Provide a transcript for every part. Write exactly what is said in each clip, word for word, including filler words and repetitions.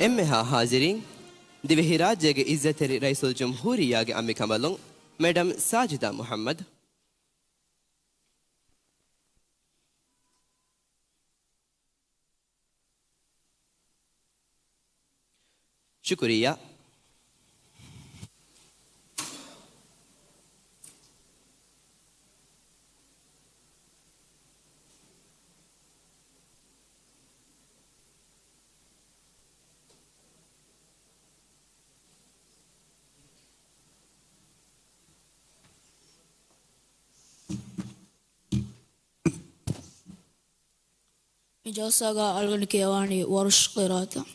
އެންމެހާ ހާޒިރީން، ދިވެހިރާއްޖޭގެ އިއްޒަތްތެރި ރައީސުލްޖުމްހޫރިއްޔާގެ އަނބިކަނބަލުން މެޑަމް ސާޖިދާ މުޙައްމަދު. ޝުކުރިއްޔާ. މި ޖަލްސާގަ އަޅުގަނޑު ކިޔަވާނީ ވަރުޝް ޤިރާތަށް.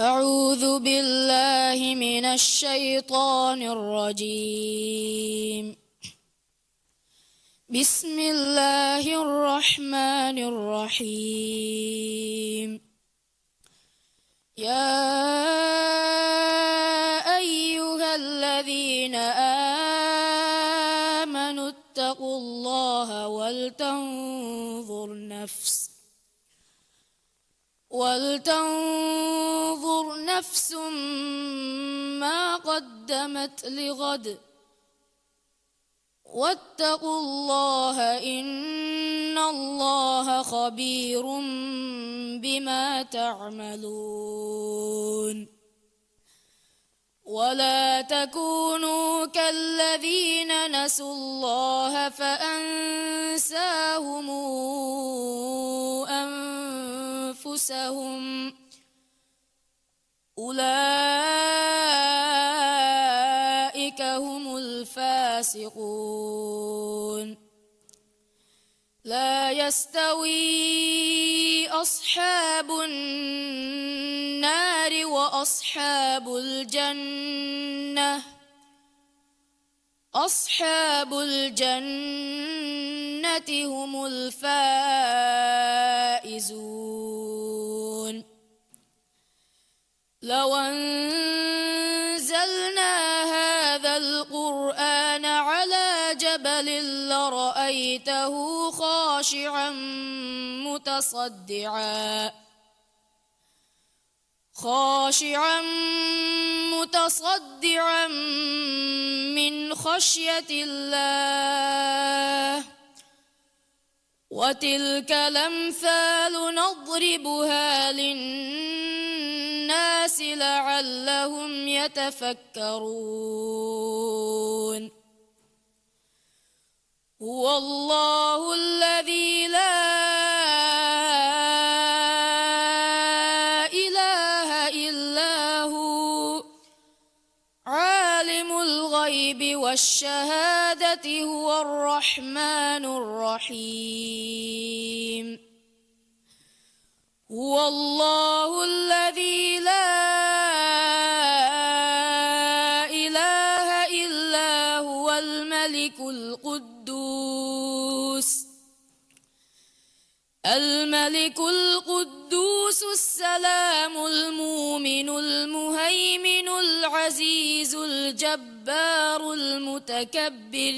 أعوذ بالله من الشيطان الرجيم. بسم الله الرحمن الرحيم. يا أيها الذين آمنوا اتقوا الله ولتنظر نفس، ولتنظر نفس ما قدمت لغد، واتقوا الله إن الله خبير بما تعملون. ولا تكونوا كالذين نسوا الله فأنساهم أنفسهم، أولئك هم الفاسقون. لا يستوي أصحاب النار وأصحاب الجنة، أصحاب الجنة هم الفائزون. لو أنزلنا هذا القرآن على جبل لرأيته خاشعا متصدعا، خاشعا متصدعا من خشية الله. وتلك الأمثال نضربها للناس لعلهم يتفكرون. هو الله الذي لا إله إلا هو، عالم الغيب والشهادة هو الرحمن الرحيم. هو الله الذي لا إله إلا هو الملك القدوس، الملك القدوس السلام المؤمن المهيمن العزيز الجبار المتكبر.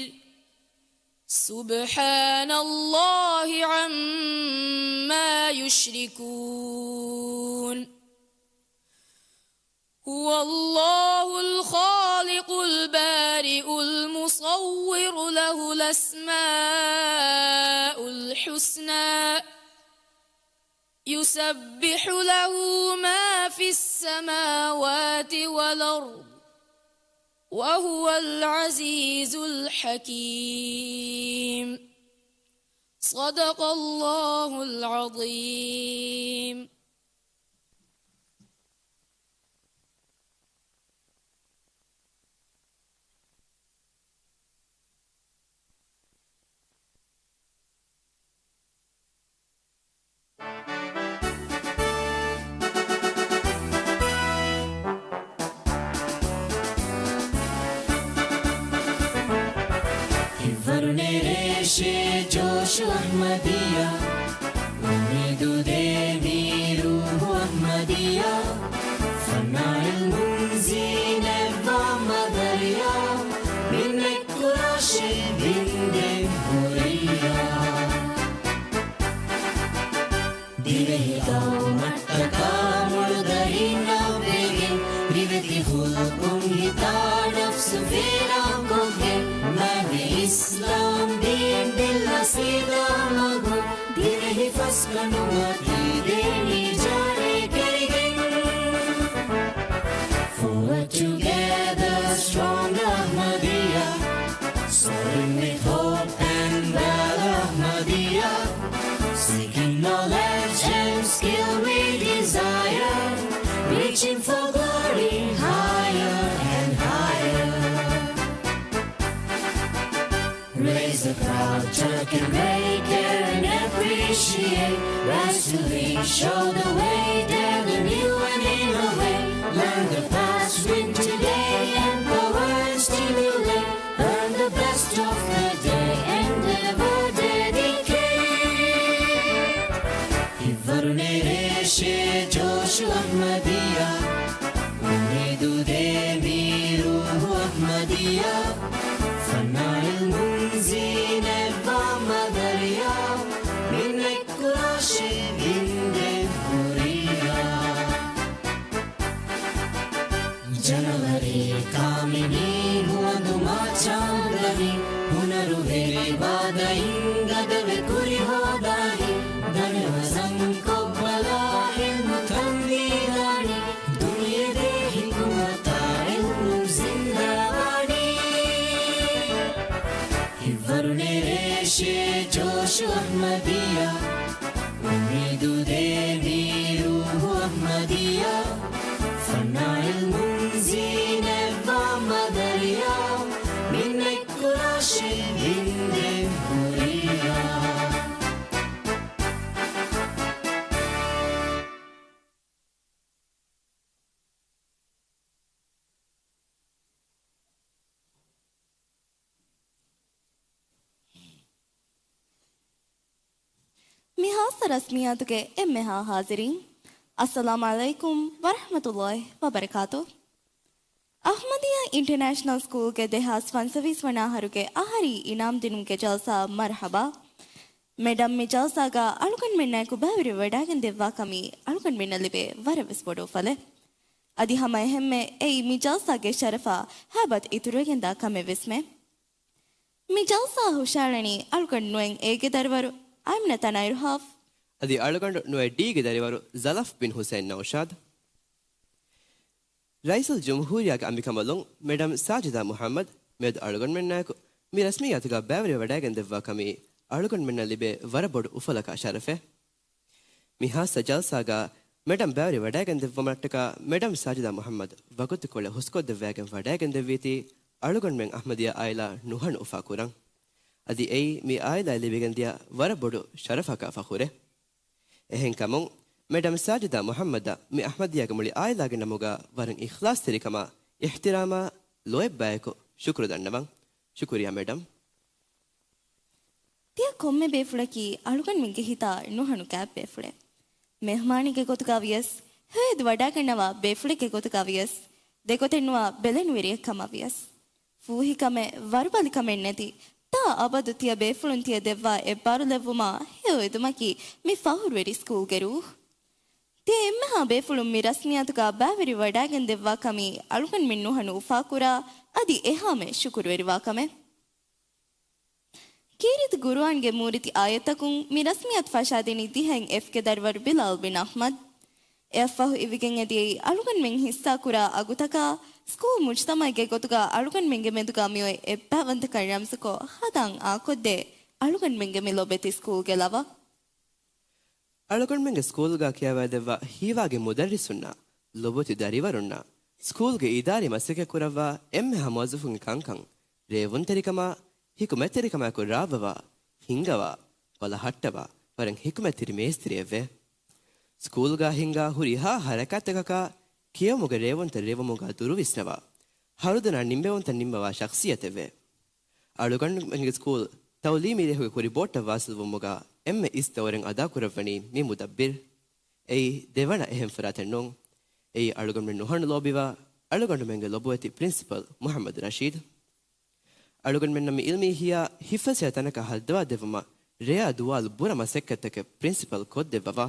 سبحان الله عما يشركون. هو الله الخالق البارئ المصور له الأسماء الحسنى. يسبح له ما في السماوات والأرض وهو العزيز الحكيم. صدق الله العظيم. ހިތްވަރު ނެރޭށޭ ޖޯޝު އަޙްމަދިއްޔާ، އުއްމީދު ދޭ މީ ރޫޙު އަޙްމަދިއްޔާ، ފަންނާ ޢިލްމުން ޒީނަތްވާ މަދަރިޔާ، މިންނެއް ކުރާށޭ ވިންދެން ހުރިއްޔާ. ދިވެހި ސީދާ މަގު ދިވެހި ފަސްގަނޑު މަތީގެ ނިޖާރޭ ކެރިގެން. Forward together, strong Ahmadiyya. Soaring with hope and valor, Ahmadiyya. Seeking knowledge and skill we desire. Reaching for glory higher and higher. Raise the proud Turk in great care and appreciate. Rise to lead, show the way, dare the new and innovate. Learn the past, win today, empower and stimulate. Earn the best of the day and ever dedicate. ހިތްވަރު ނެރޭ ޝޭ ޖޯޝު އަޙްމަދިއްޔާ. އުއްމީދު ދޭ މީ ރޫޙު އަޙްމަދިއްޔާ. ފަންނާ ޢިލްމުން ޒީނަތްވާ މަދަރިޔާ. މިންނެއްކުރާށޭ ވިންދެއް ހުރިޔާ. ޖަނަވަރީ ކާމިނީ ހުވަނދު މާ ޗާނދަނީ، ހުނަރުވެރި ބާދައިން ގަދަވެ ކުރި ހޯދާނީ، ދަނެވަޒަން ކޮށްބަލާ ޢިލްމު ތަންދީލާނީ، ދުނިޔެ ދޭ ޙިކުމަތާ ޢިލްމު ޒިންދާވާނީ. ހިތްވަރު ނެރޭ ޝޭ ޖޯޝު އަޙްމަދިއްޔާ. އުއްމީދު ދޭ މީ ރޫޙު އަޙްމަދިއްޔާ. ފަންނާ ޢިލްމުން ޒީނަތްވާ މަދަރިޔާ. މިންނެއްކުރާށޭ ވިންދެއް ހުރިޔާ. މި ޚާއްޞަ ރަސްމިއްޔާތުގެ އެންމެހާ ޙާޟިރީން، އައްސަލާމު ޢަލައިކުމް ވަރަޙްމަތުﷲ ވަބަރަކާތު. އަޙްމަދިއްޔާ އިންޓަރނޭޝަނަލް ސްކޫލްގެ ދެހާސް ފަންސަވީސް ވަނަ އަހަރުގެ އަހަރީ އިނާމް ދިނުމުގެ ޖަލްސާ މަރްޙަބާ. މެޑަމް މި ޖަލްސާގަ އަޅުގަނޑުމެންނާއެކު ބައިވެރިވެވަޑައިގެން ދެއްވާ ކަމީ އަޅުގަނޑުމެންނަށް ލިބޭ ވަރަށް ވެސް ބޮޑު އުފަލެއް. އަދި ހަމަ އެހެންމެ އެއީ މި ޖަލްސާގެ ޝަރަފާ ހައިބަތު އިތުރުވެގެންދާ ކަމެއް ވެސްމެ. މި ޖަލްސާ ހުށައަޅަނީ އަޅުގަނޑު ނުއެން އޭގެ ދަރިވަރު އައިމްނަތަން އައިރުހާފް. އަދި އަޅުގަނޑު ނުއެއް ޑީގެ ދަރިވަރު ޒަލަފް ބިން ޙުސައިން ނައުޝާދް. ރައީސުލްޖުމްހޫރިއްޔާގެ އަނބިކަނބަލުން މެޑަމް ސާޖިދާ މުޙައްމަދު މިއަދު އަޅުގަނޑުމެންނާއެކު މި ރަސްމިއްޔާތުގަ ބައިވެރިވެވަޑައިގެން ދެއްވާ ކަމީ އަޅުގަނޑުމެންނަށް ލިބޭ ވަރަށް ބޮޑު އުފަލަކާ ޝަރަފެއް. މި ޚާއްޞަ ޖަލްސާގަ މެޑަމް ބައިވެރިވެވަޑައިގެން ދެއްވުމަށްޓަކާ މެޑަމް ސާޖިދާ މުޙައްމަދު ވަގުތުކޮޅެއް ހުސްކޮށްދެއްވައިގެން ވަޑައިގެން ދެއްވީތީ އަޅުގަނޑުމެން އަޙްމަދިއްޔާ އާއިލާ ނުހަނު އުފާކުރަން. އަދި އެއީ މި އާއިލާއަށް ލިބިގެންދިޔަ ވަރަށް ބޮޑު ޝަރަފަކާ ފަޚުރެއް. އެހެންކަމުން، މެޑަމް ސާޖިދާ މުޙައްމަދަށް މި އަޙްމަދިއްޔާގެ މުޅި އާއިލާގެ ނަމުގަ ވަރަށް އިޚްލާޞްތެރިކަމާ، އިޙްތިރާމާ، ލޯތްބާއެކު ޝުކުރު ދަންނަވަން. ޝުކުރިއްޔާ މެޑަމް. ތިޔަ ކޮންމެ ބޭފުޅަކީ އަޅުގަނޑުމެންގެ ހިތާ ނުހަނު ކާތްބޭފުޅެއް. މެހުމާނެއްގެ ގޮތުގަ ވިޔަސް، ހެޔޮއެދި ވަޑައިގަންނަވާ ބޭފުޅެއްގެ ގޮތުގަ ވިޔަސް، ދެގޮތެއް ނުވާ ބެލެނިވެރިއެއް ކަމަށް ވިޔަސް. ފޫހިކަމެއް، ވަރުބަލިކަމެއް ނެތި، ތާ އަބަދު ތިޔަ ބޭފުޅުން ތިޔަ ދެއްވާ އެއްބާރުލެއްވުމާ ހެޔޮއެދުމަކީ މި ފަޚުރުވެރި ސްކޫލްގެ ރޫޙު. ތިޔަ އެންމެހާ ބޭފުޅުން މި ރަސްމިއްޔާތުގަ ބައިވެރިވެވަޑައިގެން ދެއްވާ ކަމީ އަޅުގަނޑުމެން ނުހަނު އުފާކުރާ، އަދި އެހާމެ ޝުކުރުވެރިވާ ކަމެއް. ކީރިތި ޤުރުއާންގެ މޫރިތި އާޔަތަކުން މި ރަސްމިއްޔާތު ފަށާދިނީ ދިހައިން އެފްގެ ދަރިވަރު ބިލާލް ބިން އަޙްމަދު. އެއަށްފަހު އިވިގެން އެދިޔައީ އަޅުގަނޑުމެން ޙިއްޞާކުރާ އަގުތަކާ، ސްކޫލް މުޖްތަމަޢެއްގެ ގޮތުގަ އަޅުގަނޑުމެންގެ މެދުގަ މިއޮތް އެއްބައިވަންތަކަން ރަމްޒުކޮށް ހަދާން އާކޮށްދޭ އަޅުގަނޑުމެންގެ މި ލޮބެތި ސްކޫލްގެ ލަވަ. އަޅުގަނޑުމެންގެ ސްކޫލްގަ ކިޔަވައިދެއްވާ ހީވާގި މުދައްރިސުންނާ، ލޮބުވެތި ދަރިވަރުންނާ، ސްކޫލްގެ އިދާރީ މަސައްކަތް ކުރައްވާ އެންމެހާ މުވައްޒަފުންގެ ކަންކަން، ރޭވުންތެރިކަމާ، ހިކުމަތްތެރިކަމާއެކު ރާވަވާ، ހިންގަވާ، ބަލަހައްޓަވާ، ވަރަށް ހިކުމަތްތެރި މޭސްތިރިއެއްވޭ. ސްކޫލްގަ ހިންގާ ހުރިހާ ހަރަކާތްތަކަކާ، ކިޔެވުމުގެ ރޭވުންތައް ރޭވުމުގަ ދުރުވިސްނަވާ، ހަރުދަނާ ނިންމެވުންތައް ނިންމަވާ ޝަޚްޞިއްޔަތެއްވޭ. އަޅުގަނޑުމެންގެ ސްކޫލް ތައުލީމީ ރޭހުގެ ކުރި ބޯޓަށް ވާސިލްވުމުގަ އެންމެ އިސް ދައުރެއް އަދާކުރައްވަނީ މި މުދައްބިރު. އެއީ ދެވަނަ އެހެން ފަރާތެއް ނޫން. އެއީ އަޅުގަނޑުމެން ނުހަނު ލޯބިވާ އަޅުގަނޑުމެންގެ ލޮބުވެތި ޕްރިންސިޕަލް މުޙައްމަދު ރަޝީދު. އަޅުގަނޑުމެންނަށް މި އިލްމީ ހިޔާ ހިފަސްވެ ތަނަކަށް ހައްދަވާ ދެއްވުމަށް ރެޔާ ދުވާލު ބުރަ މަސައްކަތްތަކެއް ޕްރިންސިޕަލް ކޮށްދެއްވަވާ.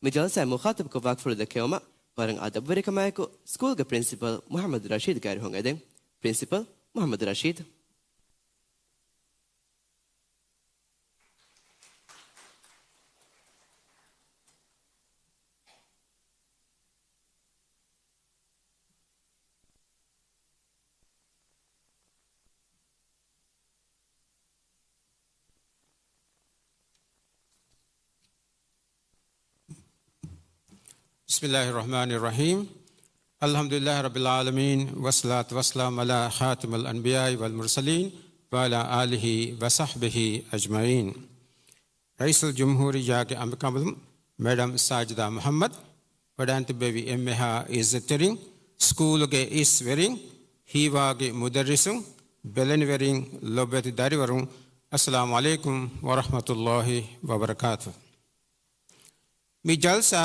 މި ޖަލްސާއިން މުޚާޠަބުކޮށް ވާކިފުޅު ދެކެވުމަށް ވަރަށް އަދަބުވެރިކަމާއެކު ސްކޫލްގެ ޕްރިންސިޕަލް މުޙައްމަދު ރަޝީދުގެ އަރިހުން އެދެން. ޕްރިންސިޕަލް މުޙައްމަދު ރަޝީދު. بسم الله الرحمن الرحيم. الحمد لله رب العالمين، والصلاة والسلام على خاتم الأنبياء والمرسلين، وعلى آله وصحبه أجمعين. ރައީސުލްޖުމްހޫރިއްޔާގެ އަނބިކަނބަލުން މެޑަމް ސާޖިދާ މުޙައްމަދު، ވަޑައިގެން ތިއްބެވި އެންމެހާ އިއްޒަތްތެރިން، ސްކޫލުގެ އިސް ވެރިން، ހީވާގި މުދައްރިސުން، ބެލެނިވެރިން، ލޮބުވެތި ދަރިވަރުން، އައްސަލާމު ޢަލައިކުމް ވަރަޙްމަތުﷲި ވަބަރަކާތުހު. މި ޖަލްސާ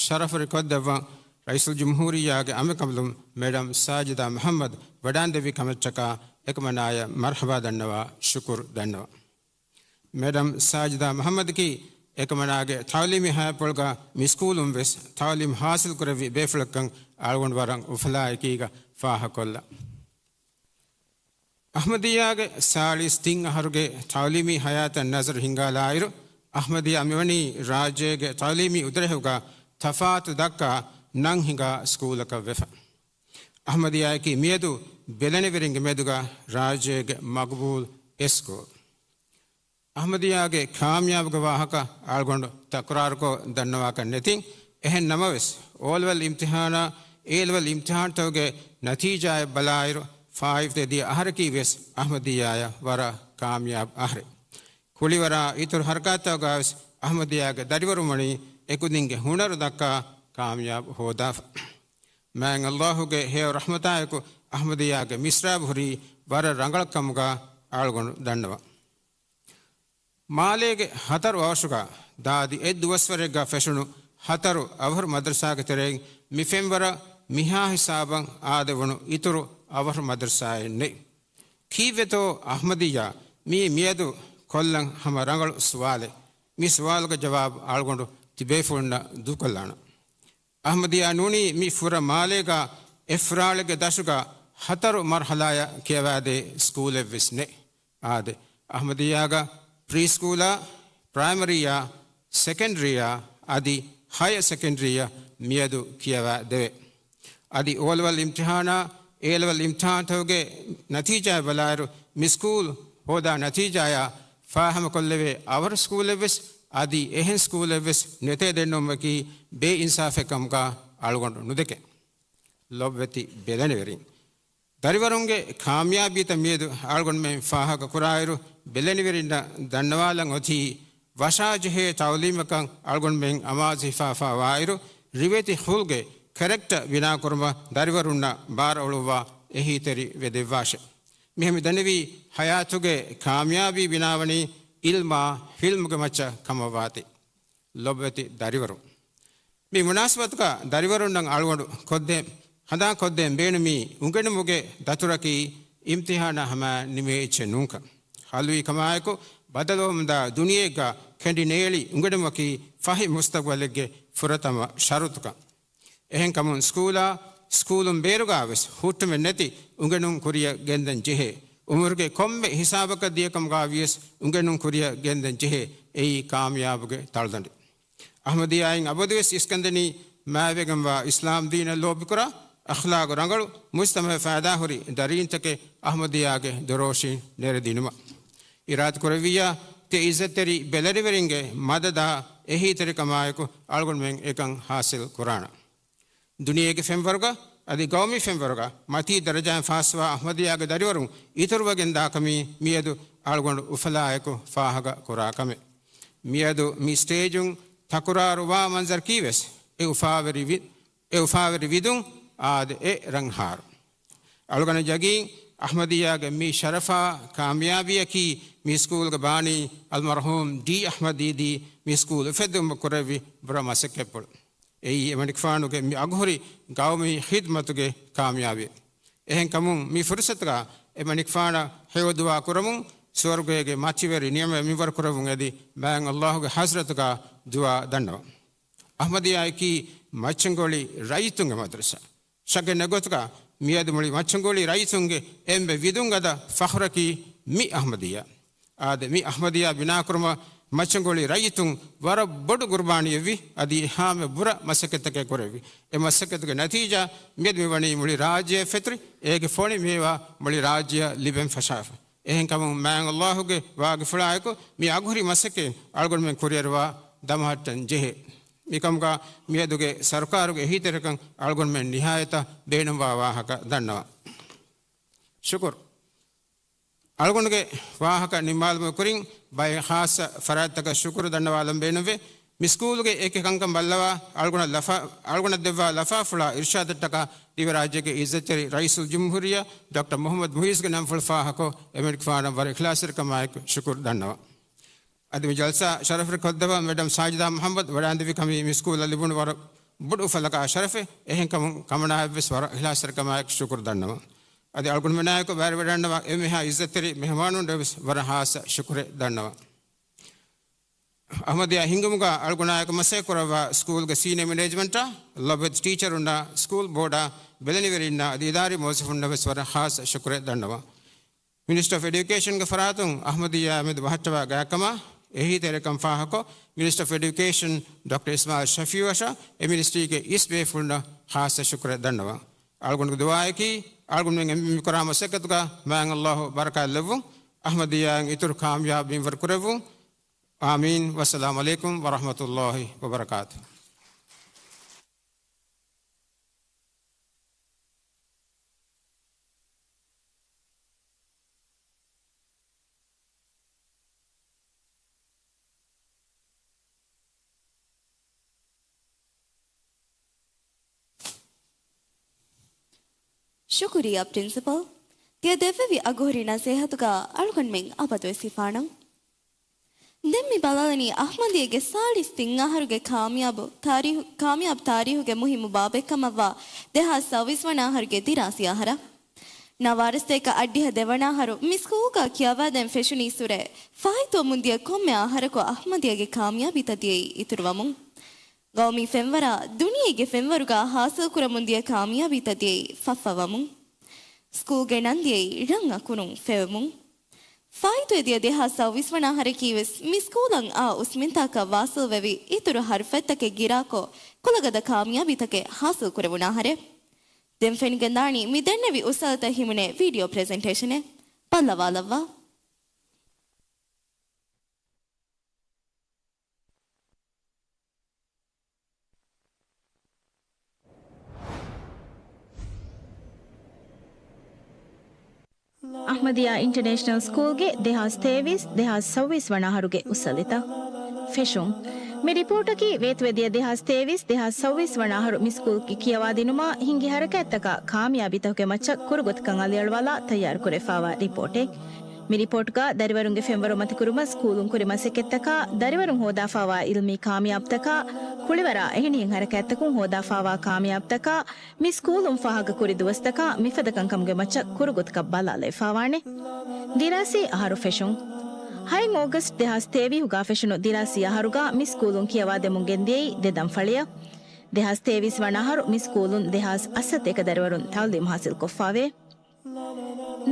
ޝަރަފުވެރި ކޮށްދެއްވަން ރައީސުލްޖުމްހޫރިއްޔާގެ އަނބިކަނބަލުން މެޑަމް ސާޖިދާ މުޙައްމަދު ވަޑައިގެން ދެއްވި ކަމަށްޓަކާ އެކަމަނާޔަށް މަރްޙަބާ ދަންނަވާ، ޝުކުރު ދަންނަވަން. މެޑަމް ސާޖިދާ މުޙައްމަދަކީ އެކަމަނާގެ ތަޢުލީމީ ޙަޔާތްޕުޅުގަ މި ސްކޫލުން ވެސް ތަޢުލީމް ޙާޞިލް ކުރެއްވި ބޭފުޅެއްކަން އަޅުގަނޑު ވަރަށް އުފަލާއެކީގަ ފާހަގަކޮށްލަން. އަޙްމަދިއްޔާގެ ސާޅީސް ތިން އަހަރުގެ ތަޢުލީމީ ޙަޔާތަށް ނަޒަރު ހިންގާލާއިރު، އަޙްމަދިއްޔާ މިވަނީ ރާއްޖޭގެ ތަޢުލީމީ އުދުރެހުގަ ތަފާތު ދައްކާ ނަން ހިނގާ ސްކޫލަކަށް ވެފަ. އަޙްމަދިއްޔާއަކީ މިއަދު ބެލެނިވެރިންގެ މެދުގަ ރާއްޖޭގެ މަގުބޫލު އެއް ސްކޫލް. އަޙްމަދިއްޔާގެ ކާމިޔާބުގެ ވާހަކަ އަޅުގަނޑު ތަކުރާރުކޮށް ދަންނަވާކަށް ނެތިން. އެހެން ނަމަވެސް، އޯލެވެލް އިމްތިޙާނާ، އޭލެވެލް އިމްތިޙާންތަކުގެ ނަތީޖާއެއް ބަލާއިރު، ފާއިތުވެ ދިޔަ އަހަރަކީ ވެސް އަޙްމަދިއްޔާއަށް ވަރަށް ކާމިޔާބު އަހަރެއް. ކުޅިވަރާ އިތުރު ޙަރަކާތްތަކުގަވެސް އަޙްމަދިއްޔާގެ ދަރިވަރުން ވަނީ އެކުދިންގެ ހުނަރު ދައްކާ ކާމިޔާބު ހޯދާފަ. މާތް ﷲ ގެ ހެޔޮ ރަޙްމަތާއެކު އަޙްމަދިއްޔާގެ މިސްރާބު ހުރީ ވަރަށް ރަނގަޅަށް ކަމުގަ އަޅުގަނޑު ދަންނަވަން. މާލޭގެ ހަތަރު އަވަށުގަ ދާދި އެއް ދުވަސްވަރެއްގަ ފެށުނު ހަތަރު އަވަހުރު މަދްރަސާގެ ތެރެއިން މި ފެންވަރަށް މިހާ ހިސާބަށް އާދެވުނު އިތުރު އަވަހުރު މަދްރަސާއެއް ނެތް. ކީއްވެތޯ އަޙްމަދިއްޔާ މީ މިއަދު ކޮށްލަން ހަމަ ރަނގަޅު ސުވާލެއް. މި ސުވާލުގެ ޖަވާބު އަޅުގަނޑު ތިބޭފުޅުންނަށް ދޫކޮށްލާނަން. އަޙްމަދިއްޔާ ނޫނީ މި ފުރަ މާލޭގަ އެއްފުރާޅެއްގެ ދަށުގަ ހަތަރު މަރުޙަލާއަށް ކިޔަވާދޭ ސްކޫލެއްވެސް ނެތް. އާދެ، އަޙްމަދިއްޔާގަ ޕްރީ ސްކޫލާ، ޕްރައިމަރީއާ، ސެކަންޑަރީއާ އަދި ހަޔަ ސެކަންޑަރީއަށް މިއަދު ކިޔަވާ ދެވޭ. އަދި އޯލެވެލް އިމްތިޙާނާ، އޭލެވެލް އިމްތިޙާންތަކުގެ ނަތީޖާ ބަލާއިރު، މި ސްކޫލް ހޯދާ ނަތީޖާޔާ ފާހަމަކޮށްލެވޭ އަވަހުރު ސްކޫލެއްވެސް އަދި އެހެން ސްކޫލެއްވެސް ނެތޭ ދެންނެވުމަކީ ބޭއިންސާފެއް ކަމުގަ އަޅުގަނޑު ނުދެކެން. ލޮބުވެތި ބެލެނިވެރިން. ދަރިވަރުންގެ ކާމިޔާބީތައް މިއަދު އަޅުގަނޑުމެން ފާހަގަކުރާއިރު، ބެލެނިވެރިންނަށް ދަންނަވާލަން އޮތީ، ވަށާޖެހޭ ތަޢުލީމަކަށް އަޅުގަނޑުމެން އަމާޒު ހިފާފާވާއިރު، ރިވެތި ޚުލްގެ ކެރެކްޓަރ ބިނާކުރުމަށް ދަރިވަރުންނަށް ބާރުއަޅުއްވާ އެހީތެރި ވެދެއްވާށެ. މިހެން މި ދަންނެވީ، ޙަޔާތުގެ ކާމިޔާބީ ބިނާވަނީ ޢިލްމާ ޢިލްމުގެ މައްޗަށް ކަމަށްވާތީ. ލޮބުވެތި ދަރިވަރުން. މި މުނާސަބަތުގަ ދަރިވަރުންނަށް އަޅުގަނޑު ކޮށްދޭން، ހަނދާން ކޮށްދޭން ބޭނުމީ އުނގެނުމުގެ ދަތުރަކީ އިމްތިޙާނާ ހަމައަށް ނިމޭ އެއްޗެއް ނޫންކަން. ހަލުވި ކަމާއެކު ބަދަލުވަމުންދާ ދުނިޔެއެއްގަ ކެނޑި ނޭޅި އުނގެނުމަކީ ފަހި މުސްތަގުބަލެއްގެ ފުރަތަމަ ޝަރުތުކަން. އެހެންކަމުން ސްކޫލާ، ސްކޫލުން ބޭރުގަ ވެސް ހުއްޓުމެއް ނެތި އުނގެނުން ކުރިއަށް ގެންދަން ޖެހޭ. ޢުމުރުގެ ކޮންމެ ހިސާބަކަށް ދިޔަ ކަމުގަ ވިޔަސް އުނގެނުން ކުރިއަށް ގެންދަން ޖެހޭ. އެއީ ކާމިޔާބުގެ ތަޅުދަނޑި. އަޙްމަދިއްޔާއިން އަބަދުވެސް އިސްކަންދެނީ މާތްވެގެންވާ އިސްލާމް ދީނަށް ލޯބިކުރާ، އަޚްލާގު ރަނގަޅު، މުޖްތަމަޢަށް ފައިދާހުރި ދަރީންތަކެއް އަޙްމަދިއްޔާގެ ދޮރޯށިން ނެރެދިނުމަށް. އިރާދަކުރެއްވިއްޔާ، ތިޔަ އިއްޒަތްތެރި ބެލެނިވެރިންގެ މަދަދާ އެހީތެރިކަމާއެކު އަޅުގަނޑުމެން އެކަން ޙާޞިލް ކުރާނަން. ދުނިޔޭގެ ފެންވަރުގަ އަދި ގައުމީ ފެންވަރުގަ މަތީ ދަރަޖާއިން ފާސްވާ އަޙްމަދިއްޔާގެ ދަރިވަރުން އިތުރުވެގެންދާ ކަމީ މިއަދު އަޅުގަނޑު އުފަލާއެކު ފާހަގަ ކުރާ ކަމެއް. މިއަދު މި ސްޓޭޖުން ތަކުރާރުވާ މަންޒަރަކީ ވެސް އެ އުފާވެރި ވި-، އެ އުފާވެރި ވިދުން އާދެ އެ ރަނގަޅު. އަޅުގަނޑަށް ޔަގީން އަޙްމަދިއްޔާގެ މި ޝަރަފާ ކާމިޔާބީއަކީ މި ސްކޫލްގެ ބާނީ އަލްމަރްޙޫމް ޑީ އަޙްމަދީ ދީ މި ސްކޫލް އުފެއްދުމަށް ކުރެއްވި ބުރަ މަސައްކަތްޕުޅު. އެއީ އެމަނިކުފާނުގެ މި އަގުހުރި ގައުމީ ޚިދްމަތުގެ ކާމިޔާބީ. އެހެންކަމުން މި ފުރުޞަތުގަ އެމަނިކުފާނަށް ހެޔޮ ދުޢާ ކުރަމުން، ސުވަރުގޭގެ މަތިވެރި ނިޢުމަތް މިންވަރު ކުރެއްވުން އެދި، މާތް ﷲ ގެ ޙަޟްރަތުގަ ދުޢާ ދަންނަވަން. އަޙްމަދިއްޔާއަކީ މައްޗަންގޮޅި ރައްޔިތުންގެ މަދްރަސާ. ޝައްކެއް ނެތް ގޮތަކަށް މިއަދު މުޅި މައްޗަންގޮޅި ރައްޔިތުންގެ އެންމެ ވިދުން ގަދަ ފަޚުރަކީ މި އަޙްމަދިއްޔާ. އާދެ، މި އަޙްމަދިއްޔާ ބިނާކުރުމަށް މައްޗަންގޮޅި ރައްޔިތުން ވަރަށް ބޮޑު ގުރުބާނީއެއްވި، އަދި އެހާމެ ބުރަ މަސައްކަތްތަކެއް ކުރެއްވި. އެ މަސައްކަތުގެ ނަތީޖާ މިއަދު މިވަނީ މުޅި ރާއްޖެއަށް ފެތުރި، އޭގެ ފޮނި މޭވާ މުޅި ރާއްޖެއަށް ލިބެން ފަށާފަ. އެހެންކަމުން މާތް ﷲ ގެ ވާގިފުޅާއެކު މި އަގުހުރި މަސައްކަތް އަޅުގަނޑުމެން ކުރިއަރުވާ ދަމަހައްޓަން ޖެހޭ. މިކަމުގަ މިއަދުގެ ސަރުކާރުގެ އެހީތެރިކަން އަޅުގަނޑުމެން ނިހާޔަތަށް ބޭނުންވާ ވާހަކަ ދަންނަވަން. ޝުކުރު. އަޅުގަނޑުގެ ވާހަކަ ނިންމާލުމުގެ ކުރިން ބައެއް ޚާއްޞަ ފަރާތްތަކަށް ޝުކުރު ދަންނަވާލަން ބޭނުންވޭ. މި ސްކޫލުގެ އެކި ކަންކަން ބައްލަވާ އަޅުގަނޑަށް ލަފާ، އަޅުގަނޑަށް ދެއްވާ ލަފާފުޅާ އިރުޝާދަށްޓަކާ ދިވެ ރާއްޖޭގެ އިއްޒަތްތެރި ރައީސުލްޖުމްހޫރިއްޔާ ޑޮކްޓަރ މުޙައްމަދު މުޢިއްޒުގެ ނަންފުޅު ފާހަގަކޮށް، އެމަނިކުފާނަށް ވަރަށް އިޚްލާޞްތެރިކަމާއެކު ޝުކުރު ދަންނަވަން. އަދި މި ޖަލްސާ ޝަރަފުވެރިކޮށްދެއްވާ މެޑަމް ސާޖިދާ މުޙައްމަދު ވަޑައިންދެވި ކަމީ މި ސްކޫލަށް ލިބުނު ވަރަށް ބޮޑު އުފަލަކާ ޝަރަފެއް. އެހެންކަމުން ކަމަނާއަށްވެސް ވަރަށް އިޚްލާޞްތެރިކަމާއެކު ޝުކުރު ދަންނަވަން. އަދި އަޅުގަނޑުމެނާއެކު ބައިވެރިވެވަޑައިގަންނަވާ އެންމެހާ އިއްޒަތްތެރި މެހެމާނުންނަށްވެސް ވަރަށް ޚާއްޞަ ޝުކުރެއް ދަންނަވަން. އަޙްމަދިއްޔާ ހިންގުމުގަ އަޅުގަނޑާއެކު މަސައްކަތް ކުރައްވާ ސްކޫލްގެ ސީނިއަ މެނޭޖްމަންޓާ، ލޮބުވެތި ޓީޗަރުންނާ، ސްކޫލް ބޯޑާ، ބެލެނިވެރިންނާ އަދި އިދާރީ މުވައްޒަފުންނަށްވެސް ވަރަށް ޚާއްޞަ ޝުކުރެއް ދަންނަވަން. މިނިސްޓަރ އޮފް އެޑިއުކޭޝަންގެ ފަރާތުން އަޙްމަދިއްޔާއާމެދު ބަހައްޓަވާ ގާތްކަމާ އެހީތެރިކަން ފާހަގަކޮށް، މިނިސްޓަރ އޮފް އެޑިއުކޭޝަން ޑޮކްޓަރ އިސްމާޢީލް ޝަފީޢުއަށާ އެ މިނިސްޓްރީގެ އިސް ބޭފުޅުންނަށް ޚާއްޞަ ޝުކުރެއް ދަންނަވަން. އަޅުގަނޑުގެ ދުޢާއަކީ، އަޅުގަނޑުމެން އެންމެ މިކުރާ މަސައްކަތުގަ މާތް ﷲ ބަރަކާތް ލެއްވުން، އަޙްމަދިއްޔާއަށް އިތުރު ކާމިޔާބީ މިންވަރު ކުރެއްވުން. އާމީން. ވައްސަލާމު ޢަލައިކުމް ވަރަޙްމަތުﷲ ވަބަރަކާތުހު. ޝުކުރިއްޔާ ޕްރިންސިޕަލް. ތިޔަ ދެއްވެވި އަގުހުރި ނަސޭހަތުގަ އަޅުގަނޑުމެން އަބަދުވެސް ހިފާނަން. ދެން މި ބަލާލަނީ އަޙްމަދިއްޔާގެ ސާޅީސް ތިން އަހަރުގެ ކާމިޔާބު ތާރީހު، ކާމިޔާބު ތާރީހުގެ މުހިއްމު ބާބެއްކަމަށްވާ ދެހާސް ސައުވީސް ވަނަ އަހަރުގެ ދިރާސީ އަހަރަށް. ނަވާރަ ސަތޭކަ އަށްޑިހަ ދެވަނަ އަހަރު މި ސްކޫލްގަ ކިޔަވާދޭން ފެށުނީއްސުރެ، ފާއިތުވަމުންދިޔަ ކޮންމެ އަހަރަކު އަޙްމަދިއްޔާގެ ކާމިޔާބީތައް ދިޔައީ އިތުރުވަމުން. ގައުމީ ފެންވަރާ ދުނިޔޭގެ ފެންވަރުގަ ހާސިލްކުރަމުންދިޔަ ކާމިޔާބީތައް ދިޔައީ ފައްފަވަމުން. ސްކޫލްގެ ނަން ދިޔައީ ރަން އަކުރުން ފެވެމުން. ފާއިތުވެދިޔަ ދެހާސް ސައުވީސް ވަނަ އަހަރަކީވެސް މި ސްކޫލަށް އާ އުސްމިންތާކަށް ވާސިލްވެވި އިތުރު ހަރުފަތްތަކެއް ގިރާކޮށް، ކުލަގަދަ ކާމިޔާބީތަކެއް ހާސިލް ކުރެވުނު އަހަރެއް. ދެން ފެނިގެންދާނީ މި ދެންނެވި އުސަލަތައް ހިމުނޭ ވީޑިއޯ ޕްރެޒެންޓޭޝަނެއް. ބައްލަވާލައްވާ. އަޙްމަދިއްޔާ އިންޓަނޭޝަނަލް ސްކޫލްގެ ދެހާސް ތޭވީސް، ދެހާސް ސައުވީސް ވަނަ އަހަރުގެ އުސަލިތައް. ފެށުން. މި ރިޕޯޓަކީ ވޭތުވެދިޔަ ދެހާސް ތޭވީސް، ދެހާސް ސައުވީސް ވަނަ އަހަރު މި ސްކޫލްގެ ކިޔަވާދިނުމާ ހިންގި ހަރަކާތްތަކާ ކާމިޔާބީތަކުގެ މައްޗަށް ކުރުގޮތަކަށް އަލިއަޅުވާލާ ތައްޔާރުކުރެވިފާވާ ރިޕޯޓެއް. މި ރިޕޯޓްގަ ދަރިވަރުންގެ ފެންވަރު މަތިކުރުމަށް ސްކޫލުން ކުރި މަސައްކަތްތަކާ، ދަރިވަރުން ހޯދާފާވާ އިލްމީ ކާމިޔާބުތަކާ، ކުޅިވަރާ އެހެނިހެން ހަރަކާތްތަކުން ހޯދާފާވާ ކާމިޔާބުތަކާ، މި ސްކޫލުން ފާހަގަކުރި ދުވަސްތަކާ މިފަދަ ކަންކަމުގެ މައްޗަށް ކުރުގޮތަކަށް ބަލާލެވިފާވާނެ. ދިރާސީ އަހަރު ފެށުން. ހައެއް އޯގަސްޓް ދެހާސް ތޭވީހުގަ ފެށުނު ދިރާސީ އަހަރުގަ މި ސްކޫލުން ކިޔަވާދެމުން ގެންދިޔައީ ދެ ދަންފަޅިއަށް. ދެހާސް ތޭވީސް ވަނަ އަހަރު މި ސްކޫލުން ދެހާސް އަށްސަތޭކަ ދަރިވަރުން ތައުލީމު ހާސިލްކޮށްފާވޭ.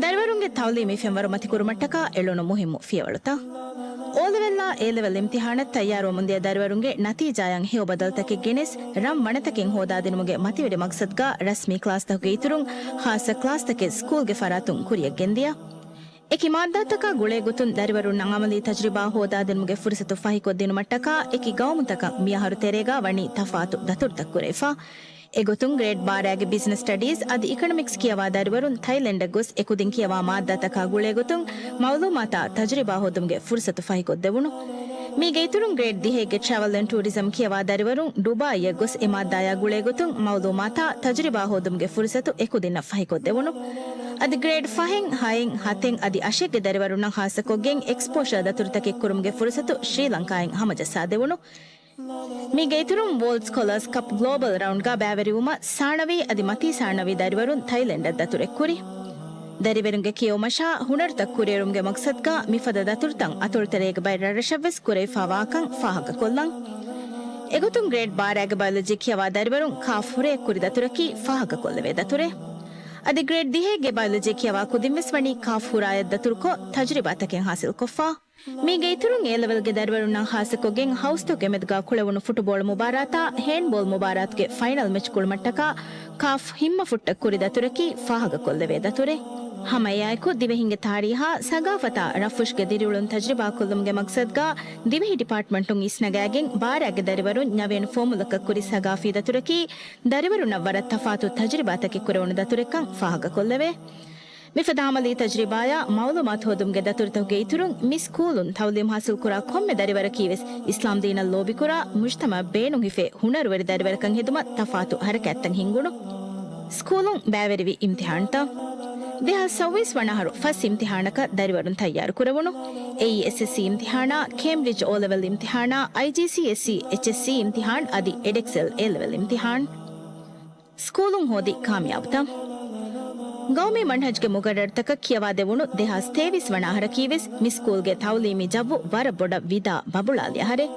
ދަރިވަރުންގެ ތައުލީމީ ފެންވަރު މަތިކުރުމަށްޓަކާ އެޅުނު މުހިއްމު ފިޔަވަޅުތައް. އޯލެވެލްއާ އޭލެވެލް އިމްތިހާނަށް ތައްޔާރުވަމުންދިޔަ ދަރިވަރުންގެ ނަތީޖާއަށް ހެޔޮ ބަދަލުތަކެއް ގެނެސް، ރަން ވަނަތަކެއް ހޯދާދިނުމުގެ މަތިވެރި މަގްސަދުގަ ރަސްމީ ކްލާސްތަކުގެ އިތުރުން ޚާއްޞަ ކްލާސްތަކެއް ސްކޫލްގެ ފަރާތުން ކުރިއަށް ގެންދިޔަ. އެކި މާއްދާތަކާ ގުޅޭގޮތުން ދަރިވަރުންނަށް އަމަލީ ތަޖުރިބާ ހޯދާދިނުމުގެ ފުރުސަތު ފަހިކޮށްދިނުމަށްޓަކާ އެކި ގައުމުތަކަށް މިއަހަރު ތެރޭގަ ވަނީ ތަފާތު ދަތުރުތައް ކުރެވިފަ. އެގޮތުން ގްރޭޑް ބާރައިގެ ބިޒްނަސް ސްޓަޑީޒް އަދި އިކޮނޮމިކްސް ކިޔަވާ ދަރިވަރުން ތައިލެންޑަށް ގޮސް އެކުދިން ކިޔަވާ މާއްދާތަކާ ގުޅޭގޮތުން މައުލޫމާތާ ތަޖުރިބާ ހޯދުމުގެ ފުރުސަތު ފަހިކޮށްދެވުނު. މީގެ އިތުރުން ގްރޭޑް ދިހައެއްގެ ޓްރެވެލް އެންޑް ޓޫރިޒަމް ކިޔަވާ ދަރިވަރުން ޑުބާއީއަށް ގޮސް އެ މާއްދާޔާ ގުޅޭގޮތުން މައުލޫމާތާ ތަޖުރިބާ ހޯދުމުގެ ފުރުސަތު އެކުދިންނަށް ފަހިކޮށްދެވުނު. އަދި ގްރޭޑް ފަހެއް، ހައެއް، ހަތެއް އަދި އަށެއްގެ ދަރިވަރުންނަށް ޚާއްޞަކޮށްގެން އެކްސްޕޯޝާ ދަތުރުތަކެއް ކުރުމުގެ ފުރުސަތު ޝްރީލަންކާއިން ހަމަޖައްސާދެވުނު. މީގެ އިތުރުން ވޯލްޑް ސްކޮލާސް ކަޕް ގްލޯބަލް ރައުންޑްގަ ބައިވެރިވުމަށް ސާނަވީ އަދި މަތީ ސާނަވީ ދަރިވަރުން ތައިލެންޑަށް ދަތުރެއް ކުރި. ދަރިވަރުންގެ ކިޔެވުމަށާ ހުނަރުތައް ކުރިއެރުމުގެ މަގްސަދުގަ މިފަދަ ދަތުރުތައް އަތޮޅުތެރޭގެ ބައެއް ރަށްރަށަށްވެސް ކުރެވިފާވާކަން ފާހަގަކޮށްލަން. އެގޮތުން ގްރޭޑް ބާރައިގެ ބަޔޮލޮޖީ ކިޔަވާ ދަރިވަރުން ކާފް ހުރައެއް ކުރި ދަތުރަކީ ފާހަގަކޮށްލެވޭ ދަތުރެއް. އަދި ގްރޭޑް ދިހައެއްގެ ބަޔޮލޮޖީ ކިޔަވާ ކުދިންވެސް ވަނީ ކާފް ހުރާޔަށް ދަތުރުކޮށް ތަޖުރިބާތަކެއް ހާސިލްކޮށްފަ. މީގެ އިތުރުން އޭލެވެލްގެ ދަރިވަރުންނަށް ޚާއްޞަކޮށްގެން ހައުސްތަކުގެ މެދުގަ ކުޅެވުނު ފުޓުބޯޅަ މުބާރާތާ ހޭންޑްބޯލް މުބާރާތުގެ ފައިނަލް މެޗް ކުޅުމަށްޓަކާ ކާފް ހިންމަ ފުއްޓަށް ކުރި ދަތުރަކީ ފާހަގަކޮށްލެވޭ ދަތުރެއް. ހަމައެއާއެކު، ދިވެހިންގެ ތާރީހާ، ސަގާފަތާ ރަށްފުށުގެ ދިރިއުޅުން ތަޖުރިބާކޮށްލުމުގެ މަގްސަދުގަ، ދިވެހި ޑިޕާޓްމަންޓުން އިސްނަގާގެން، ބާރައިގެ ދަރިވަރުން ނަވެން ފޯމުލަކަށް ކުރި ސަގާފީ ދަތުރަކީ، ދަރިވަރުންނަށް ވަރަށް ތަފާތު ތަޖުރިބާތަކެއް ކުރެވުނު ދަތުރެއްކަން ފާހަގަކޮށްލެވޭ. މިފަދަ އަމަލީ ތަޖުރިބާއާ މައުލޫމާތު ހޯދުމުގެ ދަތުރުތަކުގެ އިތުރުން، މި ސްކޫލުން ތައުލީމް ހާސިލްކުރާ ކޮންމެ ދަރިވަރަކީވެސް، އިސްލާމްދީނަށް ލޯބިކުރާ، މުޖްތަމަޢަށް ބޭނުންހިފޭ ހުނަރުވެރި ދަރިވަރަކަށް ހެދުމަށް ތަފާތު ޙަރަކާތްތައް ހިންގުނު. ސްކޫލުން ބައިވެރިވި އިމްތިޙާންތައް. ދެހާސް ސައުވީސް ވަނަ އަހަރު ފަސް އިމްތިޙާނަކަށް ދަރިވަރުން ތައްޔާރުކުރެވުނު. އެއީ އެސްއެސްސީ އިމްތިޙާނާ، ކޭމްބްރިޖް އޯލެވެލް އިމްތިޙާނާ، އައިޖީސީއެސްސީ އެޗްއެސްސީ އިމްތިޙާން އަދި އެޑެކްސެލް އޭލެވެލް އިމްތިޙާން. ސްކޫލުން ހޯދި ކާމިޔާބުތައް. ގައުމީ މަންހަޖްގެ މުގައްރަރުތަކަށް ކިޔަވާދެވުނު ދެހާސް ތޭވީސް ވަނަ އަހަރަކީވެސް މި ސްކޫލްގެ ތައުލީމީ ޖައްވު ވަރަށް ބޮޑަށް ވިދާ ބަބުޅާލި އަހަރެއް.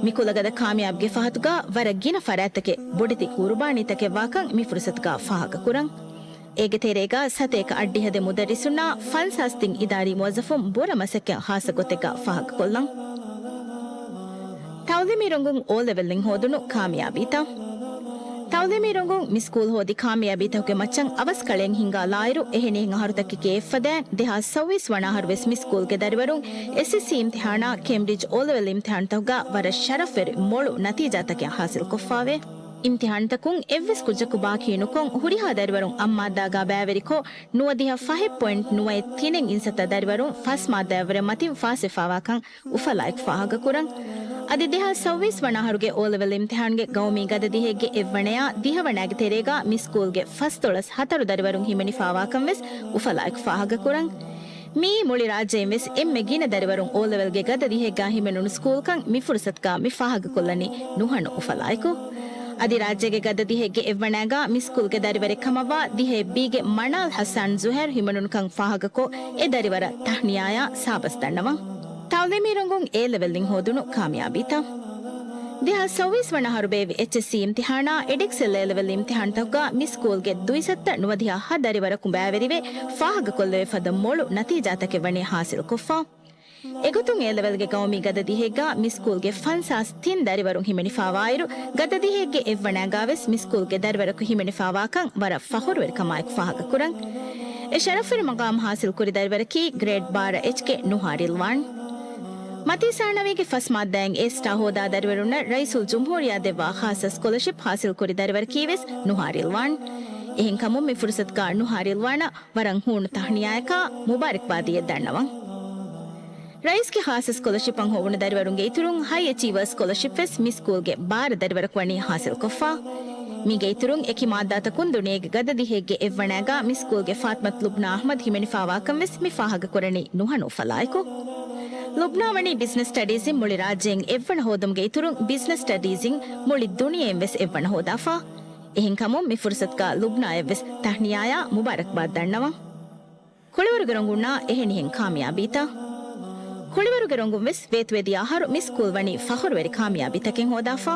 މި ކުލަގަދަ ކާމިޔާބުގެ ފަހަތުގަ ވަރަށް ގިނަ ފަރާތްތަކެއް ބޮޑެތި ޤުރުބާނީތަކެއް ވާކަން މި ފުރުސަތުގަ ފާހަގަކުރަން. އޭގެ ތެރޭގަ ސަތޭކަ އަށްޑިހަ ދެ މުދައްރިސުންނާ ފަންސާސް ތިން އިދާރީ މުވައްޒަފުން ބުރަ މަސައްކަތް ޚާއްޞަ ގޮތެއްގަ ފާހަގަކޮށްލަން. ތައުލީމީ ރޮނގުން އޯލެވެލްއިން ހޯދުނު ކާމިޔާބީތައް. ތައުލީމީ ރޮނގުން މި ސްކޫލް ހޯދި ކާމިޔާބީތަކުގެ މައްޗަށް އަވަސް ކަޅައެއް ހިންގާ ލާއިރު، އެހެނިހެން އަހަރުތަކެކޭ އެއްފަދައިން ދެހާސް ސައުވީސް ވަނަ އަހަރުވެސް މި ސްކޫލްގެ ދަރިވަރުން އެސްއެސްސީ އިމްތިޙާނާ، ކޭމްބްރިޖް އޯލެވެލް އިމްތިޙާންތަކުގަ ވަރަށް ޝަރަފްވެރި މޮޅު ނަތީޖާތަކެއް ޙާޞިލްކޮށްފާވޭ. އިމްތިޙާންތަކުން އެއްވެސް ކުއްޖަކު ބާކީ ނުކޮށް، ހުރިހާ ދަރިވަރުން އަށް މާއްދާގަ ބައިވެރިކޮށް، ނުވަދިހަ ފަހެއް ޕޮއިންޓް ނުވައެއް ތިނެއް އިންސައްތަ ދަރިވަރުން ފަސް މާއްދާއަށްވުރެ މަތިން ފާސްވެފާވާކަން އުފަލާއެކު ފާހަގަކުރަން. އަދި ދެހާސް ސައުވީސް ވަނަ އަހަރުގެ އޯލެވެލް އިމްތިޙާންގެ ގައުމީ ގަދަދިހައެއްގެ އެއްވަނަޔާ ދިހަވަނައިގެ ތެރޭގަ މި ސްކޫލްގެ ފަސްދޮޅަސް ހަތަރު ދަރިވަރުން ހިމެނިފާވާކަން ވެސް އުފަލާއެކު ފާހަގަކުރަން. މިއީ މުޅި ރާއްޖެއިން ވެސް އެންމެ ގިނަ ދަރިވަރުން އޯލެވެލްގެ ގަދަދިހައެއްގަ ހިމެނުނު ސްކޫލްކަން މި ފުރުސަތުގަ މި ފާހަގަކޮށްލަނީ ނުހަނު އުފަލާއެކު. އަދި ރާއްޖޭގެ ގަދަދިހައެއްގެ އެއްވަނައިގަ މި ސްކޫލްގެ ދަރިވަރެއް ކަމަށްވާ ދިހައެއް ބީގެ މަނާލް ހައްސާން ޒުހައިރު ހިމެނުނުކަން ފާހަގަކޮށް، އެ ދަރިވަރަށް ތަހްނިޔާޔާ ސާބަސް ދަންނަވަން. ތައުލީމީ ރޮނގުން އޭލެވެލްއިން ހޯދުނު ކާމިޔާބީތައް. ދެހާސް ސައުވީސް ވަނަ އަހަރު ބޭއްވި އެޗްއެސްސީ އިމްތިޙާނާ، އެޑެކްސެލް އޭލެވެލް އިމްތިޙާންތަކުގަ މި ސްކޫލްގެ ދުއިސައްތަ ނުވަދިހަ ހަ ދަރިވަރަކު ބައިވެރިވެ، ފާހަގަކޮށްލެވޭ ފަދަ މޮޅު ނަތީޖާތަކެއް ވަނީ ހާސިލްކޮށްފަ. އެގޮތުން އޭލެވެލްގެ ގައުމީ ގަދަދިހައެއްގަ މި ސްކޫލްގެ ފަންސާސް ތިން ދަރިވަރުން ހިމެނިފާވާއިރު، ގަދަދިހައެއްގެ އެއްވަނައިގާވެސް މި ސްކޫލްގެ ދަރިވަރަކު ހިމެނިފާވާކަން ވަރަށް ފަޚުރުވެރިކަމާއެކު ފާހަގަކުރަން. އެ ޝަރަފްވެރި މަގާމް ހާސިލްކުރި ދަރިވަރަކީ ގްރޭޑް ބާރަ އެޗްކޭ ނުހާ ރިލްވާން. މަތީ ސާނަވީގެ ފަސް މާއްދާއިން އޭ ސްޓާ ހޯދާ ދަރިވަރުންނަށް ރައީސުލްޖުމްހޫރިއްޔާ ދެއްވާ ޚާއްޞަ ސްކޮލަޝިޕް ހާސިލްކުރި ދަރިވަރަކީވެސް ނުހާ ރިލްވާން. އެހެންކަމުން މި ފުރުސަތުގަ ނުހާ ރިލްވާނަށް ވަރަށް ހޫނު ތަހްނިޔާއަކާ މުބާރަކްބާދީއެއް ދަންނަވަން. ރައީސްގެ ޚާއްޞަ ސްކޮލަޝިޕަށް ހޮވުނު ދަރިވަރުންގެ އިތުރުން ހައި އެޗީވަރ ސްކޮލަޝިޕް ވެސް މި ސްކޫލްގެ ބާރަ ދަރިވަރަކު ވަނީ ހާސިލްކޮށްފަ. މީގެ އިތުރުން އެކި މާއްދާތަކުން ދުނިޔޭގެ ގަދަ ދިހައެއްގެ އެއްވަނައިގާ މި ސްކޫލްގެ ފާތިމަތު ލުބްނާ އަޙްމަދު ހިމެނިފާވާކަން ވެސް މި ފާހަގަކުރަނީ ނުހަނު އުފަލާއެކު. ލުބްނާ ވަނީ ބިޒްނަސް ސްޓަޑީޒްއިން މުޅި ރާއްޖެއިން އެއްވަނަ ހޯދުމުގެ އިތުރުން ބިޒްނަސް ސްޓަޑީޒްއިން މުޅި ދުނިޔެއިން ވެސް އެއްވަނަ ހޯދާފަ. އެހެންކަމުން މި ފުރުސަތުގަ ލުބްނާޔަށް ވެސް ތަހްނިޔާޔާ މުބާރަކްބާދް ދަންނަވަން. ކުޅިވަރުގެ ރޮނގުންނާ އެހެނިހެން ކާމިޔާބީތައް؟ ކުޅިވަރުގެ ރޮނގުން ވެސް ވޭތުވެދިޔަ އަހަރު މި ސްކޫލް ވަނީ ފަޚުރުވެރި ކާމިޔާބީތަކެއް ހޯދާފަ.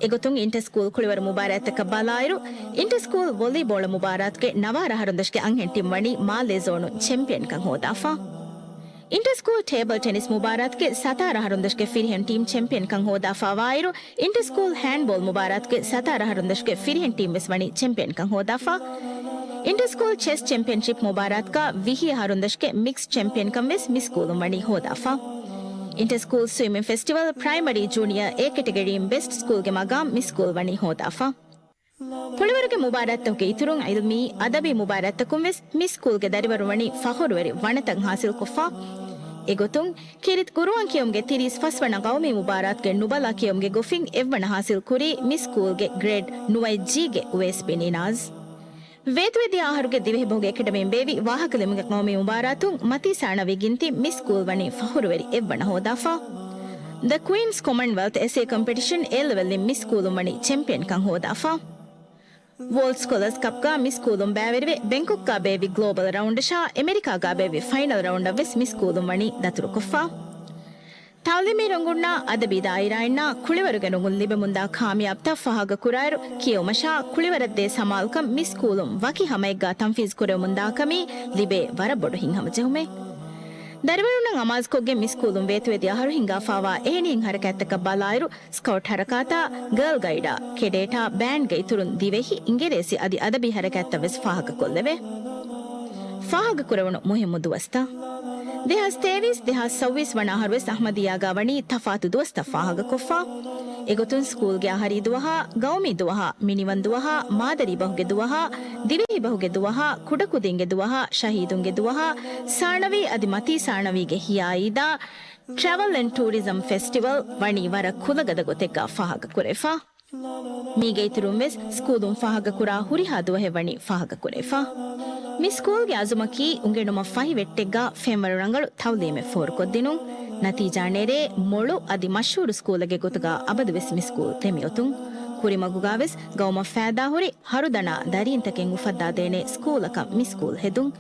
އެގޮތުން އިންޓަ ސްކޫލް ކުޅިވަރު މުބާރާތްތަކަށް ބަލާއިރު، އިންޓަ ސްކޫލް ވޮލީބޯޅަ މުބާރާތުގެ ނަވާރަ އަހަރުންދަށުގެ އަންހެން ޓީމް ވަނީ މާލޭ ޒޯނުން ޗެމްޕިއަންކަން ހޯދާފަ. އިންޓަ ސްކޫލް ޓޭބަލް ޓެނިސް މުބާރާތުގެ ސަތާރަ އަހަރުންދަށުގެ ފިރިހެން ޓީމް ޗެމްޕިއަންކަން ހޯދާފަ ވާއިރު، އިންޓަ ސްކޫލް ހޭންޑްބޯލް މުބާރާތުގެ ސަތާރަ އަހަރުންދަށުގެ ފިރިހެން ޓީމް ވެސް ވަނީ ޗެމްޕިއަންކަން ހޯދާފަ. އިންޓަ ސްކޫލް ޗެސް ޗެމްޕިއަންޝިޕް މުބާރާތުގަ ވިހި އަހަރުންދަށުގެ މިކްސް ޗެމްޕިއަންކަން ވެސް މި ސްކޫލުން ވަނީ ހޯދާފަ. އިންޓަ ސްކޫލް ސްވިމިން ފެސްޓިވަލް ޕްރައިމަރީ ޖޫނިއަރ އޭ ކެޓަގަރީން ބެސްޓް ސްކޫލްގެ މަގާމް މި ސްކޫލް ވަނީ ހޯދާފަ. ކުޅިވަރުގެ މުބާރާތްތަކުގެ އިތުރުން އިލްމީ، އަދަބީ މުބާރާތްތަކުން ވެސް މި ސްކޫލްގެ ދަރިވަރު ވަނީ ފަޚުރުވެރި ވަނަތައް ހާސިލްކޮށްފަ. އެގޮތުން، ކީރިތި ޤުރުއާން ކިޔުމުގެ ތިރީސް ފަސް ވަނަ ގައުމީ މުބާރާތުގެ ނުބަލާ ކިޔުމުގެ ގޮފިން އެއްވަނަ ހާސިލް ކުރީ މި ސްކޫލްގެ ގްރޭޑް ނުވައެއް ޖީގެ އުވޭސް ބިން އިނާޒް. ވޭތުވެދިޔަ އަހަރުގެ ދިވެހިބަހުގެ އެކަޑަމީން ބޭއްވި ވާހަކަލިޔުމުގެ ޤައުމީ މުބާރާތުން މަތީ ސާނަވީ ގިންތި މި ސްކޫލް ވަނީ ފަޚުރުވެރި އެއްވަނަ ހޯދާފަ. ދަ ކުއީންސް ކޮމަންވެލްތް އެސޭ ކޮމްޕިޓިޝަން އޭ ލެވެލްއިން މި ސްކޫލުން ވަނީ ޗެމްޕިއަންކަން ހޯދާފަ. ވޯލްޑް ސްކޮލަރސް ކަޕްގަ މި ސްކޫލުން ބައިވެރިވެ، ބެންކޮކްގަ ބޭއްވި ގްލޯބަލް ރައުންޑަށާ، އެމެރިކާގަ ބޭއްވި ފައިނަލް ރައުންޑަށް ވެސް މި ސްކޫލުން ވަނީ ދަތުރުކޮށްފަ. ތައުލީމީ ރޮނގުންނާ އަދަބީ ދާއިރާއިންނާ ކުޅިވަރުގެ ރޮނގުން ލިބެމުންދާ ކާމިޔާބުތައް ފާހަގަކުރާއިރު، ކިޔެވުމަށާ ކުޅިވަރަށްދޭ ސަމާލުކަން މި ސްކޫލުން ވަކި ހަމައެއްގާ ތަންފީޒު ކުރެވެމުންދާކަމީ ލިބޭ ވަރަށް ބޮޑު ހިތްހަމަޖެހުމެއް. ދަރިވަރުންނަށް އަމާޒުކޮށްގެން މި ސްކޫލުން ވޭތުވެދިޔަ އަހަރު ހިންގާފާވާ އެހެނިހެން ހަރަކާތްތަކަށް ބަލާއިރު، ސްކައުޓް ހަރަކާތާ، ގާލް ގައިޑާ، ކެޑޭޓާ، ބޭންޑްގެ އިތުރުން ދިވެހި، އިނގިރޭސި އަދި އަދަބީ ހަރަކާތްތައް ވެސް ފާހަގަކޮށްލެވޭ. ފާހަގަކުރެވުނު މުހިއްމު ދުވަސްތައް. ދެހާސް ތޭވީސް، ދެހާސް ސައުވީސް ވަނަ އަހަރުވެސް އަހްމަދިއްޔާގާ ވަނީ ތަފާތު ދުވަސްތައް ފާހަގަކޮށްފަ. އެގޮތުން ސްކޫލްގެ އަހަރީ ދުވަހާ، ގައުމީ ދުވަހާ، މިނިވަން ދުވަހާ، މާދަރީ ބަހުގެ ދުވަހާ، ދިވެހި ބަހުގެ ދުވަހާ، ކުޑަކުދިންގެ ދުވަހާ، ޝަހީދުންގެ ދުވަހާ، ސާނަވީ އަދި މަތީ ސާނަވީގެ ހިޔާ އީދާ، ޓްރެވަލް އެންޑް ޓޫރިޒަމް ފެސްޓިވަލް ވަނީ ވަރަށް ކުލަގަދަ ގޮތެއްގާ ފާހަގަކުރެވިފަ. މީގެ އިތުރުން ވެސް ސްކޫލުން ފާހަގަކުރާ ހުރިހާ ދުވަހެއް ވަނީ ފާހަގަކުރެވިފަ. މި ސްކޫލްގެ އަޒުމަކީ އުނގެނުމަށް ފަހި ވެއްޓެއްގާ ފެންވަރު ރަނގަޅު ތައުލީމެއް ފޯރުކޮށްދިނުން. ނަތީޖާ ނެރޭ މޮޅު އަދި މަޝްހޫރު ސްކޫލެއްގެ ގޮތުގާ އަބަދުވެސް މި ސްކޫލް ދެމިއޮތުން. ކުރިމަގުގާވެސް ގައުމަށް ފައިދާހުރި ހަރުދަނާ ދަރީންތަކެއް އުފައްދާދޭނެ ސްކޫލަކަށް މި ސްކޫލް ހެދުން.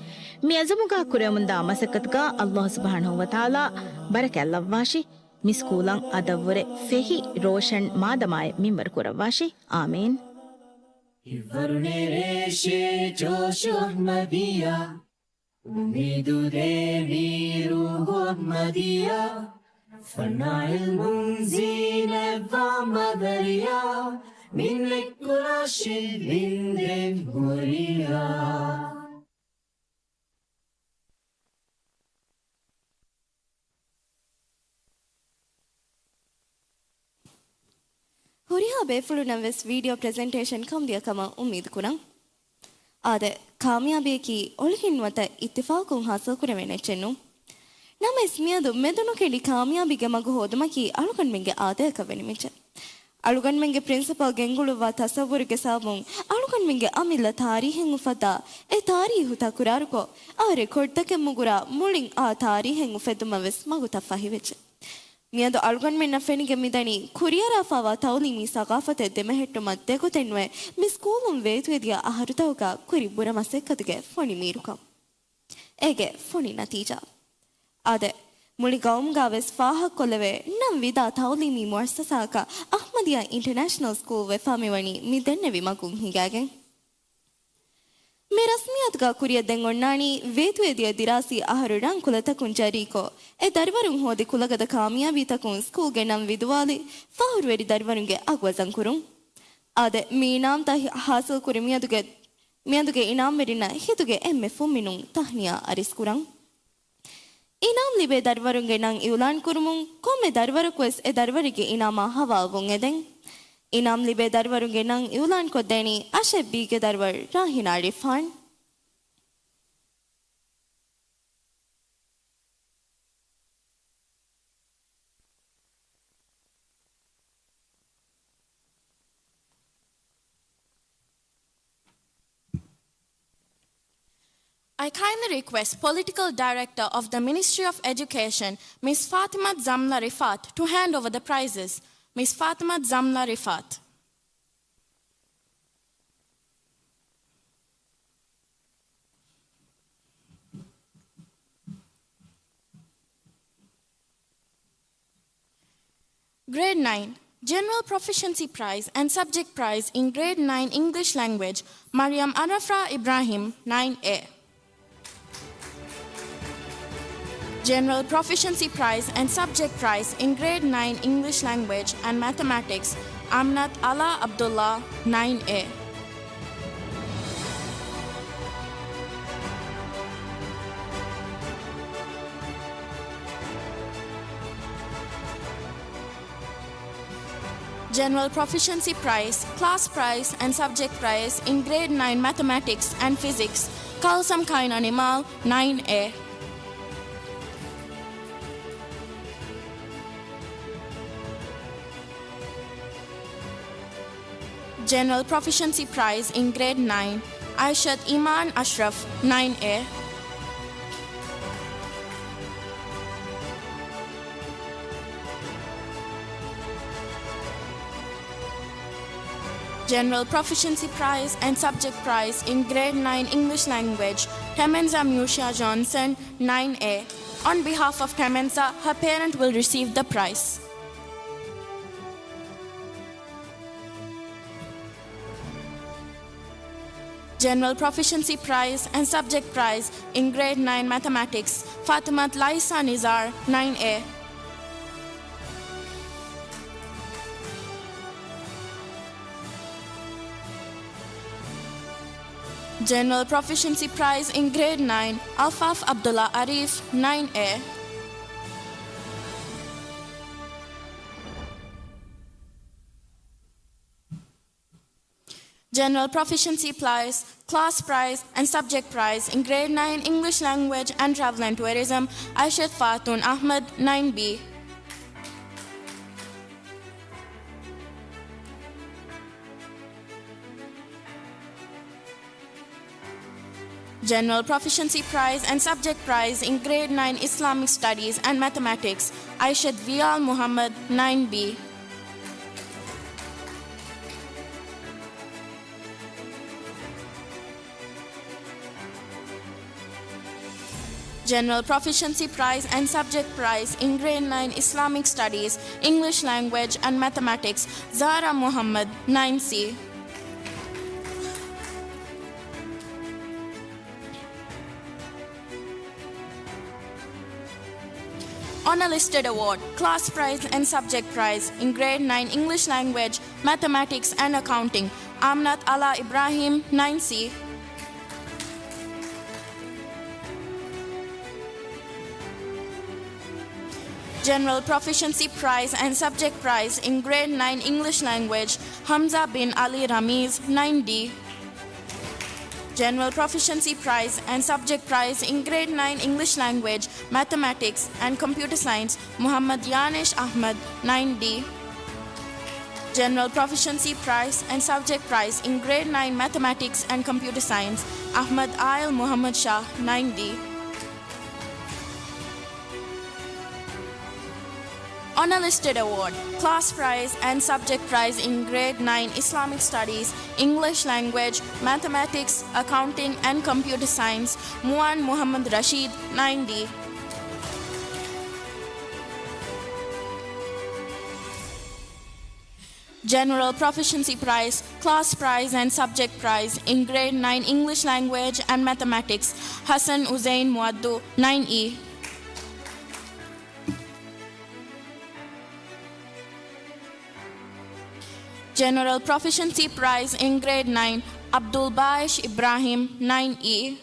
މި އަޒުމުގާ ކުރެވެމުންދާ މަސައްކަތުގާ ﷲ ސުބްޙާނަހޫ ވަތަޢާލާ ބަރަކާތްލައްވާށި. މި ސްކޫލަށް އަދަށްވުރެ ފެހި ރޯޝަން މާދަމާއެއް މިންވަރު ކުރައްވާށި. އާމީން. ހިތްވަރު ނެރޭށޭ ޖޯޝު އަޙްމަދިއްޔާ، އުއްމީދު ދޭ މީ ރޫޙު އަޙްމަދިއްޔާ، ފަންނާ ޢިލްމުން ޒީނަތްވާ މަދަރިޔާ، މިން އެއްކުރާށޭ ވިންދެން ހުރިޔާ. ހުރިހާ ބޭފުޅުންނަށް ވެސް ވީޑިއޯ ޕްރެޒެންޓޭޝަން ކަމުދިޔަ ކަމަށް އުއްމީދު ކުރަން. އާދެ، ކާމިޔާބީއަކީ އޮޅުގެން ނުވަތަ އިއްތިފާޤުން ޙާޞިލް ކުރެވޭނެ އެއްޗެއް ނޫން. ނަމަވެސް މިއަދު މެދުނުކެނޑި ކާމިޔާބީގެ މަގު ހޯދުމަކީ އަޅުގަނޑުމެންގެ އާދަޔަކަށް ވެނިމިއްޗެއް. އަޅުގަނޑުމެންގެ ޕްރިންސިޕަލް ގެންގުޅުއްވާ ތަޞައްވުރުގެ ސަބަބުން އަޅުގަނޑުމެންގެ އަމިއްލަ ތާރީހެއް އުފައްދާ، އެ ތާރީހު ތަކުރާރުކޮށް، އާ ރެކޯޑްތަކެއް މުގުރާ މުޅިން އާ ތާރީހެއް އުފެއްދުމަށް ވެސް މަގުތައް ފަހިވެއްޖެ. މިއަދު އަޅުގަނޑުމެންނަށް ފެނިގެން މިދަނީ ކުރިއަރާފައިވާ ތައުލީމީ ސަގާފަތެއް ދެމެހެއްޓުމަށް ދެގޮތެއް ނުވެ، މި ސްކޫލުން ވޭތުވެދިޔަ އަހަރުތަކުގަ ކުރި ބުރަ މަސައްކަތުގެ ފޮނި މީރުކަން. އޭގެ ފޮނި ނަތީޖާ. އާދެ، މުޅި ގައުމުގަ ވެސް ފާހަގަކޮށްލެވޭ ނަން ވިދާ ތައުލީމީ މުއައްސަސާއަކަށް އަޙްމަދިއްޔާ އިންޓަރނޭޝަނަލް ސްކޫލް ވެފާ މިވަނީ މި ދެންނެވި މަގުން ހިނގާގެން. މި ރަސްމިއްޔާތުގަ ކުރިއަށް ދެން އޮންނާނީ ވޭތުވެދިޔަ ދިރާސީ އަހަރު ރަން ކުލަތަކުން ޖަރީކޮށް، އެ ދަރިވަރުން ހޯދި ކުލަގަދަ ކާމިޔާބީތަކުން ސްކޫލްގެ ނަން ވިދުވާލި ފަހުރުވެރި ދަރިވަރުންގެ އަގު ވަޒަންކުރުން. އާދެ، މި އިނާމްތައް ހި-، ހާސިލްކުރި މިއަދުގެ މިއަދުގެ އިނާމްވެރިންނަށް ހިތުގެ އެންމެ ފުންމިނުން ތަހްނިޔާ އަރިސްކުރަން. އިނާމް ލިބޭ ދަރިވަރުންގެ ނަން އިއުލާން ކުރުމުން، ކޮންމެ ދަރިވަރަކުވެސް އެ ދަރިވަރެއްގެ އިނާމާ ހަވާލުވުން އެދެން. އިނާމް ލިބޭ ދަރިވަރުންގެ ނަން އިއުލާން ކޮށްދޭނީ އަށެއް ބީގެ ދަރިވަރު ރާހިނާ ރިފާން. I kindly request Political Director of the Ministry of Education, Miss Fatimat Zamla Rifat, to hand over the prizes. Miss Fatimat Zamla Rifat. Grade nine, General Proficiency Prize and Subject Prize in Grade nine English Language, Mariam Arafra Ibrahim, nine A. General Proficiency Prize and Subject Prize in Grade nine English Language and Mathematics, Amnat Ala Abdullah, nine A. General Proficiency Prize, Class Prize and Subject Prize in Grade nine Mathematics and Physics, Kalsam Kaina Nimal, nine A. General Proficiency Prize in Grade nine, Aishat Iman Ashraf, nine A. General Proficiency Prize and Subject Prize in Grade nine English Language, Temenza Musia Johnson, nine A. On behalf of Temenza, her parent will receive the prize. General Proficiency Prize and Subject Prize in Grade nine Mathematics, Fatimat Laisa Nizar, nine A. General Proficiency Prize in Grade nine, Alfaf Abdullah Arif, nine A. General Proficiency Prize, Class Prize, and Subject Prize in Grade nine English Language and Travel and Tourism, Aishat Fatun Ahmed, nine B. General Proficiency Prize and Subject Prize in Grade nine Islamic Studies and Mathematics, Aishat Vial Muhammad, nine B. General Proficiency Prize and Subject Prize in Grade nine Islamic Studies, English Language and Mathematics, Zahra Muhammad, nine C. Honor Listed Award, Class Prize and Subject Prize in Grade nine English Language, Mathematics and Accounting, Amnat Ala Ibrahim, nine C. General Proficiency Prize and Subject Prize in Grade nine English Language, Hamza bin Ali Ramiz, nine D. General Proficiency Prize and Subject Prize in Grade nine English Language, Mathematics and Computer Science, Muhammad Yanish Ahmed, nine D. General Proficiency Prize and Subject Prize in Grade nine Mathematics and Computer Science, Ahmed Ail Muhammad Shah, nine D. Honor Listed Award, Class Prize and Subject Prize in Grade nine Islamic Studies, English Language, Mathematics, Accounting and Computer Science, Muan Muhammad Rashid, nine D. General Proficiency Prize, Class Prize and Subject Prize in Grade nine English Language and Mathematics, Hassan Uzain Muaddu, nine E. General Proficiency Prize in Grade nine, Abdul Baish Ibrahim, nine E.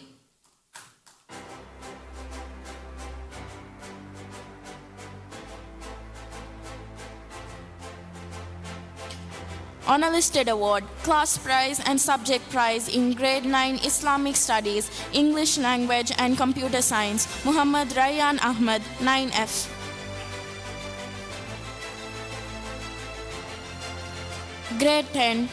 Honor Listed Award, Class Prize and Subject Prize in Grade nine Islamic Studies, English Language and Computer Science, Muhammad Rayyan Ahmed, nine F. Grade ten,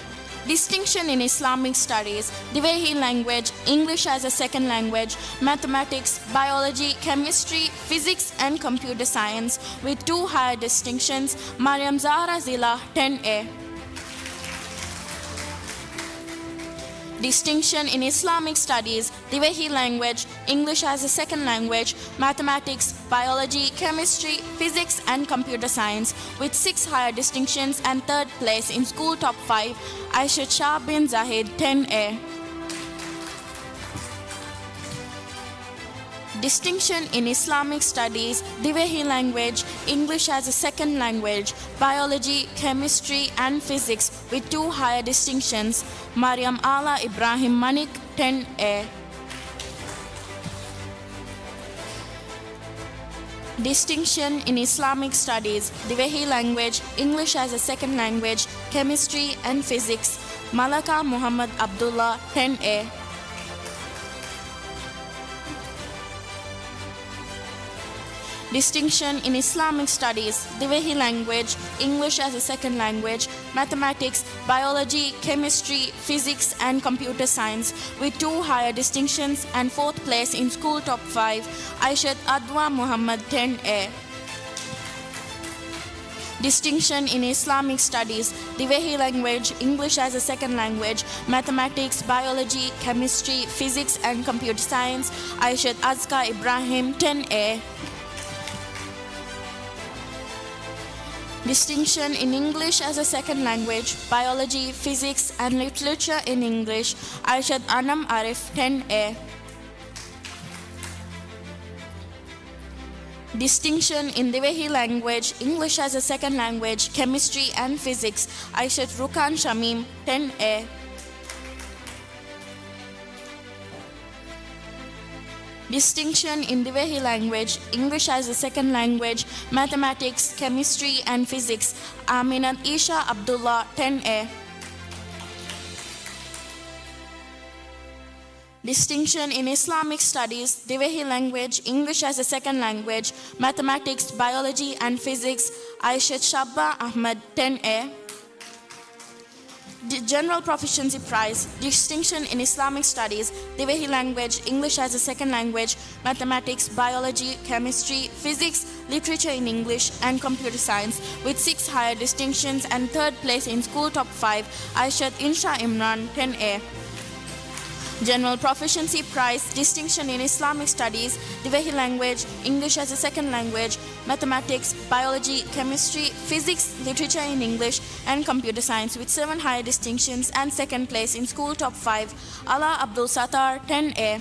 Distinction in Islamic Studies, ދިވެހި language, English as a second language, mathematics, biology, chemistry, physics and computer science, with two higher distinctions, Mariam Zahra Zila, ten A. Distinction in Islamic Studies, ދިވެހި language, English as a second language, mathematics, biology, chemistry, physics and computer science, with six higher distinctions and third place in school top five, Aishat Shah bin Zahid, ten A. Distinction in Islamic Studies, ދިވެހި language, English as a second language, biology, chemistry and physics, with two higher distinctions, Mariam Ala Ibrahim Manik, ten A. Distinction in Islamic Studies, ދިވެހި language, English as a second language, chemistry and physics, Malaka Muhammad Abdullah, ten A. Distinction in Islamic Studies, ދިވެހި language, English as a second language, mathematics, biology, chemistry, physics and computer science, with two higher distinctions and fourth place in school top five, Aishat Adwa Muhammad, ten A. Distinction in Islamic Studies, ދިވެހި language, English as a second language, mathematics, biology, chemistry, physics and computer science, Aishat Azka Ibrahim, ten A. Distinction in English as a second language, biology, physics and literature in English, Aishat Anam Arif, ten A. Distinction in ދިވެހި language, English as a second language, chemistry and physics, Aishat Rukan Shamim, ten A. Distinction in Diwehi language, English as a second language, mathematics, chemistry, and physics, Aminat Isha Abdullah, ten A. Distinction in Islamic Studies, Diwehi language, English as a second language, mathematics, biology, and physics, Aishat Shabba Ahmad, ten A. D- General Proficiency Prize, Distinction in Islamic Studies, Diwehi language, English as a second language, mathematics, biology, chemistry, physics, literature in English, and computer science, with six higher distinctions and third place in school top five, Aishat Insha Imran, ten A. General Proficiency Prize, Distinction in Islamic Studies, Diwehi language, English as a second language, mathematics, biology, chemistry, physics, literature in English, and computer science, with seven higher distinctions and second place in school top five, Ala Abdul Sattar, ten A.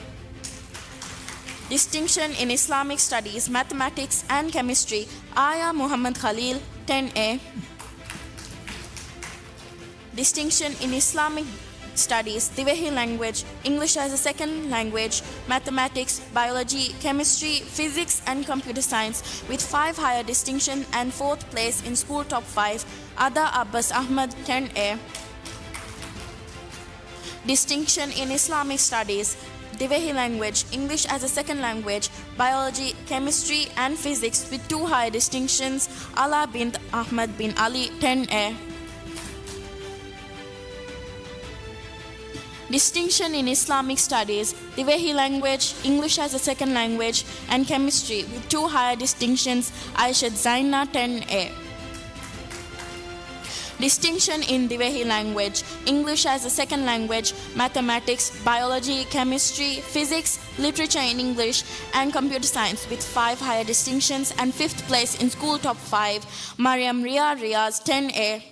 Distinction in Islamic Studies, Mathematics, and Chemistry, Aya Muhammad Khalil, ten A. Distinction in Islamic Studies, Diwehi language, English as a second language, mathematics, biology, chemistry, physics, and computer science, with five higher distinction and fourth place in school top five, Ada Abbas Ahmad, ten A. Distinction in Islamic Studies, Diwehi language, English as a second language, biology, chemistry, and physics, with two higher distinctions, Ala bint Ahmad bin Ali, ten A. Distinction in Islamic Studies, Diwehi language, English as a second language, and chemistry, with two higher distinctions, Aishat Zaina, ten A. Distinction in Diwehi language, English as a second language, mathematics, biology, chemistry, physics, literature in English, and computer science, with five higher distinctions and fifth place in school top five, Mariam Ria Riaz, ten A.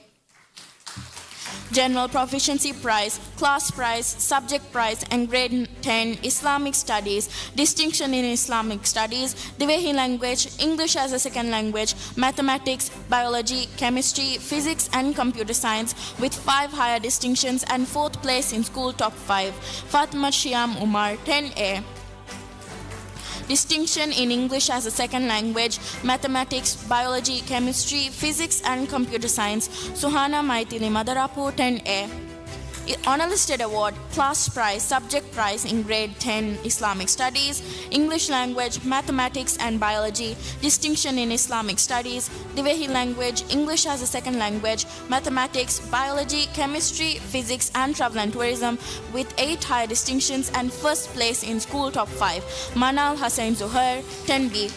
General Proficiency Prize, Class Prize, Subject Prize, and Grade ten Islamic Studies, Distinction in Islamic Studies, Diwehi language, English as a second language, mathematics, biology, chemistry, physics, and computer science, with five higher distinctions and fourth place in school top five, Fatma Shiam Umar, ten A. Distinction in English as a second language, mathematics, biology, chemistry, physics, and computer science, Suhana Maitili Madarapu, ten A. I- Honor Listed Award, Class Prize, Subject Prize in Grade ten Islamic Studies, English Language, Mathematics, and Biology, Distinction in Islamic Studies, Diwehi language, English as a second language, mathematics, biology, chemistry, physics, and travel and tourism, with eight higher distinctions and first place in school top five, Manal Hussain Zuhair, ten B.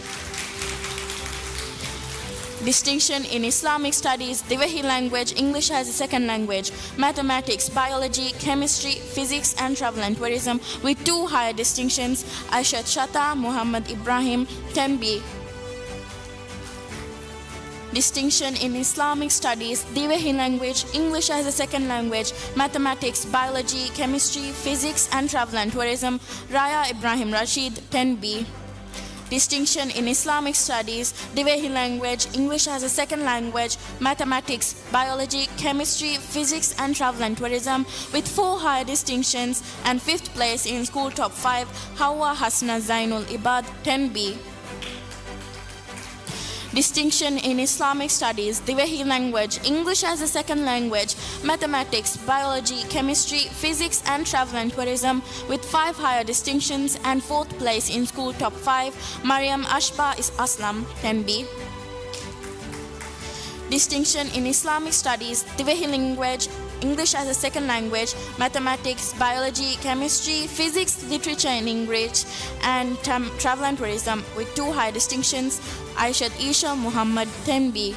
Distinction in Islamic Studies, Diwehi language, English as a second language, mathematics, biology, chemistry, physics, and travel and tourism, with two higher distinctions, Aishat Shata Muhammad Ibrahim, ten B. Distinction in Islamic Studies, Diwehi language, English as a second language, mathematics, biology, chemistry, physics, and travel and tourism, Raya Ibrahim Rashid, ten B. Distinction in Islamic Studies, Diwehi language, English as a second language, mathematics, biology, chemistry, physics, and travel and tourism, with four higher distinctions and fifth place in school top five, Hawa Hasna Zainul Ibad, ten B. Distinction in Islamic Studies, Diwehi language, English as a second language, mathematics, biology, chemistry, physics, and travel and tourism, with five higher distinctions and fourth place in school top five, Mariam Ashba Is Aslam, ten B. Distinction in Islamic Studies, Diwehi language, English as a second language, mathematics, biology, chemistry, physics, literature in English, and tam- travel and tourism, with two high distinctions, Aishat Isha Muhammad, ten B.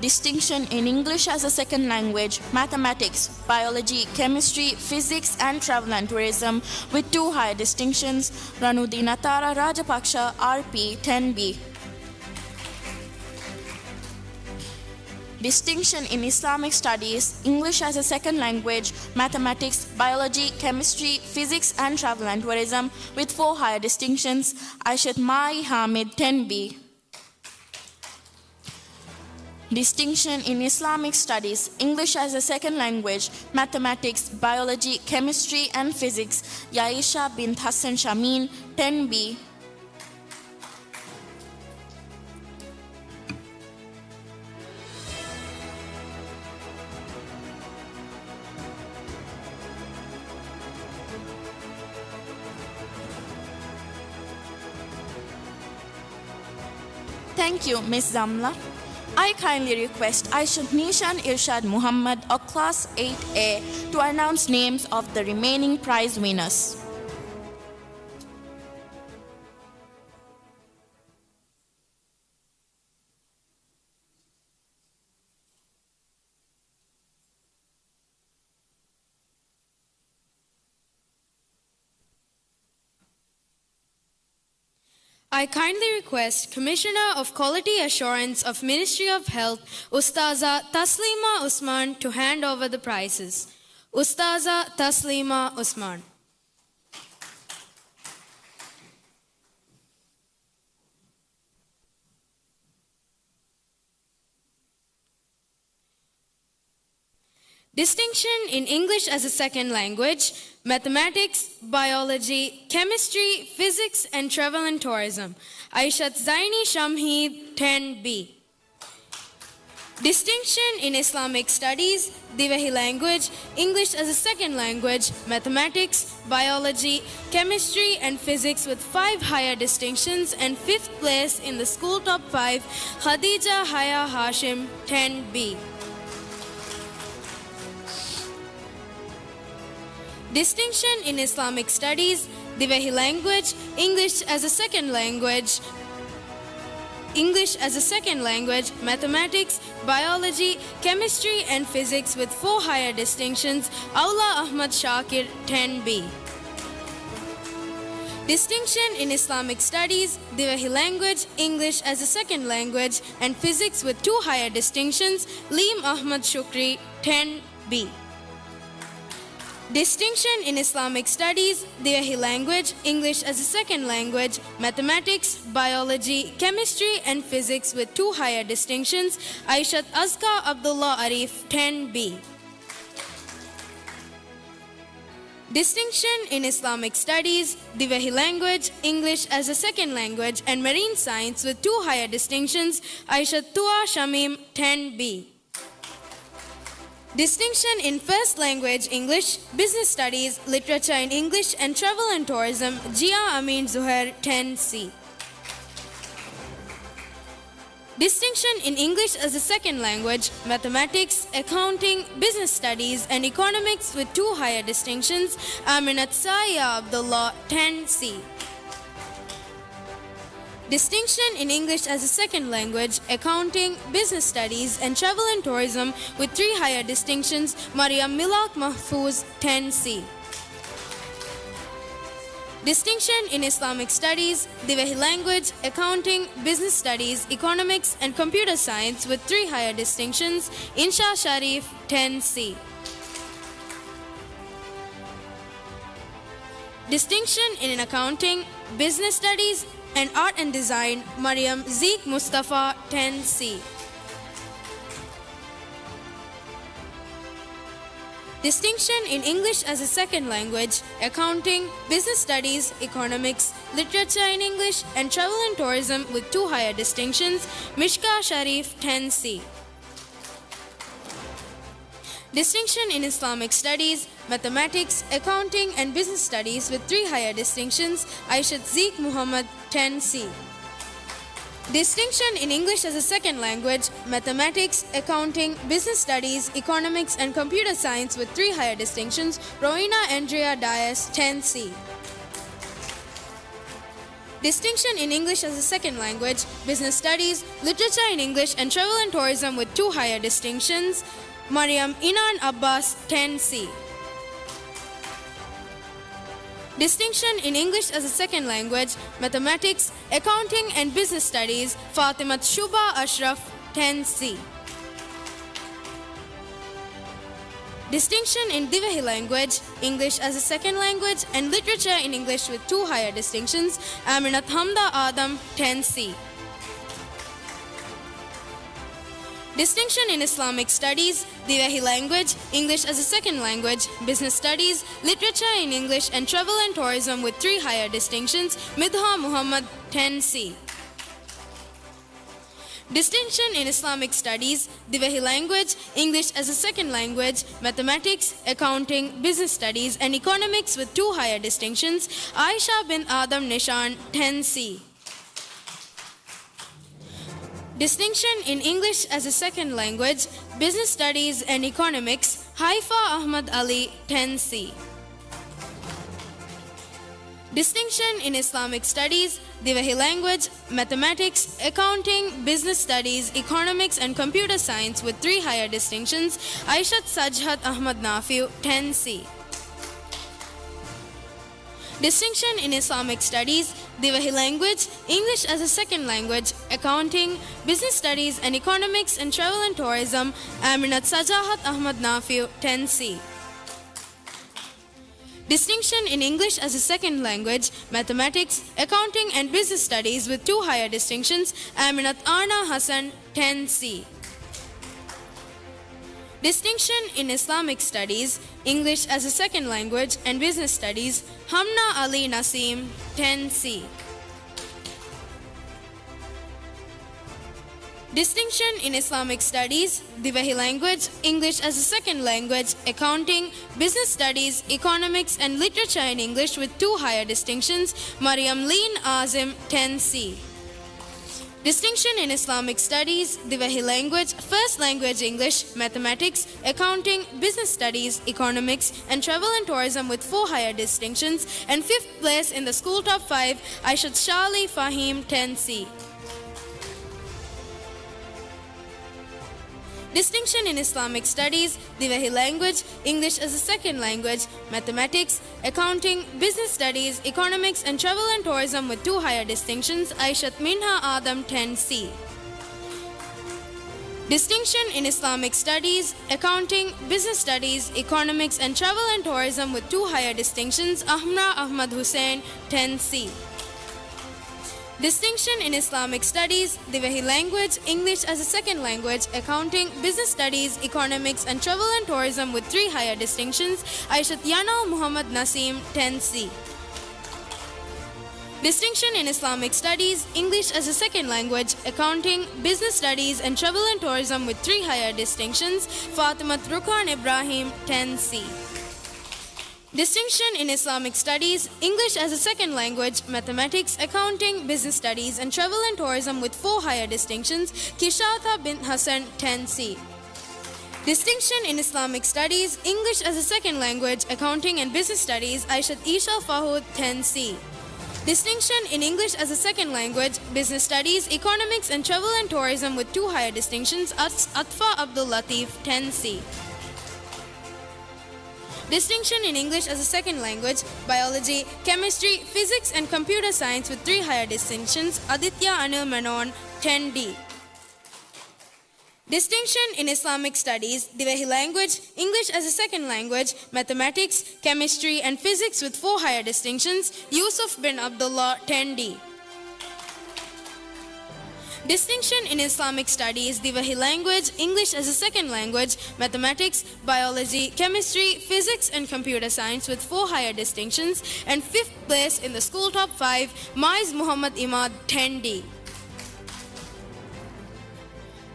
Distinction in English as a second language, mathematics, biology, chemistry, physics, and travel and tourism, with two high distinctions, Ranudinatara Rajapaksa, R P, ten B. Distinction in Islamic Studies, English as a second language, mathematics, biology, chemistry, physics, and travel and tourism, with four higher distinctions, Aishat Mai Hamid, ten B. Distinction in Islamic Studies, English as a Second Language, Mathematics, Biology, Chemistry and Physics, Yaisha bint Hassan Shamin, ten B. Thank you, Miss Zamla. I kindly request Aishat Nishan Irshad Muhammad of Class eight A to announce names of the remaining prize winners. I kindly request Commissioner of Quality Assurance of Ministry of Health, Ustaza Taslima Usman, to hand over the prizes. Ustaza Taslima Usman. Distinction in English as a Second Language, Mathematics, Biology, Chemistry, Physics, and Travel and Tourism, Aishat Zaini Shamheed, ten B. Distinction in Islamic Studies, ދިވެހި ލެންގުއޭޖް، އިންގްލިޝް އެޒް އެ ސެކަންޑް ލެންގުއޭޖް، މެތަމެޓިކްސް، ބަޔޮލޮޖީ، ކެމިސްޓްރީ އެންޑް ފިޒިކްސް with five higher distinctions and fifth place in the school top five, Khadija Haya Hashim, ten B. Distinction in Islamic Studies, ދިވެހި ލެންގުއޭޖް، އިންގްލިޝް އެޒް އެ ސެކަންޑް ލެންގުއޭޖް، އިންގްލިޝް އެޒް އެ ސެކަންޑް ލެންގުއޭޖް، މެތަމެޓިކްސް، ބަޔޮލޮޖީ، ކެމިސްޓްރީ އެންޑް ފިޒިކްސް with four higher distinctions, އައުލާ އަޙްމަދު ޝާކިރު، ten B. Distinction in Islamic Studies, ދިވެހި ލެންގުއޭޖް، އިންގްލިޝް އެޒް އެ ސެކަންޑް ލެންގުއޭޖް އެންޑް ފިޒިކްސް with two higher distinctions, ލީމް އަޙްމަދު ޝުކްރީ، ten B. Distinction in Islamic Studies, ދިވެހި ލެންގުއޭޖް، އިންގްލިޝް އެޒް އެ ސެކަންޑް ލެންގުއޭޖް، މެތަމެޓިކްސް، ބަޔޮލޮޖީ، ކެމިސްޓްރީ އެންޑް ފިޒިކްސް with two higher distinctions, އައިޝަތު އަޒްކާ ޢަބްދުﷲ ޢަރީފް، ten B. Distinction in Islamic Studies, ދިވެހި ލެންގުއޭޖް، އިންގްލިޝް އެޒް އެ ސެކަންޑް ލެންގުއޭޖް އެންޑް މެރީން ސައިންސް with two higher distinctions, އައިޝަތު ތުވާ ޝަމީމް، ten B. Distinction in First Language English, Business Studies, Literature in English and Travel and Tourism, ޒިޔާ އަމީން ޒުހައިރު، ten C. Distinction in English as a Second Language, Mathematics, Accounting, Business Studies and Economics with two higher distinctions, އާމިނަތު ސާއިޔާ ޢަބްދުﷲ، ten C. Distinction in English as a Second Language, Accounting, Business Studies and Travel and Tourism with three higher distinctions, މަރިޔަމް މިލާކް މަޙްފޫޒް، ten C. Distinction in Islamic Studies, ދިވެހި ލެންގުއޭޖް، އެކައުންޓިން، ބިޒްނަސް ސްޓަޑީޒް، އިކޮނޮމިކްސް އެންޑް ކޮމްޕިއުޓަރ ސައިންސް with three higher distinctions, އިންޝާ ޝަރީފް، ten C. Distinction in Accounting, Business Studies and Art and Design, މަރިޔަމް ޒީކް މުސްތަފާ، ten C. Distinction in English as a Second Language, Accounting, Business Studies, Economics, Literature in English and Travel and Tourism with two higher distinctions, މިޝްކާ ޝަރީފް، ten C. Distinction in Islamic Studies, Mathematics, Accounting and Business Studies with three higher distinctions, އައިޝަތު ޒީކް މުޙައްމަދު، ten C. Distinction in English as a Second Language, Mathematics, Accounting, Business Studies, Economics and Computer Science with three higher distinctions, ރޮވީނާ އެންޑްރިއާ ޑަޔަސް، ten C. Distinction in English as a Second Language, Business Studies, Literature in English and Travel and Tourism with two higher distinctions, މަރިޔަމް އިނާން ޢައްބާސް، ten C. Distinction in English as a Second Language, Mathematics, Accounting and Business Studies, ފާޠިމަތު ޝުބާ އަޝްރަފް، ten C. Distinction in ދިވެހި ލެންގުއޭޖް، English as a Second Language and Literature in English with two higher distinctions, އާމިނަތު ޙަމްދާ އާދަމް، ten C. Distinction in Islamic Studies, ދިވެހި language, English as a second language, business studies, literature in English and travel and tourism with three higher distinctions, މިދްހާ މުޙައްމަދު، ten C. Distinction in Islamic Studies, ދިވެހި language, English as a second language, mathematics, accounting, business studies and economics with two higher distinctions, އާއިޝާ ބިން އާދަމް ނިޝާން، ten C. Distinction in English as a second language, business studies and economics, ހައިފާ އަޙްމަދު ޢަލީ، ten C. Distinction in Islamic Studies, ދިވެހި language, mathematics, accounting, business studies, economics and computer science with three higher distinctions, އައިޝަތު ސަޖްހަތު އަޙްމަދު ނާފިޢު، ten C. Distinction in Islamic Studies, ދިވެހި language, English as a second language, accounting, business studies and economics and travel and tourism, އާމިނަތު ސަޖާހަތު އަޙްމަދު ނާފިޢު، ten C. Distinction in English as a second language, mathematics, accounting and business studies with two higher distinctions, އާމިނަތު އާނާ ޙަސަން، ten C. Distinction in Islamic Studies, English as a second language and business studies, ހަމްނާ ޢަލީ ނަސީމް، ten C. Distinction in Islamic Studies, ދިވެހި language, English as a second language, accounting, business studies, economics and literature in English with two higher distinctions, މަރިޔަމް ލީން ޢާޒިމް، ten C. Distinction in Islamic Studies, ދިވެހި language, first language English, mathematics, accounting, business studies, economics and travel and tourism with four higher distinctions and fifth place in the school top five, އައިޝަތު ޝާލީ ފަހީމް، ten C. Distinction in Islamic Studies, ދިވެހި language, English as a second language, mathematics, accounting, business studies, economics and travel and tourism with two higher distinctions, އައިޝަތު މިންހާ އާދަމް، ten C. Distinction in Islamic Studies, accounting, business studies, economics and travel and tourism with two higher distinctions, އަޙްމްރާ އަޙްމަދު ޙުސައިން، ten C. Distinction in Islamic Studies, ދިވެހި language, English as a second language, accounting, business studies, economics and travel and tourism with three higher distinctions, އައިޝަތު ޔަނާ މުޙައްމަދު ނަސީމް، ten C. Distinction in Islamic Studies, English as a second language, accounting, business studies and travel and tourism with three higher distinctions, ފާތިމަތު ރުކާން އިބްރާހީމް، ten C. Distinction in Islamic Studies, English as a second language, mathematics, accounting, business studies and travel and tourism with four higher distinctions, ކިޝާތާ ބިން ޙަސަން، ten C. Distinction in Islamic Studies, English as a second language, accounting and business studies, އައިޝަތު އީޝާ ފަހޫދު، ten C. Distinction in English as a second language, business studies, economics and travel and tourism with two higher distinctions, އަތް-، އަތްފާ ޢަބްދުއްލަޠީފް، ten C. Distinction in English as a second language, biology, chemistry, physics and computer science with three higher distinctions, އަދިތްޔާ އަނިލް މެނޯން، ten D. Distinction in Islamic Studies, ދިވެހި language, English as a second language, mathematics, chemistry and physics with four higher distinctions, ޔޫސުފް ބިން ޢަބްދުއްލާ، ten D. Distinction in Islamic Studies, ދިވެހި language, English as a second language, mathematics, biology, chemistry, physics and computer science with four higher distinctions and fifth place in the school top five, މާއިޒް މުޙައްމަދު އިމާދު، ten D.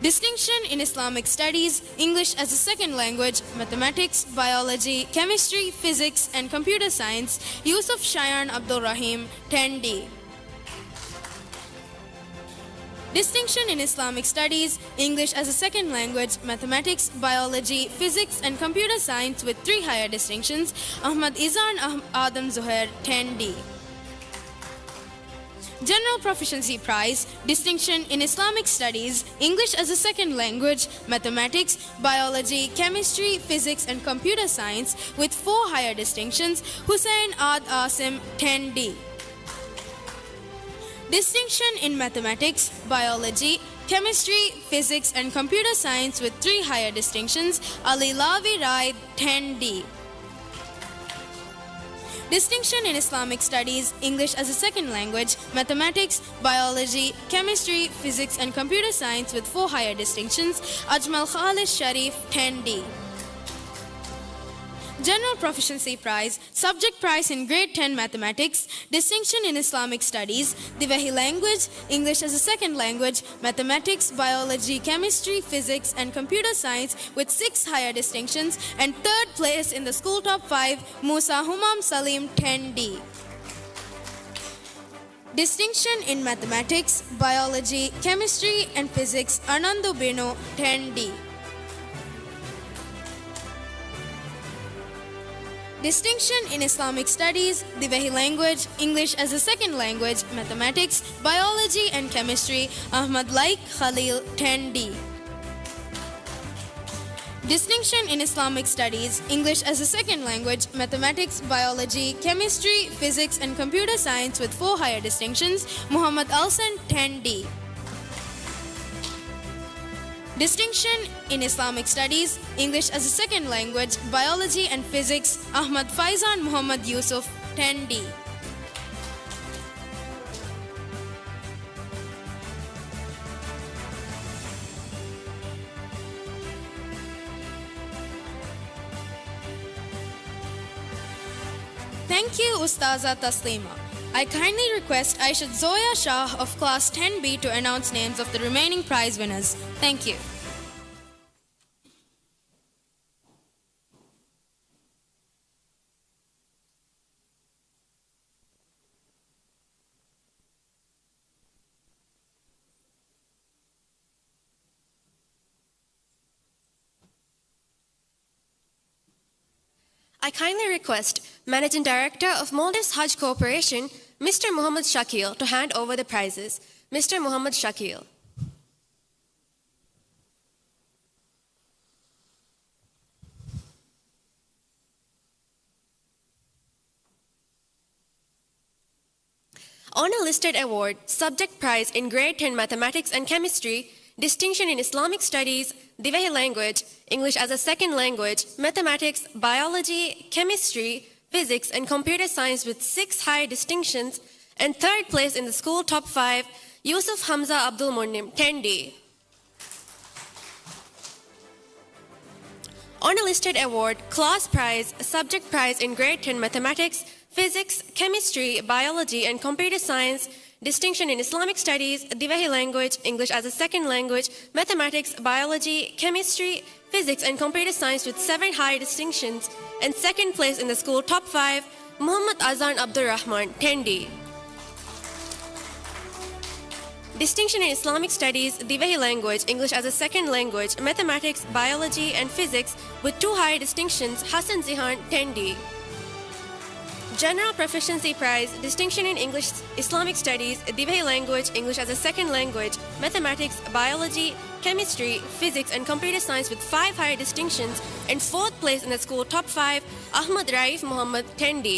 Distinction in Islamic Studies, English as a second language, mathematics, biology, chemistry, physics and computer science, ޔޫސުފް ޝަޔާން ޢަބްދުއްރަޙީމް، ten D. Distinction in Islamic Studies, English as a second language, mathematics, biology, physics and computer science with three higher distinctions, އަޙްމަދު އިޒާން އަޙް-، އާދަމް ޒުހައިރު، ten D. General Proficiency Prize, Distinction in Islamic Studies, English as a second language, mathematics, biology, chemistry, physics and computer science with four higher distinctions, ޙުސައިން އާދް އާސިމް، ten D. Distinction in mathematics, biology, chemistry, physics and computer science with three higher distinctions, ޢަލީ ލާވީ ރާއިދު، ten D. Distinction in Islamic Studies, English as a Second Language, Mathematics, Biology, Chemistry, Physics, and Computer Science with four higher distinctions, Ajmal Khalis Sharif, ten D. General Proficiency Prize, Subject Prize in Grade ten Mathematics, Distinction in Islamic Studies, ދިވެހި Language, English as a Second Language, Mathematics, Biology, Chemistry, Physics, and Computer Science with six higher distinctions, and third place in the school top five, Musa Humam Salim, ten D. Distinction in Mathematics, Biology, Chemistry, and Physics, Anandu Binu, ten D. Distinction in Islamic Studies, ދިވެހި Language, English as a Second Language, Mathematics, Biology, and Chemistry, Ahmad Laik Khalil, ten D. Distinction in Islamic Studies, English as a Second Language, Mathematics, Biology, Chemistry, Physics, and Computer Science with four higher distinctions, Muhammad Alsan, ten D. Distinction in Islamic Studies, English as a Second Language, Biology, and Physics, Ahmad Faizan Muhammad Yusuf, ten D. Thank you, Ustaza Taslima. I kindly request Aishat Zoya Shah of Class ten B to announce names of the remaining prize winners. Thank you. I kindly request Managing Director of Maldives Hajj Corporation, Mister Muhammad Shakil, to hand over the prizes. Mister Muhammad Shakil. Honor listed award, subject prize in grade ten mathematics and chemistry, distinction in Islamic studies, ދިވެހި language, English as a second language, mathematics, biology, chemistry, physics, and computer science with six high distinctions, and third place in the school top five, Yusuf Hamza Abdul Munnim, ten D. Honor listed award, class prize, subject prize in grade ten mathematics, physics, chemistry, biology, and computer science, distinction in Islamic studies, ދިވެހި language, English as a second language, mathematics, biology, chemistry, physics, and computer science with seven high distinctions, and second place in the school top five, Muhammad Azan Abdul Rahman, ten D. Distinction in Islamic Studies, ދިވެހި language, English as a second language, mathematics, biology, and physics with two higher distinctions, Hassan Zihan, ten D. General Proficiency Prize, distinction in English, Islamic Studies, ދިވެހި language, English as a second language, mathematics, biology, chemistry, physics, and computer science with five higher distinctions, and fourth place in the school top five, Ahmad Raif Muhammad, ten D.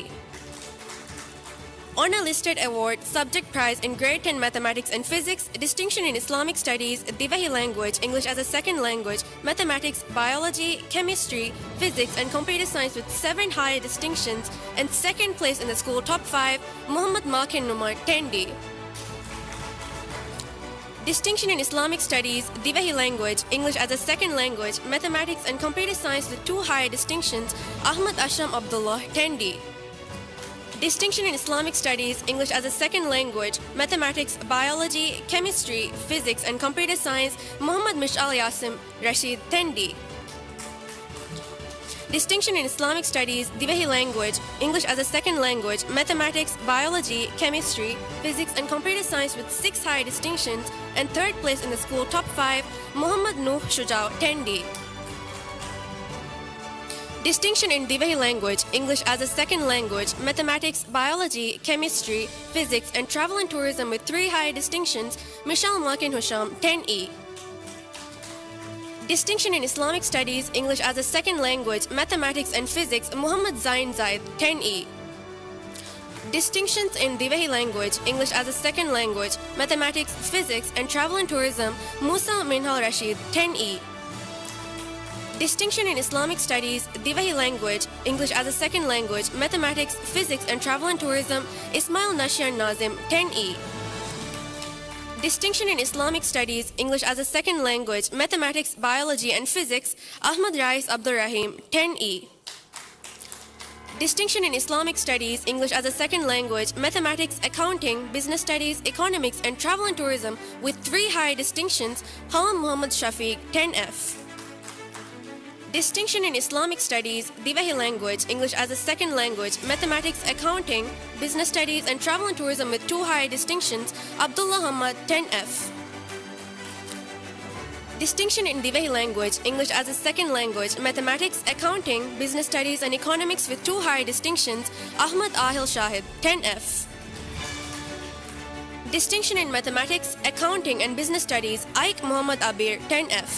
Honor listed award, subject prize in grade ten mathematics and physics, distinction in Islamic studies, ދިވެހި language, English as a second language, mathematics, biology, chemistry, physics, and computer science with seven higher distinctions, and second place in the school top five, Muhammad Makin Numan, ten D. Distinction in Islamic studies, ދިވެހި language, English as a second language, mathematics, and computer science with two higher distinctions, Ahmad Ashram Abdullah, ten D. Distinction in Islamic Studies, English as a Second Language, Mathematics, Biology, Chemistry, Physics, and Computer Science, Muhammad Mish'al Yasim Rashid, ten D. Distinction in Islamic Studies, ދިވެހި language, English as a Second Language, Mathematics, Biology, Chemistry, Physics, and Computer Science with six higher distinctions and third place in the school top five, Muhammad Nuh Shujao, ten D. Distinction in ދިވެހި language, English as a second language, mathematics, biology, chemistry, physics, and travel and tourism with three higher distinctions, Michelle Makin Husham, ten E. Distinction in Islamic studies, English as a second language, mathematics, and physics, Muhammad Zain Zaid, ten E. Distinctions in ދިވެހި language, English as a second language, mathematics, physics, and travel and tourism, Musa Minhal Rashid, ten E. Distinction in Islamic Studies, ދިވެހި language, English as a second language, mathematics, physics and travel and tourism, Ismail Nashian Nazim, ten E. Distinction in Islamic Studies, English as a second language, mathematics, biology and physics, Ahmad Rais Abdul Rahim, ten E. Distinction in Islamic Studies, English as a second language, mathematics, accounting, business studies, economics and travel and tourism with three higher distinctions, Halam Muhammad Shafiq, ten F. Distinction in Islamic Studies, ދިވެހި language, English as a second language, mathematics, accounting, business studies and travel and tourism with two higher distinctions, Abdullah Hamad, ten F. Distinction in ދިވެހި language, English as a second language, mathematics, accounting, business studies and economics with two higher distinctions, Ahmad Ahil Shahid, ten F. Distinction in mathematics, accounting and business studies, Aik Muhammad Abir, ten F.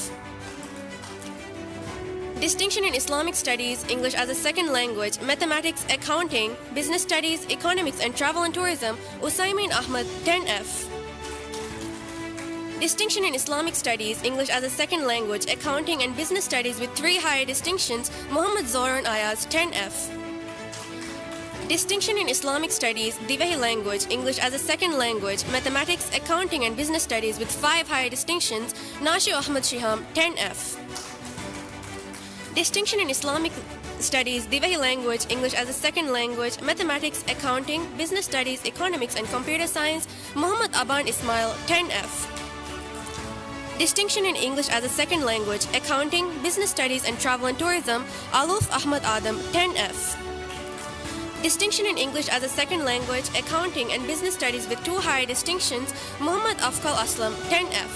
Distinction in Islamic Studies, English as a second language, mathematics, accounting, business studies, economics and travel and tourism, Usaimin Ahmad, ten F. Distinction in Islamic Studies, English as a second language, accounting and business studies with three higher distinctions, Muhammad Zoran Ayaz, ten F. Distinction in Islamic Studies, ދިވެހި language, English as a second language, mathematics, accounting and business studies with five higher distinctions, Nashu Ahmad Shiham, ten F. Distinction in Islamic Studies, ދިވެހި language, English as a second language, mathematics, accounting, business studies, economics and computer science, Muhammad Aban Ismail, ten F. Distinction in English as a second language, accounting, business studies and travel and tourism, Aluf Ahmad Adam, ten F. Distinction in English as a second language, accounting and business studies with two higher distinctions, Muhammad Afkal Aslam, ten F.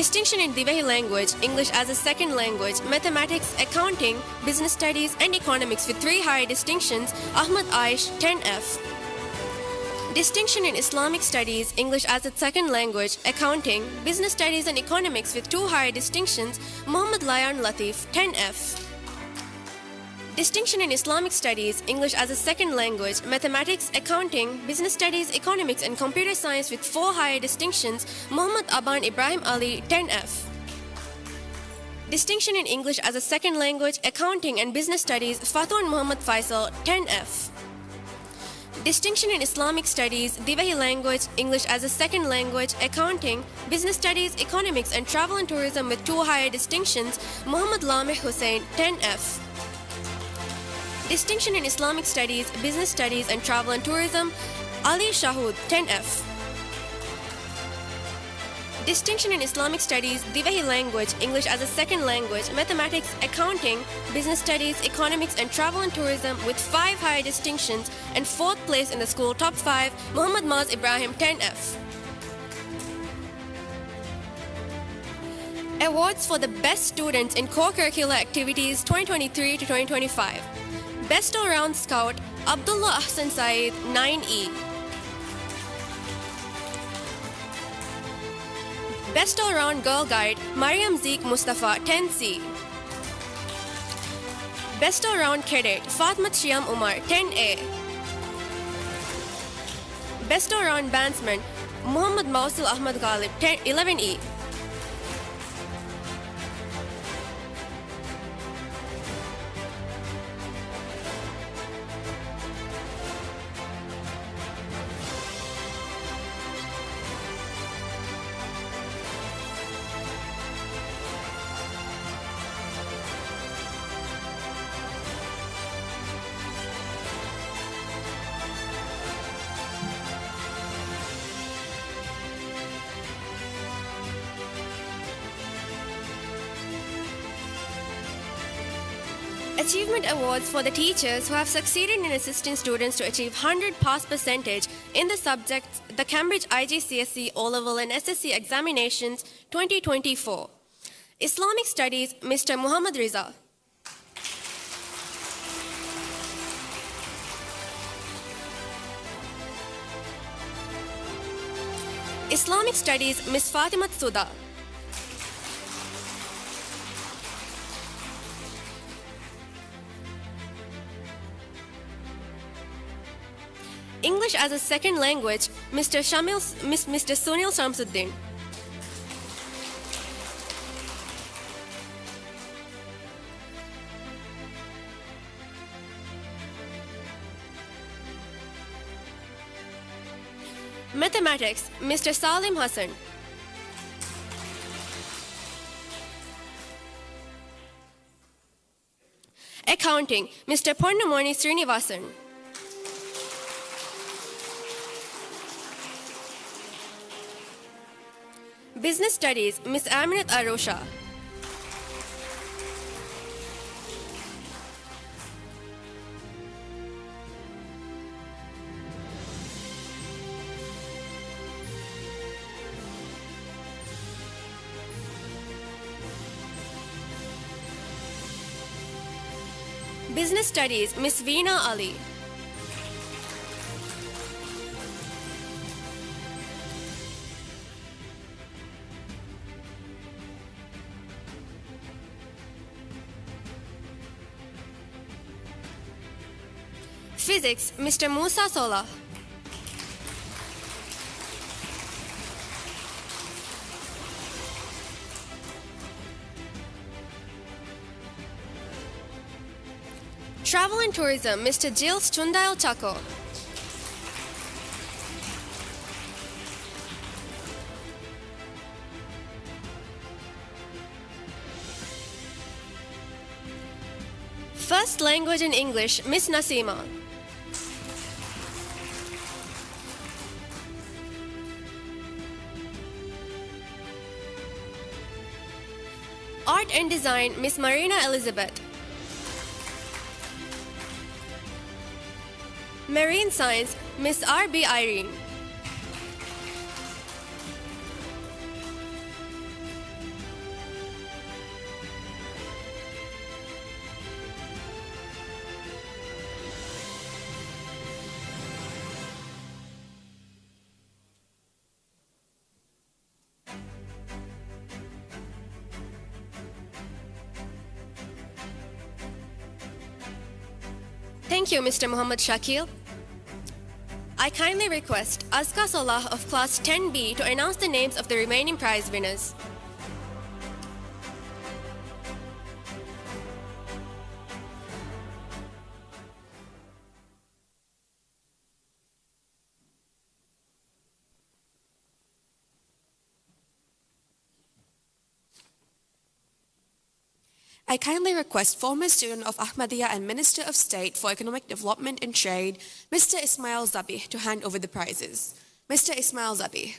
Distinction in ދިވެހި language, English as a second language, mathematics, accounting, business studies and economics with three higher distinctions, Ahmad Aish, ten F. Distinction in Islamic Studies, English as a second language, accounting, business studies and economics with two higher distinctions, Muhammad Layan Latif, ten F. Distinction in Islamic Studies, English as a second language, mathematics, accounting, business studies, economics and computer science with four higher distinctions, Muhammad Aban Ibrahim Ali, ten F. Distinction in English as a second language, accounting and business studies, Fatwan Muhammad Faisal, ten F. Distinction in Islamic Studies, ދިވެހި language, English as a second language, accounting, business studies, economics and travel and tourism with two higher distinctions, Muhammad Lameh Hussain, ten F. Distinction in Islamic Studies, business studies and travel and tourism, Ali Shahud, ten F. Distinction in Islamic Studies, ދިވެހި language, English as a second language, mathematics, accounting, business studies, economics and travel and tourism with five higher distinctions and fourth place in the school top five, Muhammad Maz Ibrahim, ten F. Awards for the Best Students in Co-Curricular Activities twenty twenty-three to twenty twenty-five. Best All-Round Scout, Abdullah Ahsan Saeed, nine E. Best All-Round Girl Guide, Mariam Zeek Mustafa, ten C. Best All-Round Cadet, Fatmat Shiam Umar, ten A. Best All-Round Bandsman, Muhammad Mausil Ahmad Ghalib, ten, eleven E. Achievement Awards for the teachers who have succeeded in assisting students to achieve hundred pass percentage in the subjects the Cambridge I G C S E O-Level and S S C examinations twenty twenty-four. Islamic Studies, Mister Muhammad Riza. Islamic Studies, Miss Fatimat Suda. English as a second language, Mister Shamil, Mis-, Mister Sunil Shamsuddin. Mathematics, Mister Salim Hassan. Accounting, Mister Ponnamoni Srinivasan. Business Studies, Miss Aminat Arusha. Business Studies, Miss Veena Ali. Physics, Mister Musa Solah. Travel and Tourism, Mister Gilles Chundail Chako. First Language in English, Miss Nasima. Art and Design, Miss Marina Elizabeth. Marine Science, Miss R B Irene. Thank you, Mister Muhammad Shakil. I kindly request Azka Solah of Class ten B to announce the names of the remaining prize winners. I kindly request former student of Ahmadiyya and Minister of State for Economic Development and Trade, Mister Ismail Zabih, to hand over the prizes. Mister Ismail Zabih.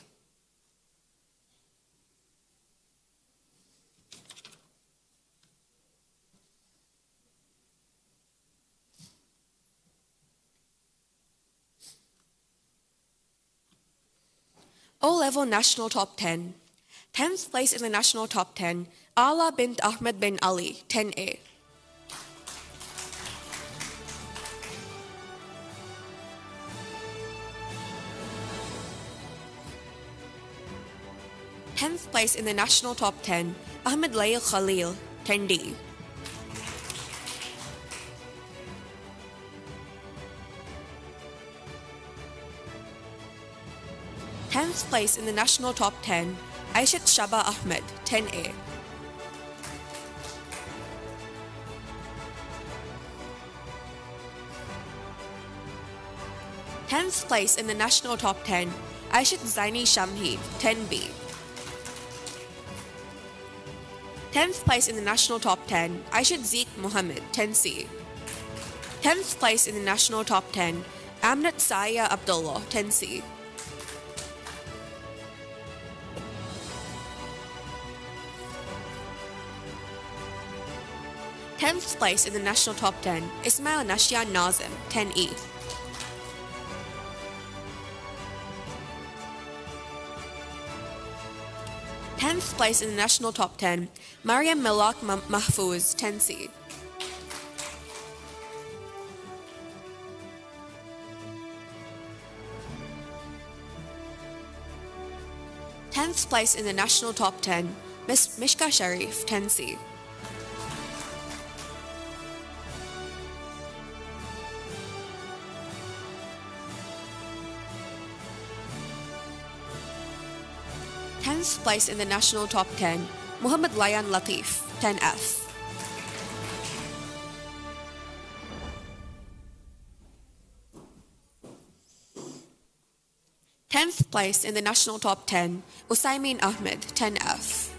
O-Level National Top ten. Tenth place in the National Top ten, Ala bint Ahmed bin Ali, ten A. Tenth place in the National Top ten, Ahmed Layl Khalil, ten D. Tenth place in the National Top ten, Aishat Shaba Ahmed, ten A. Tenth place in the National Top ten, Aishat Zaini Shamhi, ten B. Tenth place in the National Top ten, Aishat Zeek Mohammed, ten C. Tenth place in the National Top ten, Aminat Saya Abdullah, ten C. Tenth place in the National Top ten, Ismail Nashyan Nazim, ten E. Tenth place in the National Top ten, Mariam Melak Ma-, Mahfouz, ten C. Tenth place in the National Top ten, Miss Mishka Sharif, ten C. Tenth place in the National Top ten, Muhammad Layan Latif, ten F. Tenth place in the national top ten, Usaimin Ahmed, ten F.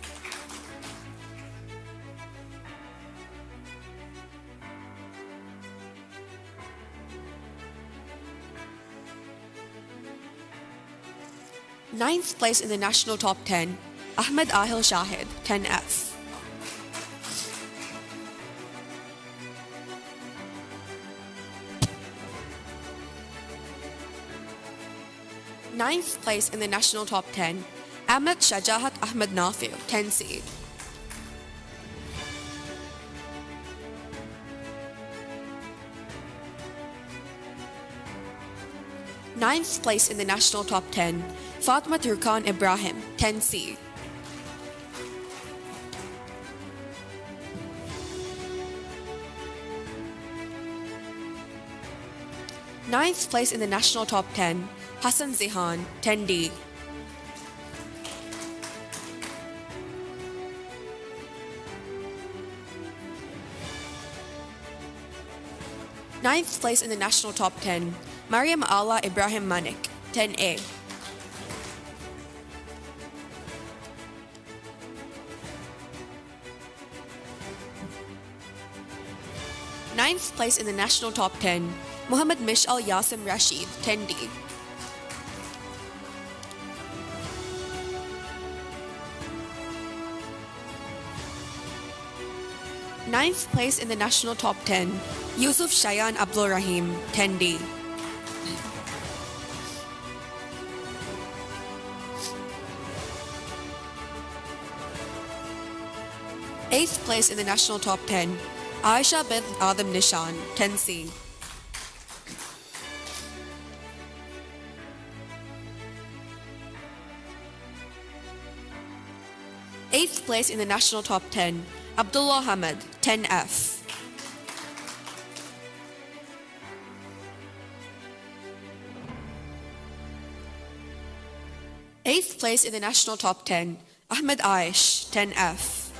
Ninth place in the national top ten, Ahmed Ahil Shahid, ten F. Ninth place in the national top ten, Ahmed Shajahat Ahmed Nafi, ten C. Ninth place in the national top ten, Fatma Turkan Ibrahim, ten C. Ninth place in the national top ten, Hassan Zihan, ten D. Ninth place in the national top ten, Mariam Ala Ibrahim Manik, ten A. Ninth place in the national top ten, Muhammad Mishal Yasim Rashid, ten D. Ninth place in the national top ten, Yusuf Shayan Abdul Rahim, ten D. Eighth place in the national top ten, Aisha bint Adam Nishan, ten C. Eighth place in the national top ten, Abdullah Hamad, ten F. Eighth place in the national top ten, Ahmed Aish, ten F.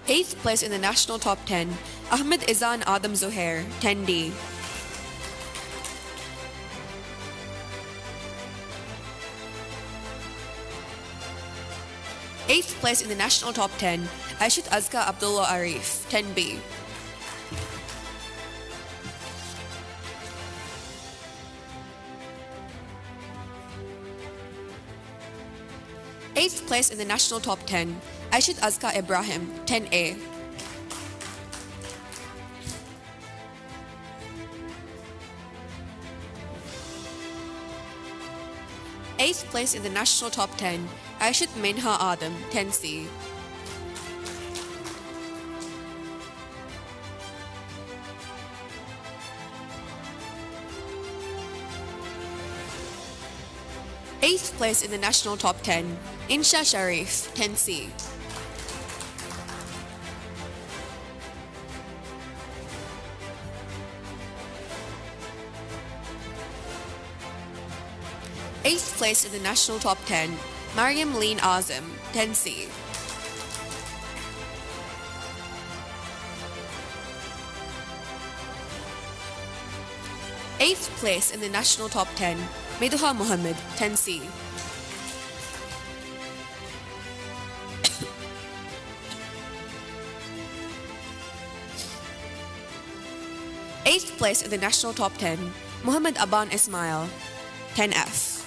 Eighth place in the national top ten, Ahmed Izan Adam Zuhair, ten D. Eighth place in the national top ten, Aishat Azka Abdullah Arif, ten B. Eighth place in the national top ten, Aishat Azka Ibrahim, ten A. Eighth place in the national top ten, Aishat Minha Adam, ten C. Eighth place in the national top ten, Insha Sharif, ten C. Eighth place in the national top ten, Mariam Leen Azim, ten C. Eighth place in the national top ten, Miduha Muhammad, ten C. Eighth place in the national top ten, Muhammad Aban Ismail, ten F.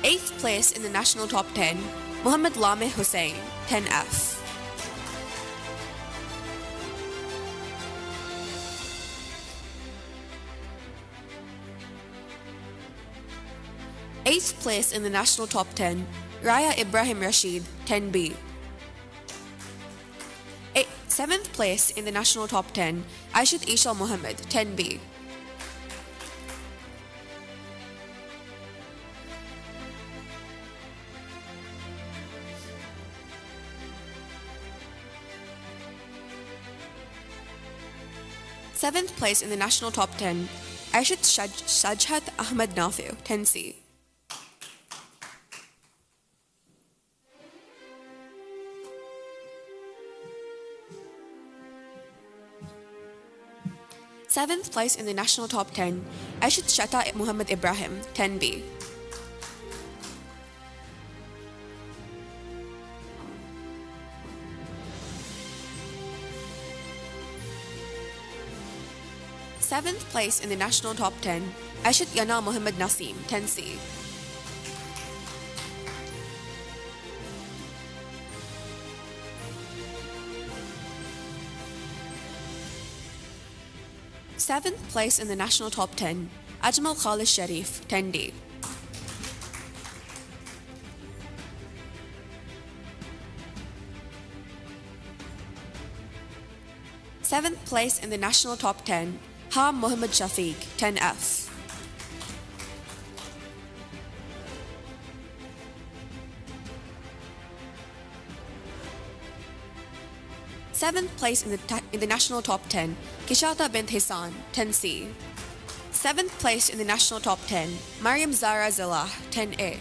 Eighth place in the national top ten, Muhammad Lameh Hussain, ten F. Eighth place in the national top ten, Raya Ibrahim Rashid, ten B. Ei-, seventh place in the national top ten, Aishat Isha Muhammad, ten B. Seventh place in the national top ten, އައިޝަތު ޝަޖް-، ޝަޖްހަތު އަޙްމަދު ނާފިޢު، ޓެން ސީ. Seventh place in the national top ten, އައިޝަތު ޝަތާ މުޙައްމަދު އިބްރާހިމް، ޓެން ބީ. Seventh place in the national top ten, އައިޝަތު ޔަނާ މުޙައްމަދު ނަސީމް، ޓެން ސީ. Seventh place in the national top ten, އަޖްމަލް ޚާލިދު ޝަރީފް، ޓެން ޑީ. Seventh place in the national top ten, ހާމް މުޙައްމަދު ޝަފީޤް، ޓެން އެފް. Seventh place in the ta-, in the national top ten, ކިޝާތާ ބިންތު ހިސާން، ޓެން ސީ. Seventh place in the national top ten, މަރިޔަމް ޒާރާ ޒަލާހް، ޓެން އޭ.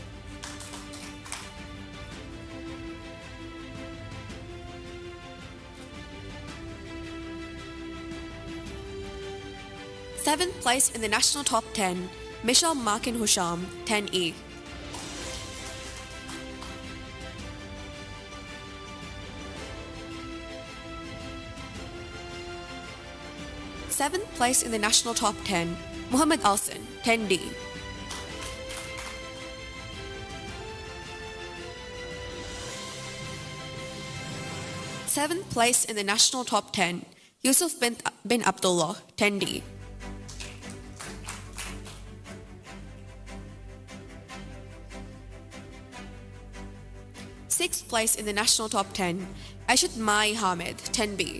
Seventh place in the national top ten, މިޝަލް މާކިން ހުޝާމް، ޓެން އީ. Seventh place in the national top ten, މުޙައްމަދު އަލްސަން، ޓެން ޑީ. Seventh place in the national top ten, ޔޫސުފް ބިން، ބިން ޢަބްދުﷲ، ޓެން ޑީ. Sixth place in the national top ten, އައިޝަތު މާއި ޙާމިދު، ޓެން ބީ.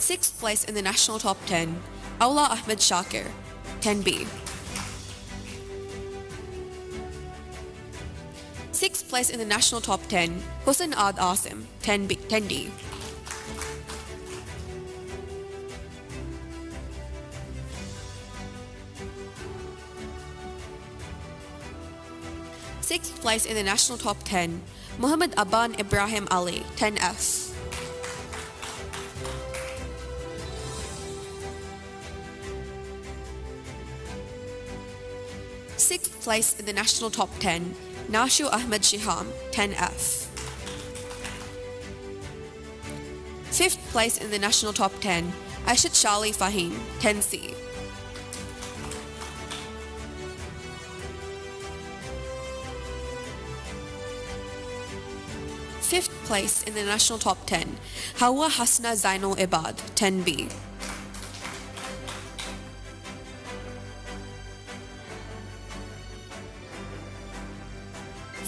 Sixth place in the national top ten, އަވްލާ އަޙްމަދު ޝާކިރު، ޓެން ބީ. Sixth place in the national top ten, ޙުސައިން އާދި ޢާޞިމް، ޓެން ބީ، ޓެން ޑީ. Sixth place in the national top ten, މުޙައްމަދު އައްބާން އިބްރާހިމް ޢަލީ، ޓެން އެފް. Sixth place in the national top ten, ނާޝިއު އަޙްމަދު ޝިހާމް، ޓެން އެފް. Fifth place in the national top ten, އައިޝަތު ޝާލީ ފަހީމް، ޓެން ސީ. Fifth place in the national top ten, ޙައްވާ ޙަސްނާ ޒައިނުލް ޢިބާދު، ޓެން ބީ.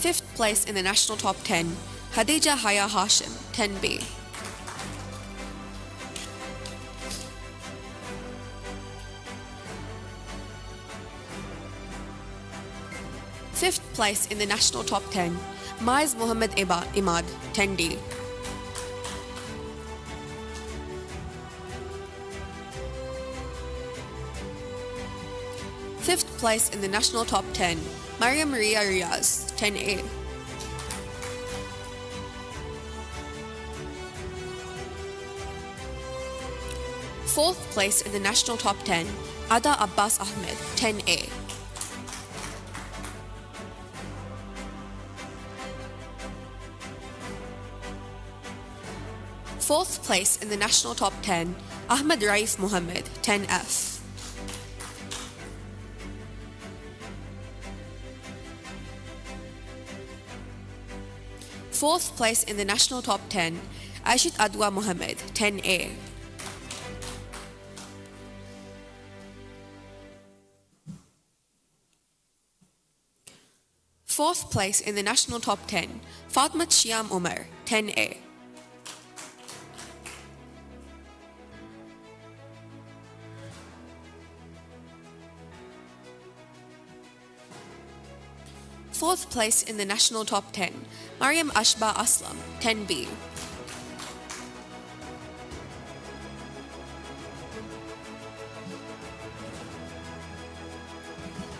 Fifth place in the national top ten, ޚަދީޖާ ޙަޔާ ހާޝިމް، ޓެން ބީ. Fifth place in the national top ten, މާއިޒް މުޙައްމަދު އިބާ-، އިމާދު، ޓެން ޑީ. Fifth place in the national top ten, މަރިޔަމް ރިޔާ ރިޔާޒް، ޓެން އޭ. Fourth place in the national top ten, އަދާ ޢައްބާސް އަޙްމަދު، ޓެން އޭ. Fourth place in the national top ten, އަޙްމަދު ރައީފް މުޙައްމަދު، ޓެން އެފް. Fourth place in the national top ten, އައިޝަތު އަދްވާ މުޙައްމަދު، ޓެން އޭ. Fourth place in the national top ten, ފާތުމަތު ޝިޔާމް ޢުމަރު، ޓެން އޭ. Fourth place in the national top ten, Mariam Ashba Aslam, ten B.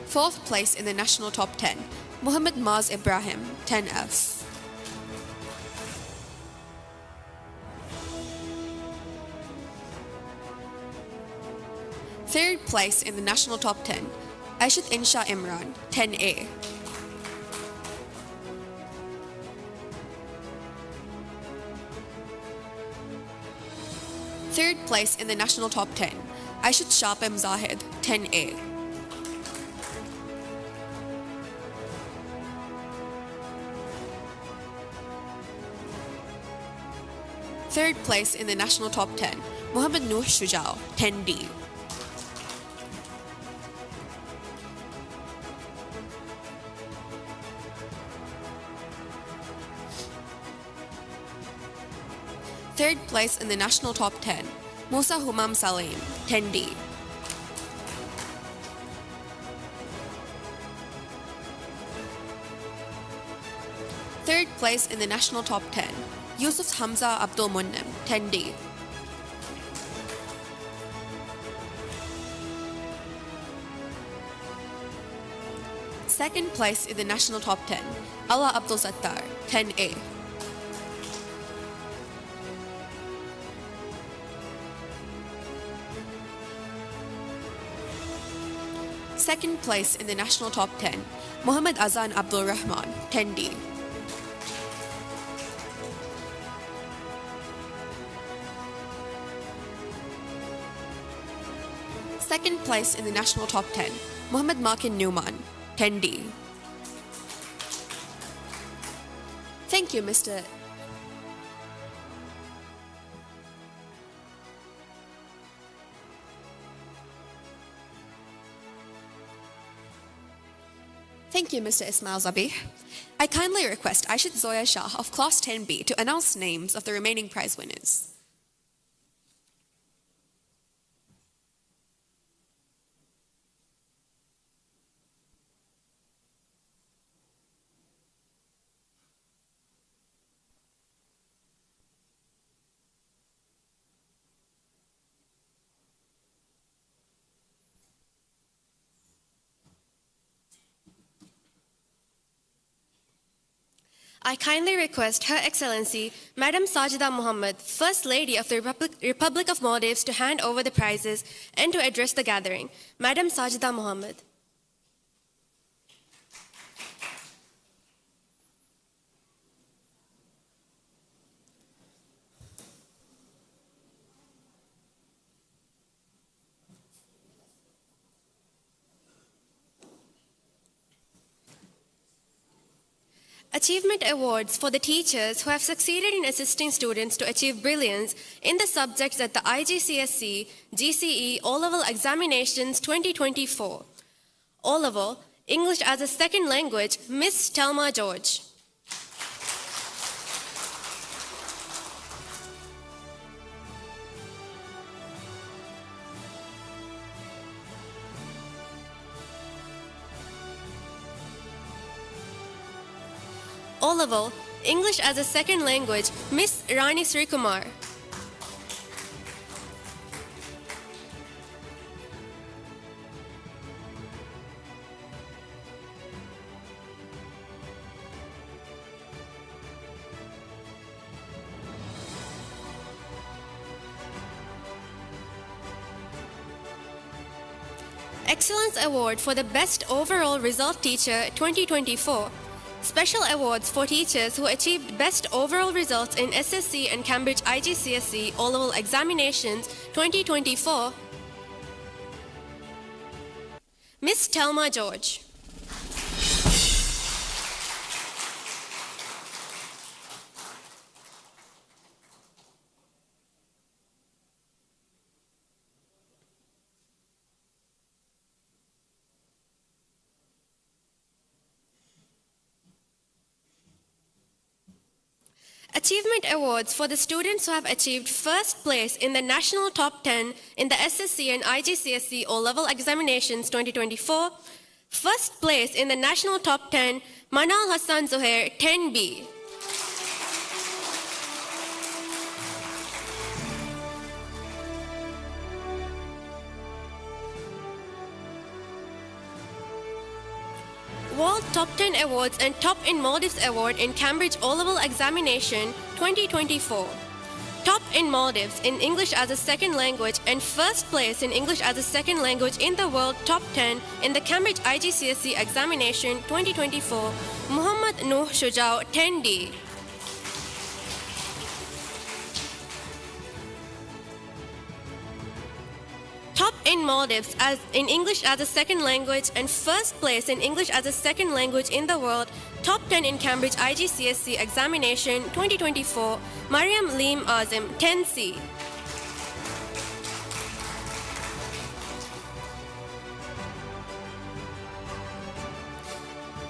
Fourth place in the national top ten, Muhammad Maz Ibrahim, ten F. Third place in the national top ten, Aishat Insha Imran, ten A. Third place in the national top ten, Aishat Shapem Zahid, ten A. Third place in the national top ten, Muhammad Nuh Shujao, ten D. Third place in the national top ten, Musa Humam Salim, ten D. Third place in the national top ten, Yusuf Hamza Abdul Munnim, ten D. Second place in the national top ten, Ala Abdul Sattar, ten A. Second place in the national top ten, Muhammad Azan Abdul Rahman, ten D. Second place in the national top ten, Muhammad Makin Numan, ten D. Thank you, Mister Thank you, Mister Ismail Zabih. I kindly request Aishat Zoya Shah of Class ten B to announce names of the remaining prize winners. I kindly request Her Excellency Madam Sajida Mohammed, First Lady of the Republic, Republic of Maldives, to hand over the prizes and to address the gathering. Madam Sajida Mohammed. Achievement Awards for the teachers who have succeeded in assisting students to achieve brilliance in the subjects at the I G C S E, G C E O-Level Examinations twenty twenty-four. O-Level, English as a Second Language, Miss Telma George. O-Level, English as a Second Language, Miss Rani Srikumar. Excellence Award for the Best Overall Result Teacher twenty twenty-four. Special awards for teachers who achieved best overall results in S S C and Cambridge I G C S E O-Level Examinations twenty twenty-four. Miss Telma George. Achievement Awards for the students who have achieved first place in the national top ten in the S S C and I G C S E O-Level Examinations twenty twenty-four, first place in the national top ten މަނާލް ހައްސާން ޒުހޭރް، ޓެން ބީ. World Top ten Awards and Top in Maldives Award in Cambridge O-Level Examination twenty twenty-four. Top in Maldives in English as a second language and first place in English as a second language in the world, top ten in the Cambridge I G C S E examination twenty twenty-four, Muhammad Nuh Shujao, ޓެން ޑީ. Top in Maldives as in English as a second language and first place in English as a second language in the world, top ten in Cambridge I G C S E examination twenty twenty-four, Mariam Leem Azim, ޓެން ސީ.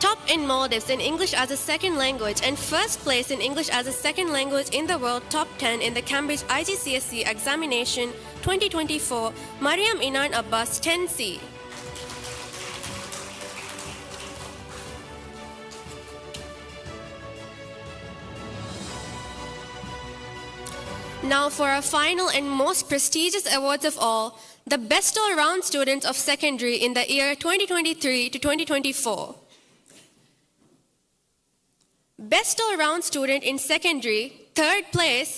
Top in Maldives in English as a second language and first place in English as a second language in the world, top ten in the Cambridge I G C S E examination twenty twenty-four, Mariam Inan Abbas, ޓެން ސީ. Now for our final and most prestigious awards of all, the Best All-Round Student of Secondary in the year twenty twenty-three to twenty twenty-four. Best All-Round Student in Secondary, third place,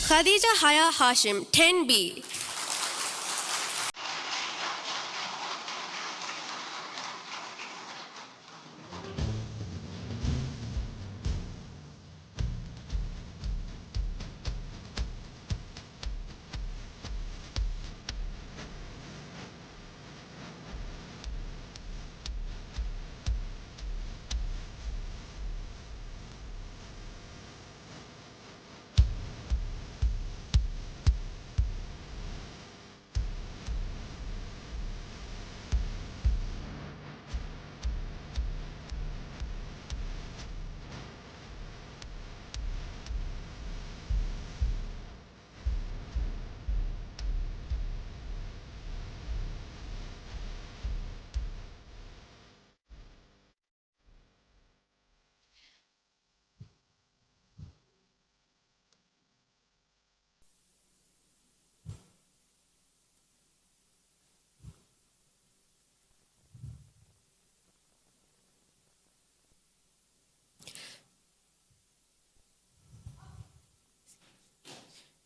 ޚަދީޖާ ޙަޔާ ހާޝިމް، ޓެން ބީ.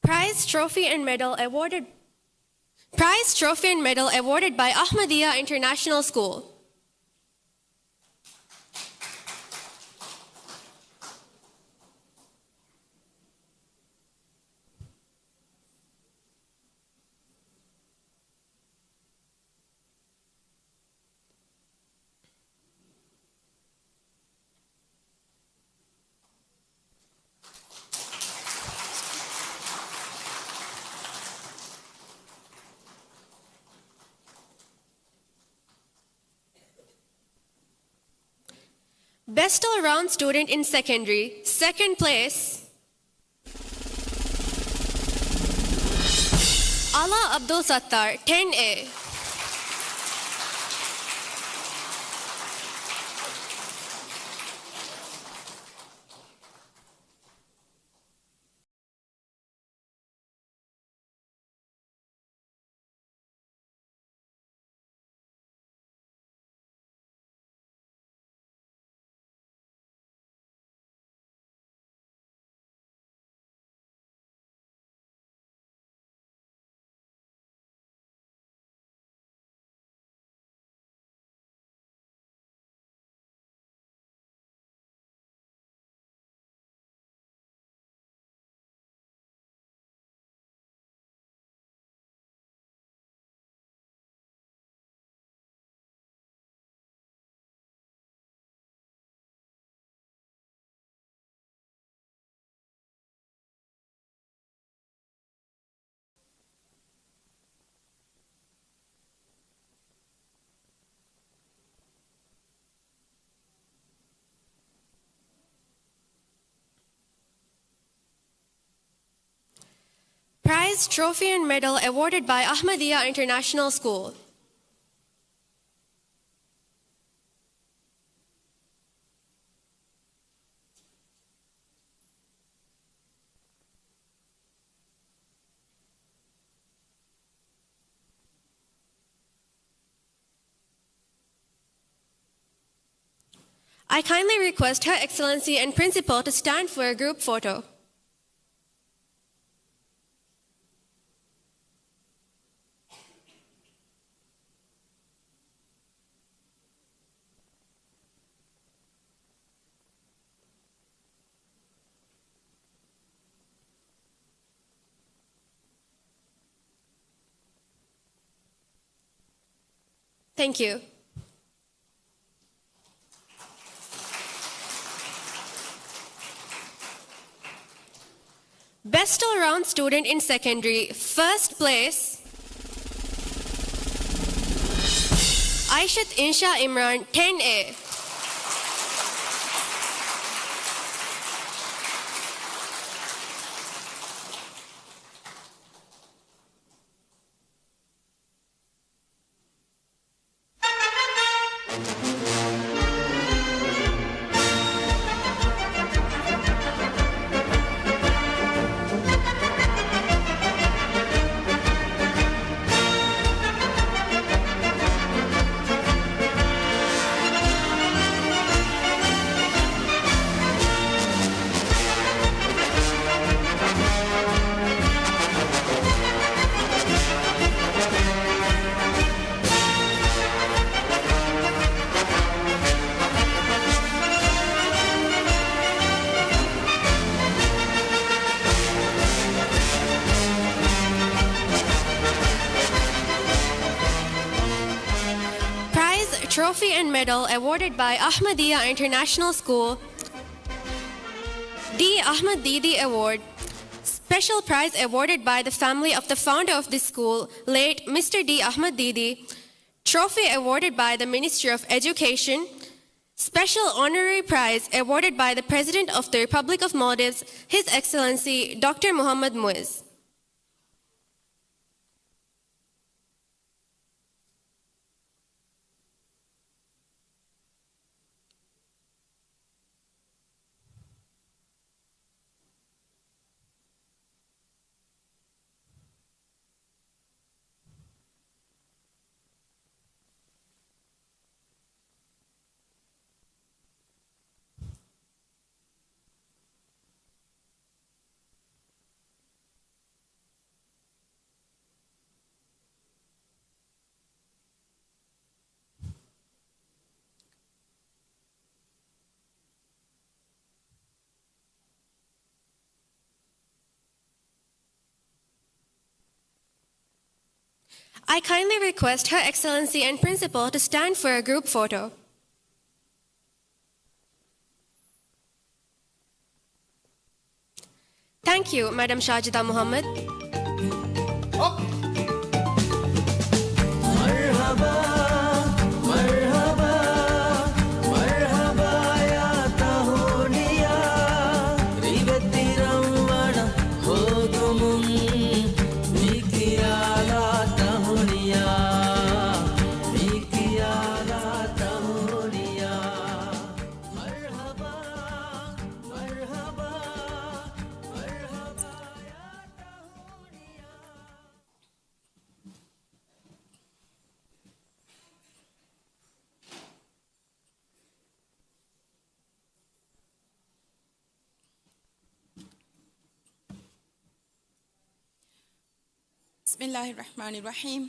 Prize, trophy and medal awarded. Prize, trophy and medal awarded by Ahmadiyya International School. Best All-Round Student in Secondary, second place, އަލާ އަބްދުލް ސައްތާރް، ޓެން އޭ. Prize, trophy and medal awarded by Ahmadiyya International School. I kindly request Her Excellency and Principal to stand for a group photo. Thank you. Best all-round student in secondary, first place, Aishat Insha Imran, ten A. Prize, trophy and medal awarded by Ahmadiyya International School. D. Ahmad Didi Award. Special prize awarded by the family of the founder of this school, late Mister D. Ahmad Didi. Trophy awarded by the Ministry of Education. Special honorary prize awarded by the President of the Republic of Maldives, His Excellency Doctor Mohammad Muiz. I kindly request Her Excellency and Principal to stand for a group photo. Thank you, Madam Shajida Muhammad. މަރްޙަބާ، މަރްޙަބާ، މަރްޙަބާ ޔާ ތަހުނިޔާ، ރިވެތި ރަނގަޅަށް ހޯދުމުން، މި ކިޔާލާ ތަހުނިޔާ، މި ކިޔާލާ ތަހުނިޔާ. މަރްޙަބާ، މަރްޙަބާ، މަރްޙަބާ ޔާ ތަހުނިޔާ. ބިސްމިއްލާހި ރަޙްމާނި ރަޙީމް.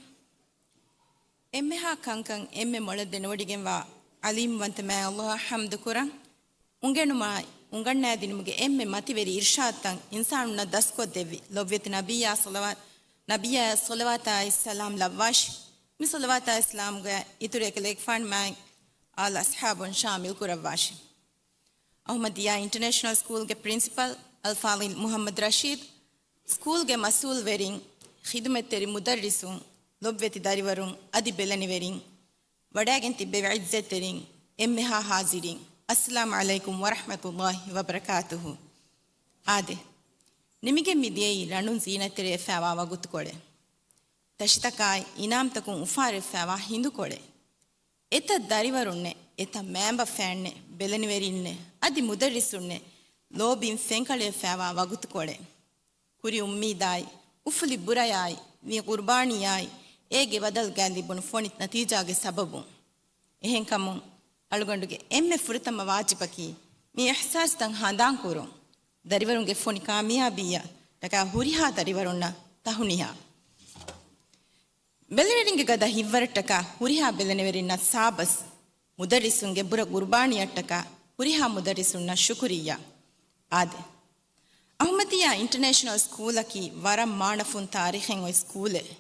އެންމެހާ ކަންކަން އެންމެ މޮޅަށް ދެނެވޮޑިގެންވާ ޢަލީމްވަންތަ މާތް ﷲ އަށް ޙަމްދު ކުރަން. އުނގެނުމާއި އުނގަންނާދިނުމުގެ އެންމެ މަތިވެރި އިރްޝާދުތައް އިންސާނުންނަށް ދަސްކޮށްދެއްވި ލޮބުވެތި ނަބިއްޔާ ޞަލަވާ، ނަބިއްޔާ ޞަލަވާތާއި ސަލާމް ލައްވާށި. މި ޞަލަވާތާއި ސަލާމްގައި އިތުރު އެކަލޭގެފާނު މާތް އާލް އަޞްޙާބުން ޝާމިލް ކުރައްވާށި. އަޙްމަދިއްޔާ އިންޓަރނޭޝަނަލް ސްކޫލްގެ ޕްރިންސިޕަލް އަލްފާޟިލް މުޙައްމަދު ރަޝީދު، ސްކޫލްގެ މަސްއޫލްވެރިން، ޚިދުމަތްތެރި މުދައްރިސުން، ލޮބުވެތި ދަރިވަރުން އަދި ބެލެނިވެރިން، ވަޑައިގެން ތިއްބެވި ޢިއްޒަތްތެރިން، އެންމެހާ ޙާޟިރީން، އައްސަލާމު ޢަލައިކުމް ވަރަޙްމަތުﷲ ވަބަރަކާތުހު. އާދެ، ނިމިގެން މިދިޔައީ ރަނުން ޒީނަތްތެރިވެފައިވާ ވަގުތުކޮޅެއް. ތަށިތަކާއި އިނާމްތަކުން އުފާވެފައިވާ ހިނދުކޮޅެއް. އެތައް ދަރިވަރުންނެއް، އެތައް މައިންބަފައިންނެއް، ބެލެނިވެރިންނެއް، އަދި މުދައްރިސުންނެއް ލޯބިން ފެންކަޅިވެފައިވާ ވަގުތުކޮޅެއް. ކުރި އުއްމީދާއި، އުފުލި ބުރަޔާއި، ވީ ޤުރުބާނީއާއި، އޭގެ ބަދަލުގައި ލިބުނު ފޮނި ނަތީޖާގެ ސަބަބުން. އެހެންކަމުން، އަޅުގަނޑުގެ އެންމެ ފުރަތަމަ ވާޖިބަކީ މި އިޙްސާސްތައް ހަނދާންކުރުން. ދަރިވަރުންގެ ފޮނި ކާމިޔާބީއަށްޓަކާ ހުރިހާ ދަރިވަރުންނަށް ތަހުނިޔާ. ބެލެނިވެރިންގެ ގަދަ ހިތްވަރަށްޓަކާ ހުރިހާ ބެލެނިވެރިންނަށް ސާބަސް، މުދައްރިސުންގެ ބުރަ ގުރުބާނީއަށްޓަކާ ހުރިހާ މުދައްރިސުންނަށް ޝުކުރިއްޔާ. އާދެ، އަޙްމަދިއްޔާ އިންޓަރނޭޝަނަލް ސްކޫލަކީ ވަރަށް މާނަފުން ތާރީޚެއް އޮތް ސްކޫލެއް.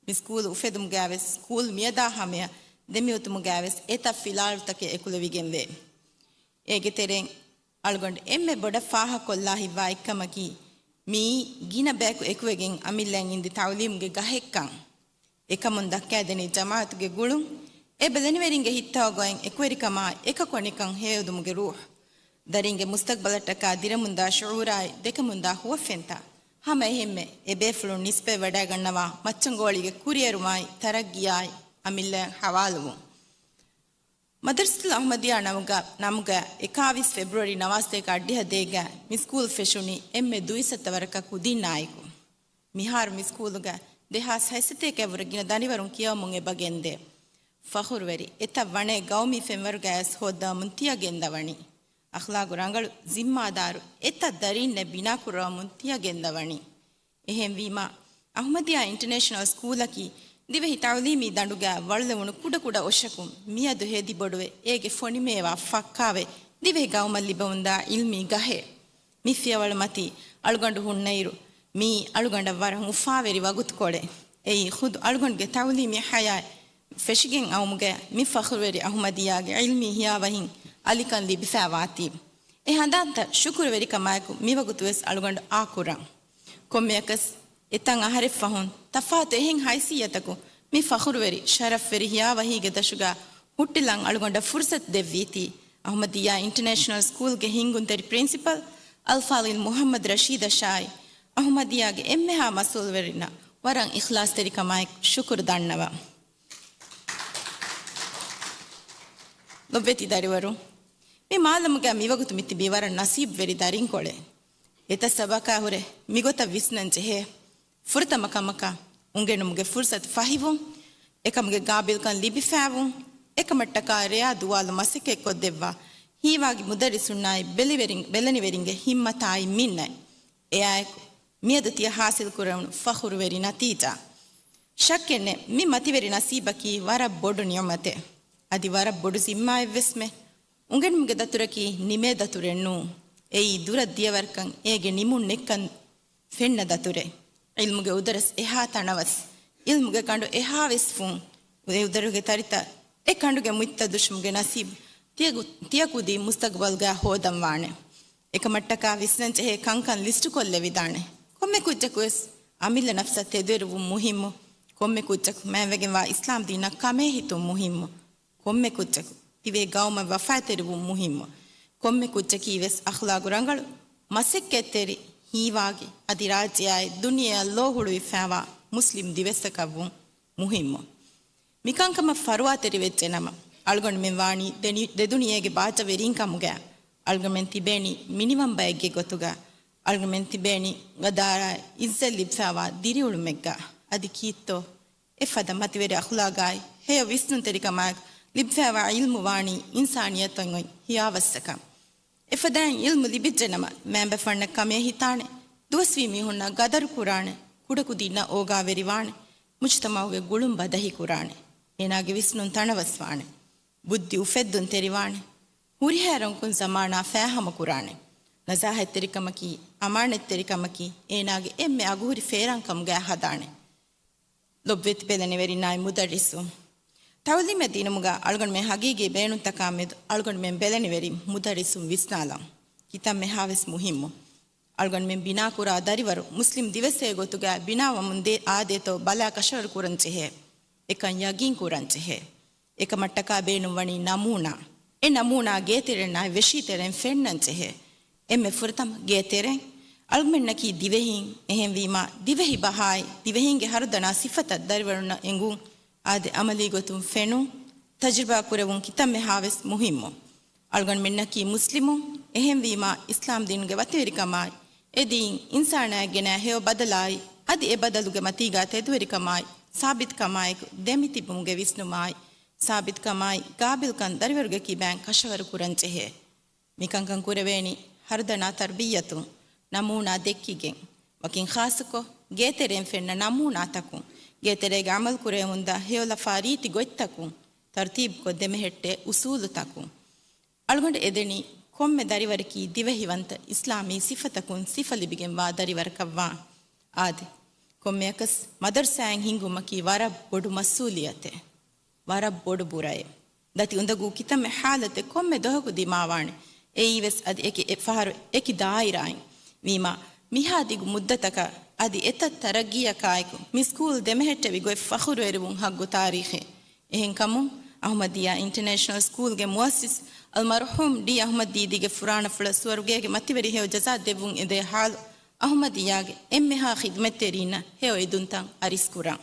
މި ސްކޫލު އުފެދުމުގައިވެސް، ސްކޫލް މިއަދާ ހަމަޔަށް ދެމިއޮތުމުގައިވެސް އެތައް ފިލާވަޅުތަކެއް އެކުލެވިގެންވޭ. އޭގެ ތެރެއިން އަޅުގަނޑު އެންމެ ބޮޑަށް ފާހަގަކޮށްލާ ހިތްވާ އެއްކަމަކީ، މިއީ ގިނަ ބަޔަކު އެކުވެގެން އަމިއްލައަށް އިންދި ތަޢުލީމުގެ ގަހެއްކަން. އެކަމުން ދައްކައިދެނީ ޖަމާޢަތުގެ ގުޅުން، އެ ބެލެނިވެރިންގެ ހިތްތައުގައިން އެކުވެރިކަމާ އެކަކު އަނެކަން ހެޔޮއެދުމުގެ ރޫޙު. ދަރިންގެ މުސްތަޤްބަލަށްޓަކާ ދިރަމުންދާ ޝުޢޫރާއި ދެކެމުންދާ ހުވަފެންތައް، ހަމަ އެހެންމެ އެ ބޭފުޅުން ނިސްބަތްވެވަޑައިގަންނަވާ މައްޗަންގޯޅީގެ ކުރިއެރުމާއި ތަރައްގީއާއި އަމިއްލައަށް ޙަވާލުވުން. މަދަރުސަތުލް އަޙްމަދިއްޔާ ނަމުގަ، ނަމުގަ އެކާވީސް ފެބްރުއަރީ ނަވާސްތޭކަ އަށްޑިހަ ދޭގަ މި ސްކޫލް ފެށުނީ އެންމެ ދުއިސައްތަ ވަރަކަށް ކުދިންނާއެކު. މިހާރު މި ސްކޫލުގަ ދެހާސް ހަތްސަތޭކައަށްވުރެ ގިނަ ދަނޑިވަރުން ކިޔަވަމުން އެބަ ގެންދޭ. ފަޚުރުވެރި އެތައް ވަނައެއް ގައުމީ ފެންވަރުގައިވެސް ހޯއްދަވަމުން ތިޔަ ގެންދަވަނީ. އަޚްލާގު ރަނގަޅު، ޒިންމާދާރު އެތައް ދަރީންނެއް ބިނާކުރަވަމުން ތިޔަ ގެންދަވަނީ. އެހެންވީމާ، އަޙްމަދިއްޔާ އިންޓަރނޭޝަނަލް ސްކޫލަކީ ދިވެހި ތަޢުލީމީ ދަނޑުގަ ވަޅުލެވުނު ކުޑަކުޑަ އޮށަކުން މިއަދު ހެދި ބޮޑުވެ އޭގެ ފޮނިމޭވާ ފައްކާވެ ދިވެހި ގައުމަށް ލިބެވުންދާ ޢިލްމީ ގަހެއް. މި ފިޔަވަޅު މަތީ އަޅުގަނޑު ހުންނައިރު، މިއީ އަޅުގަނޑަށް ވަރަށް އުފާވެރި ވަގުތުކޮޅެއް. އެއީ ޚުދު އަޅުގަނޑުގެ ތަޢުލީމީ ޙަޔާތް ފެށިގެން އައުމުގައި މި ފަޚުރުވެރި އަޙްމަދިއްޔާގެ ޢިލްމީ ހިޔާވަހިން އަލިކަން ލިބިފައިވާތީ. އެ ހަނދާންތައް ޝުކުރުވެރިކަމާއެކު މިވަގުތުވެސް އަޅުގަނޑު އާކުރަން. ކޮންމެއަކަސް އެތައް އަހަރެއް ފަހުން ތަފާތު އެހެން ހައިސިއްޔަތަކު މި ފަޚުރުވެރި، ޝަރަފްވެރި ހިޔާވަހީގެ ދަށުގަ ހުއްޓިލަން އަޅުގަނޑަށް ފުރުސަތު ދެއްވީތީ، އަޙްމަދިއްޔާ އިންޓަރނޭޝަނަލް ސްކޫލްގެ ހިންގުންތެރި ޕްރިންސިޕަލް އަލްފާޟިލް މުޙައްމަދު ރަޝީދަށާއި، އަޙްމަދިއްޔާގެ އެންމެހާ މަސްއޫލުވެރިންނަށް ވަރަށް އިޚްލާޞްތެރިކަމާއެކު ޝުކުރު ދަންނަވަން. ލޮބުވެތި ދަރިވަރު، މި މާލަމުގަ މިވަގުތު މިތިބީ ވަރަށް ނަސީބުވެރި ދަރިންކޮޅެއް. އެތައް ސަބަބަކާ ހުރެ މިގޮތަށް ވިސްނަން ޖެހޭ. ފުރަތަމަ ކަމަކަށް އުނގެނުމުގެ ފުރުސަތު ފަހިވުން، އެކަމުގެ ގާބިލްކަން ލިބިފައިވުން، އެކަމަށްޓަކާ ރެޔާ ދުވާލު މަސައްކަތްކޮށްދެއްވާ ހީވާގި މުދައްރިސުންނާއި ބެލެވެރިން-، ބެލެނިވެރިންގެ ހިއްމަތާއި މިންނަތް. އެއާއެކު މިއަދު ތިޔަ ހާސިލްކުރެވުނު ފަޚުރުވެރި ނަތީޖާ. ޝައްކެއްނެތް، މި މަތިވެރި ނަސީބަކީ ވަރަށް ބޮޑު ނިޢުމަތެއް. އަދި ވަރަށް ބޮޑު ޒިންމާއެއްވެސްމެ. އުނގެނުމުގެ ދަތުރަކީ ނިމޭ ދަތުރެއް ނޫން. އެއީ ދުރަށް ދިޔަވަރަކަށް އޭގެ ނިމުން ނެތްކަން ފެންނަ ދަތުރެއް. ޢިލްމުގެ އުދަރަސް އެހާ ތަނަވަސް، ޢިލްމުގެ ކަނޑު އެހާވެސް ފުން. އެ އުދަރުގެ ތަރިތައް އެ ކަނޑުގެ މުއްތަ ދުށުމުގެ ނަސީބު ތިޔަގު-، ތިޔަ ކުދި މުސްތަޤްބަލްގަ ހޯދަން ވާނެ. އެކަމަށްޓަކާ ވިސްނަންޖެހޭ ކަންކަން ލިސްޓުކޮށްލެވިދާނެ. ކޮންމެ ކުއްޖަކުވެސް އަމިއްލަ ނަފްސަށް ތެދުވެރިވުން މުހިއްމު. ކޮންމެ ކުއްޖަކު މައިންވެގެންވާ އިސްލާމް ދީނަށް ކަމޭހިތުން މުހިއްމު. ކޮންމެ ކުއްޖަކު ތިބޭ ގައުމަށް ވަފާތެރިވުން މުހިއްމު. ކޮންމެ ކުއްޖަކީ ވެސް އަޚްލާގު ރަނގަޅު، މަސައްކަތްތެރި، ހީވާގި، އަދި ރާއްޖެއާއި ދުނިޔެއަށް ލޯ ހުޅުވިފައިވާ މުސްލިމް ދިވެއްސަކަށްވުން މުހިއްމު. މިކަންކަމަށް ފަރުވާތެރިވެއްޖެނަމަ، އަޅުގަނޑުމެން ވާނީ ދެނި-، ދެދުނިޔޭގެ ބާއްޖަވެރީންކަމުގަ. އަޅުގަނޑުމެން ތިބޭނީ މިނިވަން ބައެއްގެ ގޮތުގަ. އަޅުގަނޑުމެން ތިބޭނީ ގަދަރާއި އިއްޒަތް ލިބިފައިވާ ދިރިއުޅުމެއްގަ. އަދި ކީއްތޯ؟ އެފަދަ މަތިވެރި އަޚްލާގާއި ހެޔޮ ވިސްނުންތެރިކަމާއެކު ލިބިފައިވާ ޢިލްމު ވާނީ އިންސާނިއްޔަތުން އޮތް ހިޔާވައްސަކަށް. އެފަދައިން ޢިލްމު ލިބިއްޖެނަމަ، މައިންބަފަންނަށް ކަމޭ ހިތާނެ، ދުވަސްވީ މީހުންނަށް ގަދަރު ކުރާނެ، ކުޑަކުދިންނަށް އޯގާވެރިވާނެ، މުޖުތަމަޢުގެ ގުޅުން ބަދަހި ކުރާނެ، އޭނާގެ ވިސްނުން ތަނަވަސްވާނެ، ބުއްދި އުފެއްދުންތެރިވާނެ، ހުރިހާ ރަނގަކުން ޒަމާނާ ފާހަމަކުރާނެ، ނަޒާހަތްތެރިކަމަކީ، އަމާނަތްތެރިކަމަކީ، އޭނާގެ އެންމެ އަގުހުރި ފޭރާންކަމުގައި ހަދާނެ. ލޮބުވެތި ބެލެނިވެރިންނާއި މުދައްރިސުން. ތަޢުލީމެއް ދިނުމުގަ އަޅުގަނޑުމެން ހަގީގީ ބޭނުންތަކާ މެދު އަޅުގަނޑުމެން ބެލެނިވެރިން މުދައްރިސުން ވިސްނާލަން. ކިތަންމެހާވެސް މުހިއްމު. އަޅުގަނޑުމެން ބިނާކުރާ ދަރިވަރު މުސްލިމް ދިވެއްސެއްގެ ގޮތުގަ ބިނާވަމުން ދޭ އާދޭތޯ ބަލާ ކަށަވަރު ކުރަން ޖެހޭ. އެކަން ޔަގީން ކުރަން ޖެހޭ. އެކަމަށްޓަކާ ބޭނުންވަނީ ނަމޫނާ. އެ ނަމޫނާ ގޭތެރެންނާއި ވެށީތެރެން ފެންނަން ޖެހޭ. އެންމެ ފުރަތަމަ ގޭތެރެން. އަޅުގަނޑަކީ ދިވެހީން، އެހެންވީމާ، ދިވެހި ބަހާއި، ދިވެހީންގެ ހަރުދަނާ ސިފަތައް ދަރިވަރުންނަށް އެނގުން، އާދެ، އަމަލީ ގޮތުން ފެނުން، ތަޖުރިބާ ކުރެވުން ކިތަންމެހާވެސް މުހިއްމު. އަޅުގަނޑުމެންނަކީ މުސްލިމުން، އެހެންވީމާ، އިސްލާމް ދީނުގެ ވަތިވެރިކަމާއި، އެ ދީން އިންސާނާއަށް ގެނައި ހެޔޮ ބަދަލާއި، އަދި އެ ބަދަލުގެ މަތީގާ ތެދުވެރިކަމާއި، ސާބިތުކަމާއެކު ދެމިތިބުމުގެ ވިސްނުމާއި، ސާބިތުކަމާއި ގާބިލްކަން ދަރިވަރުގެ ކިބައިން ކަށަވަރު ކުރަން ޖެހޭ. މިކަންކަން ކުރެވޭނީ ހަރުދަނާ ތަރްބިއްޔަތުން، ނަމޫނާ ދެއްކިގެން، ވަކިން ޚާއްޞަކޮށް ގޭތެރެއިން ފެންނަ ނަމޫނާތަކުން، ގޭތެރޭގަ ޢަމަލު ކުރެވެމުންދާ ހެޔޮލަފާ ރީތި ގޮތްތަކުން، ތަރުތީބުކޮށް ދެމެހެއްޓޭ އުސޫލުތަކުން. އަޅުގަނޑު އެދެނީ ކޮންމެ ދަރިވަރަކީ ދިވެހިވަންތަ އިސްލާމީ ސިފަތަކުން ސިފަ ލިބިގެންވާ ދަރިވަރަކަށްވާން. އާދެ، ކޮންމެއަކަސް މަދަރުސާއިން ހިންގުމަކީ ވަރަށް ބޮޑު މަސްއޫލިއްޔަތެއް. ވަރަށް ބޮޑު ބުރައެއް. ދަތި އުނދަގޫ ކިތަންމެ ޙާލަތެއް ކޮންމެ ދޮހަކު ދިމާވާނެ. އެއީވެސް އަދި އެކި އެއް ފަހަރު އެކި ދާއިރާއިން. ވީމާ، މިހާ ދިގު މުއްދަތަކަށް އަދި އެތައް ތަރައްގީއަކާއެކު މި ސްކޫލް ދެމެހެއްޓެވި ގޮތް ފަޚުރުވެރިވުން ހައްގު ތާރީޚެއް. އެހެންކަމުން، އަޙްމަދިއްޔާ އިންޓަރނޭޝަނަލް ސްކޫލްގެ މުއައްސިސް އަލްމަރްޙޫމް ޑީ އަޙްމަދް ދީދީގެ ފުރާނަފުޅަށް ސުވަރުގޭގެ މަތިވެރި ހެޔޮ ޖަޒާ ދެއްވުން އެދޭ ޙާލު، އަޙްމަދިއްޔާގެ އެންމެހާ ޚިދުމަތްތެރީންނަށް ހެޔޮ އެދުންތައް އަރިސްކުރަން.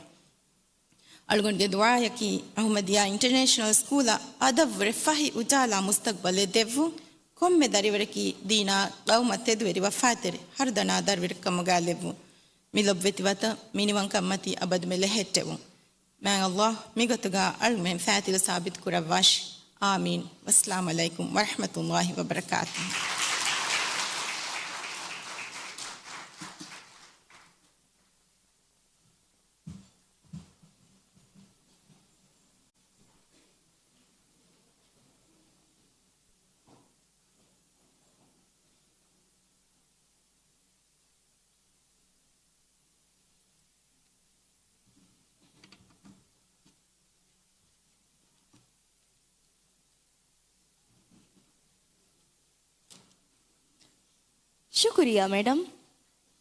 އަޅުގަނޑުގެ ދުޢާޔަކީ، އަޙްމަދިއްޔާ އިންޓަރނޭޝަނަލް ސްކޫލަށް އަދަށްވުރެ ފަހި އުޖާލާ މުސްތަޤްބަލެއް ދެއްވުން، ކޮންމެ ދަރިވަރަކީ ދީނާ ޤައުމަށް ތެދުވެރި ވަފާތެރި ހަރުދަނާ ދަރިވަރެއްކަމުގައި ލެއްވުން. މި ލޮބުވެތި ވަތަން މިނިވަންކަންމަތީ އަބަދުމެ ލެހެއްޓެވުން. މާތް ﷲ މިގޮތުގަ އަޅުމެން ފާތިލު ސާބިތު ކުރައްވާށި. އާމީން. ވައްސަލާމު ޢަލައިކުމް ވަރަޙްމަތުﷲ ވަބަރަކާތުހު. ޝުކުރިއްޔާ މެޑަމް.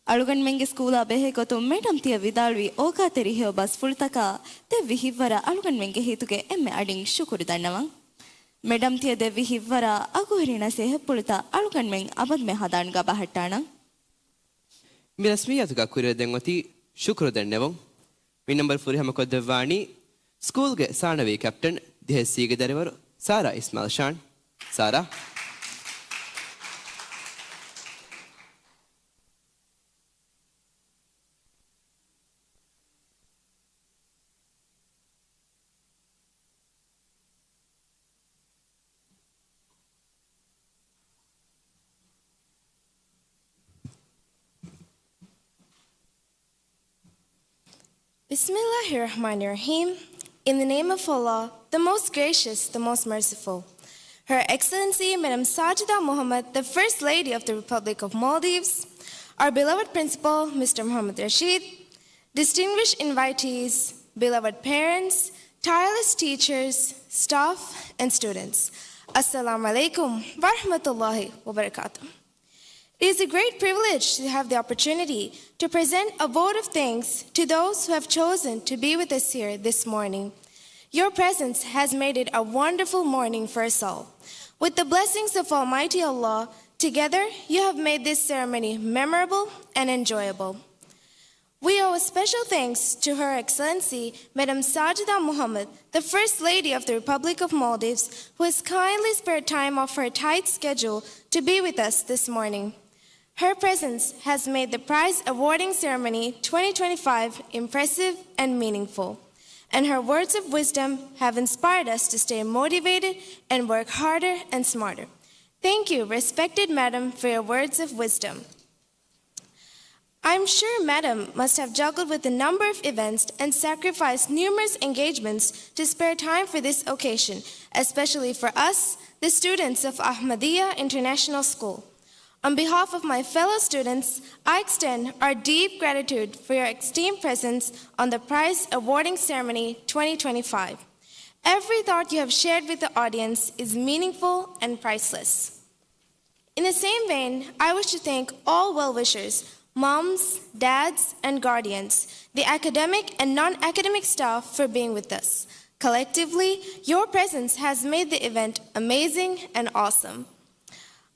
އަޅުގަނޑުމެންގެ ސްކޫލާ ބެހޭ ގޮތުން މެޑަމް ތިޔަ ވިދާޅުވި އޯގާތެރި ހެޔޮ ބަސްފުޅުތަކާ ދެއްވި ހިތްވަރާ އަޅުގަނޑުމެންގެ ހިތުގެ އެންމެ އަޑިން ޝުކުރު ދަންނަވަން. މެޑަމް ތިޔަ ދެއްވި ހިތްވަރާ އަގުހުރި ނަސޭހަތްޕުޅުތައް އަޅުގަނޑުމެން އަބަދުމެ ހަނދާންގަ ބަހައްޓާނަން. މި ރަސްމިއްޔާތުގަ ކުރިއަށް ދެންއޮތީ ޝުކުރު ދެންނެވުން. މި ނަންބަރު ފުރިހަމަކޮށްދެއްވާނީ ސްކޫލްގެ ސާނަވީ ކެޕްޓަން ދިހައެއް ސީގެ ދަރިވަރު ސާރާ އިސްމާއިލް ޝާން. ސާރާ. بسم الله الرحمن الرحيم. In the name of Allah, the most gracious, the most merciful. Her Excellency Madam Sajida Mohammed, the First Lady of the Republic of Maldives, our beloved Principal, Mister Mohammed Rashid, distinguished invitees, beloved parents, tireless teachers, staff, and students. السلام عليكم ورحمة الله وبركاته. It is a great privilege to have the opportunity to present a vote of thanks to those who have chosen to be with us here this morning. Your presence has made it a wonderful morning for us all. With the blessings of Almighty Allah, together you have made this ceremony memorable and enjoyable. We owe a special thanks to Her Excellency Madam Sajida Muhammad, the First Lady of the Republic of Maldives, who has kindly spared time off her tight schedule to be with us this morning. Her presence has made the prize awarding ceremony twenty twenty-five impressive and meaningful, and her words of wisdom have inspired us to stay motivated and work harder and smarter. Thank you, respected Madam, for your words of wisdom. I'm sure Madam must have juggled with a number of events and sacrificed numerous engagements to spare time for this occasion, especially for us, the students of Ahmadiyya International School. On behalf of my fellow students, I extend our deep gratitude for your esteemed presence on the prize awarding ceremony twenty twenty-five. Every thought you have shared with the audience is meaningful and priceless. In the same vein, I wish to thank all well-wishers, moms, dads, and guardians, the academic and non-academic staff for being with us. Collectively, your presence has made the event amazing and awesome.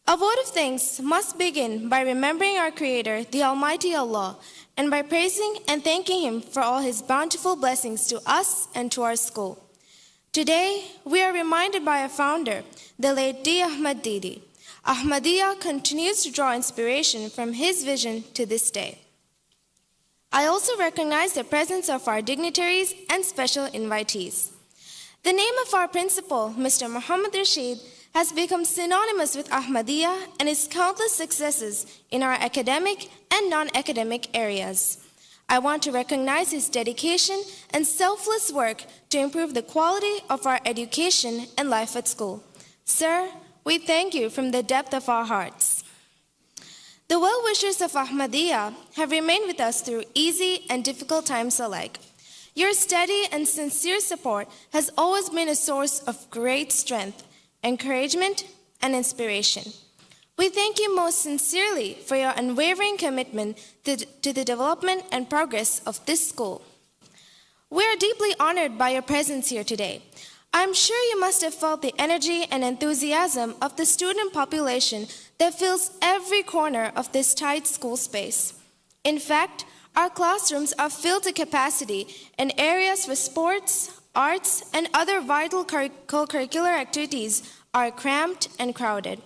A vote of thanks must begin by remembering our Creator, the Almighty Allah, and by praising and thanking Him for all His bountiful blessings to us and to our school. Today, we are reminded by our founder, the late D. Ahmad Didi. Ahmadiyya continues to draw inspiration from his vision to this day. I also recognize the presence of our dignitaries and special invitees. The name of our principal, Mister Muhammad Rashid, has become synonymous with Ahmadiyya and his countless successes in our academic and non-academic areas. I want to recognize his dedication and selfless work to improve the quality of our education and life at school. Sir, we thank you from the depth of our hearts. The well-wishers of Ahmadiyya have remained with us through easy and difficult times alike. Your steady and sincere support has always been a source of great strength, encouragement, and inspiration. We thank you most sincerely for your unwavering commitment to, to the development and progress of this school. We are deeply honored by your presence here today. I'm sure you must have felt the energy and enthusiasm of the student population that fills every corner of this tight school space. In fact, our classrooms are filled to capacity, and areas for sports, arts, and other vital curri-, co-curricular activities are cramped and crowded.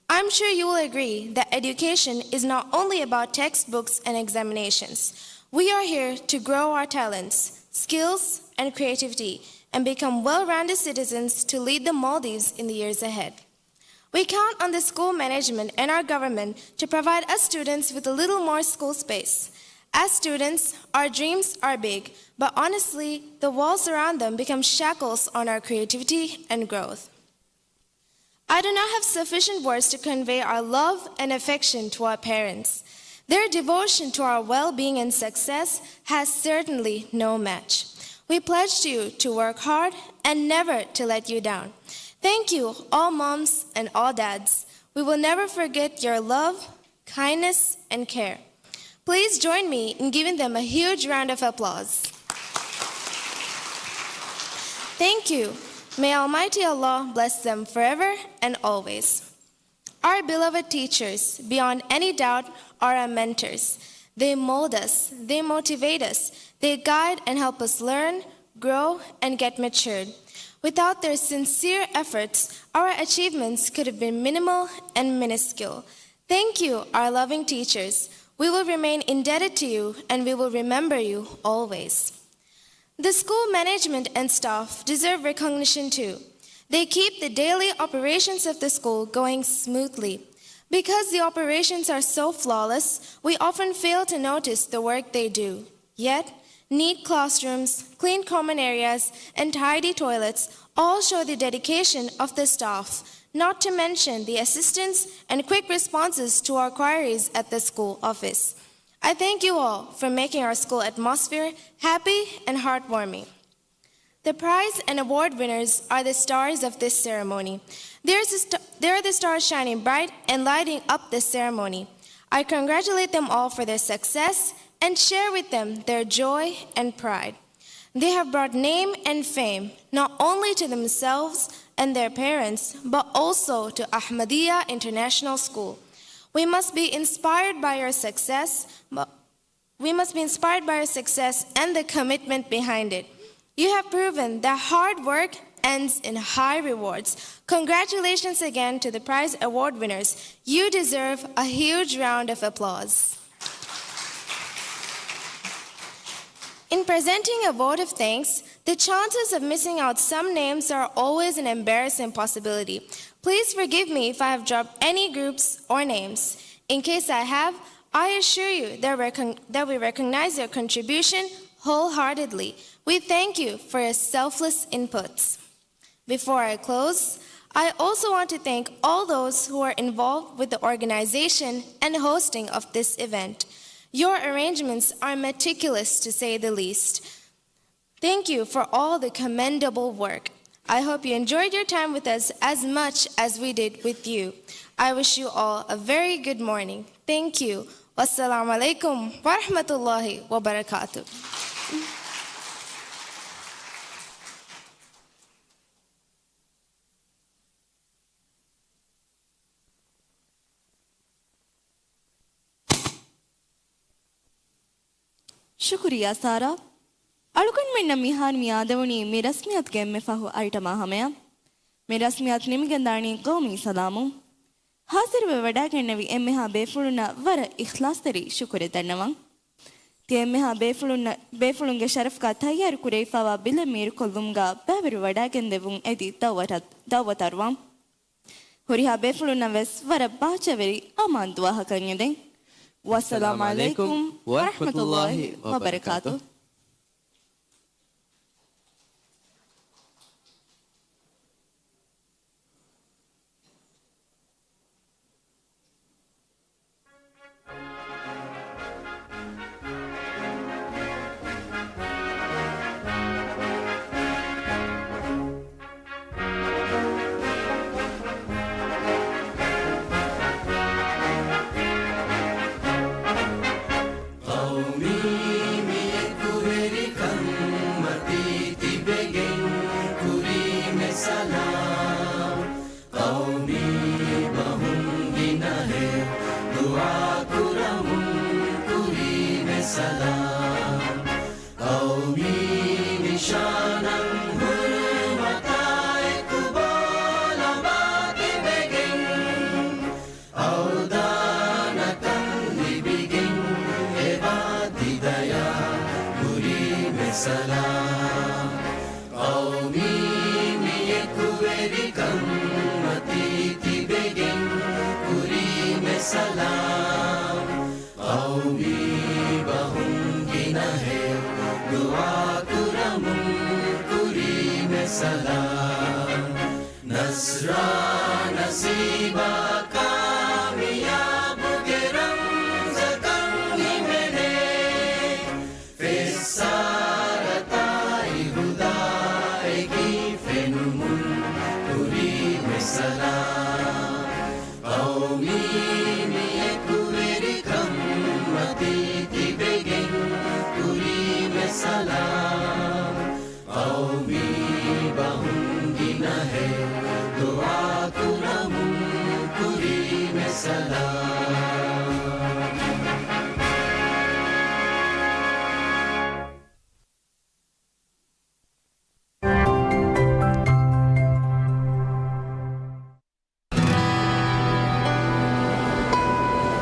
I'm sure you will agree that education is not only about textbooks and examinations. We are here to grow our talents, skills, and creativity and become well-rounded citizens to lead the Maldives in the years ahead. We count on the school management and our government to provide us students with a little more school space. As students, our dreams are big, but honestly, the walls around them become shackles on our creativity and growth. I do not have sufficient words to convey our love and affection to our parents. Their devotion to our well-being and success has certainly no match. We pledge to you to work hard and never to let you down. Thank you, all moms and all dads. We will never forget your love, kindness, and care. Please join me in giving them a huge round of applause. Thank you. May Almighty Allah bless them forever and always. Our beloved teachers, beyond any doubt, are our mentors. They mold us, they motivate us, they guide and help us learn, grow, and get matured. Without their sincere efforts, our achievements could have been minimal and minuscule. Thank you, our loving teachers. We will remain indebted to you and we will remember you always. The school management and staff deserve recognition too. They keep the daily operations of the school going smoothly. Because the operations are so flawless, we often fail to notice the work they do. Yet, neat classrooms, clean common areas, and tidy toilets all show the dedication of the staff, not to mention the assistance and quick responses to our queries at the school office. I thank you all for making our school atmosphere happy and heartwarming. The prize and award winners are the stars of this ceremony. There's a st-, they're the stars shining bright and lighting up this ceremony. I congratulate them all for their success and share with them their joy and pride. They have brought name and fame not only to themselves and their parents, but also to Ahmadiyya International School. We must be inspired by your success, but We must be inspired by your success and the commitment behind it. You have proven that hard work ends in high rewards. Congratulations again to the prize award winners. You deserve a huge round of applause. In presenting a vote of thanks, the chances of missing out some names are always an embarrassing possibility. Please forgive me if I have dropped any groups or names. In case I have, I assure you that, recon- that we recognize your contribution wholeheartedly. We thank you for your selfless inputs. Before I close, I also want to thank all those who are involved with the organization and hosting of this event. Your arrangements are meticulous, to say the least. Thank you for all the commendable work. I hope you enjoyed your time with us as much as we did with you. I wish you all a very good morning. Thank you. Wassalamu alaikum warahmatullahi wabarakatuh. ޝުކުރިއްޔާ ސާރާ. އަޅުގަނޑުމެންނަށް މިހާރު މި އާދެވުނީ މި ރަސްމިއްޔާތުގެ އެންމެ ފަހު އައިޓަމާ ހަމަޔަށް. މި ރަސްމިއްޔާތު ނިމިގެންދާނީ ޤައުމީ ސަލާމުން. ހާޒިރުވެވަޑައިގެންނެވި އެންމެހާ ބޭފުޅުންނަށް ވަރަށް އިޚްލާޞްތެރި ޝުކުރެއް ދަންނަވަން. ތިޔަ އެންމެހާ ބޭފުޅުންނަށް، ބޭފުޅުންގެ ޝަރަފުގަ ތައްޔާރު ކުރެވިފައިވާ ބިލެއް މީރުކޮށްލުމުގަ ބައިވެރިވަޑައިގެންދެވުން އެދި ދައުވަތަށް، ދައުވަތަށް އަރުވަން. ހުރިހާ ބޭފުޅުންނަށް ވެސް ވަރަށް ބާއްޖަވެރި އަމާން ދުވަހަކަށް އެދެން. ވައްސަލާމް ޢަލައިކުމް ވަރަޙްމަތުﷲި ވަބަރަކާތުހު. ޤައުމީ މި އެކުވެރިކަން މަތީ ތިބެގެން ކުރީމެ ސަލާމް. ޤައުމީ ބަހުން ގިނަހެޔޮ ދުޢާ ކުރަމުން ކުރީމެ ސަލާމް. ޤައުމީ ނިޝާނަށް ހުރުމަތާ އެކު ބޯ ލަނބާ ތިބެގެން، އަވްދާނަކަން ލިބިގެން އެބާ ތި ދަޔާ ކުރީމެ ސަލާމް. ޤައުމީ މި އެކުވެރިކަން މަތީ ތިބެގެން ކުރީމެ ސަލާމް. ޤައުމީ ބަހުން ގިނަހެޔޮ ދުޢާ ކުރަމުން ކުރީމެ ސަލާމް. ނަޞްރާ ނަސީބާ ކާމިޔާބުގެ ރަމްޒަކަށް ހިމެނޭ. ފެއްސާރަތާއި ހުދާއެކީ ފެނުމުން ކުރީމެ ސަލާމް. ޤައުމީ މި އެކުވެރިކަން މަތީ ތިބެގެން ކުރީމެ ސަލާމް. ޤައުމީ ބަހުން ގިނަހެޔޮ ދުޢާ ކުރަމުން ކުރީމެ ސަލާމް.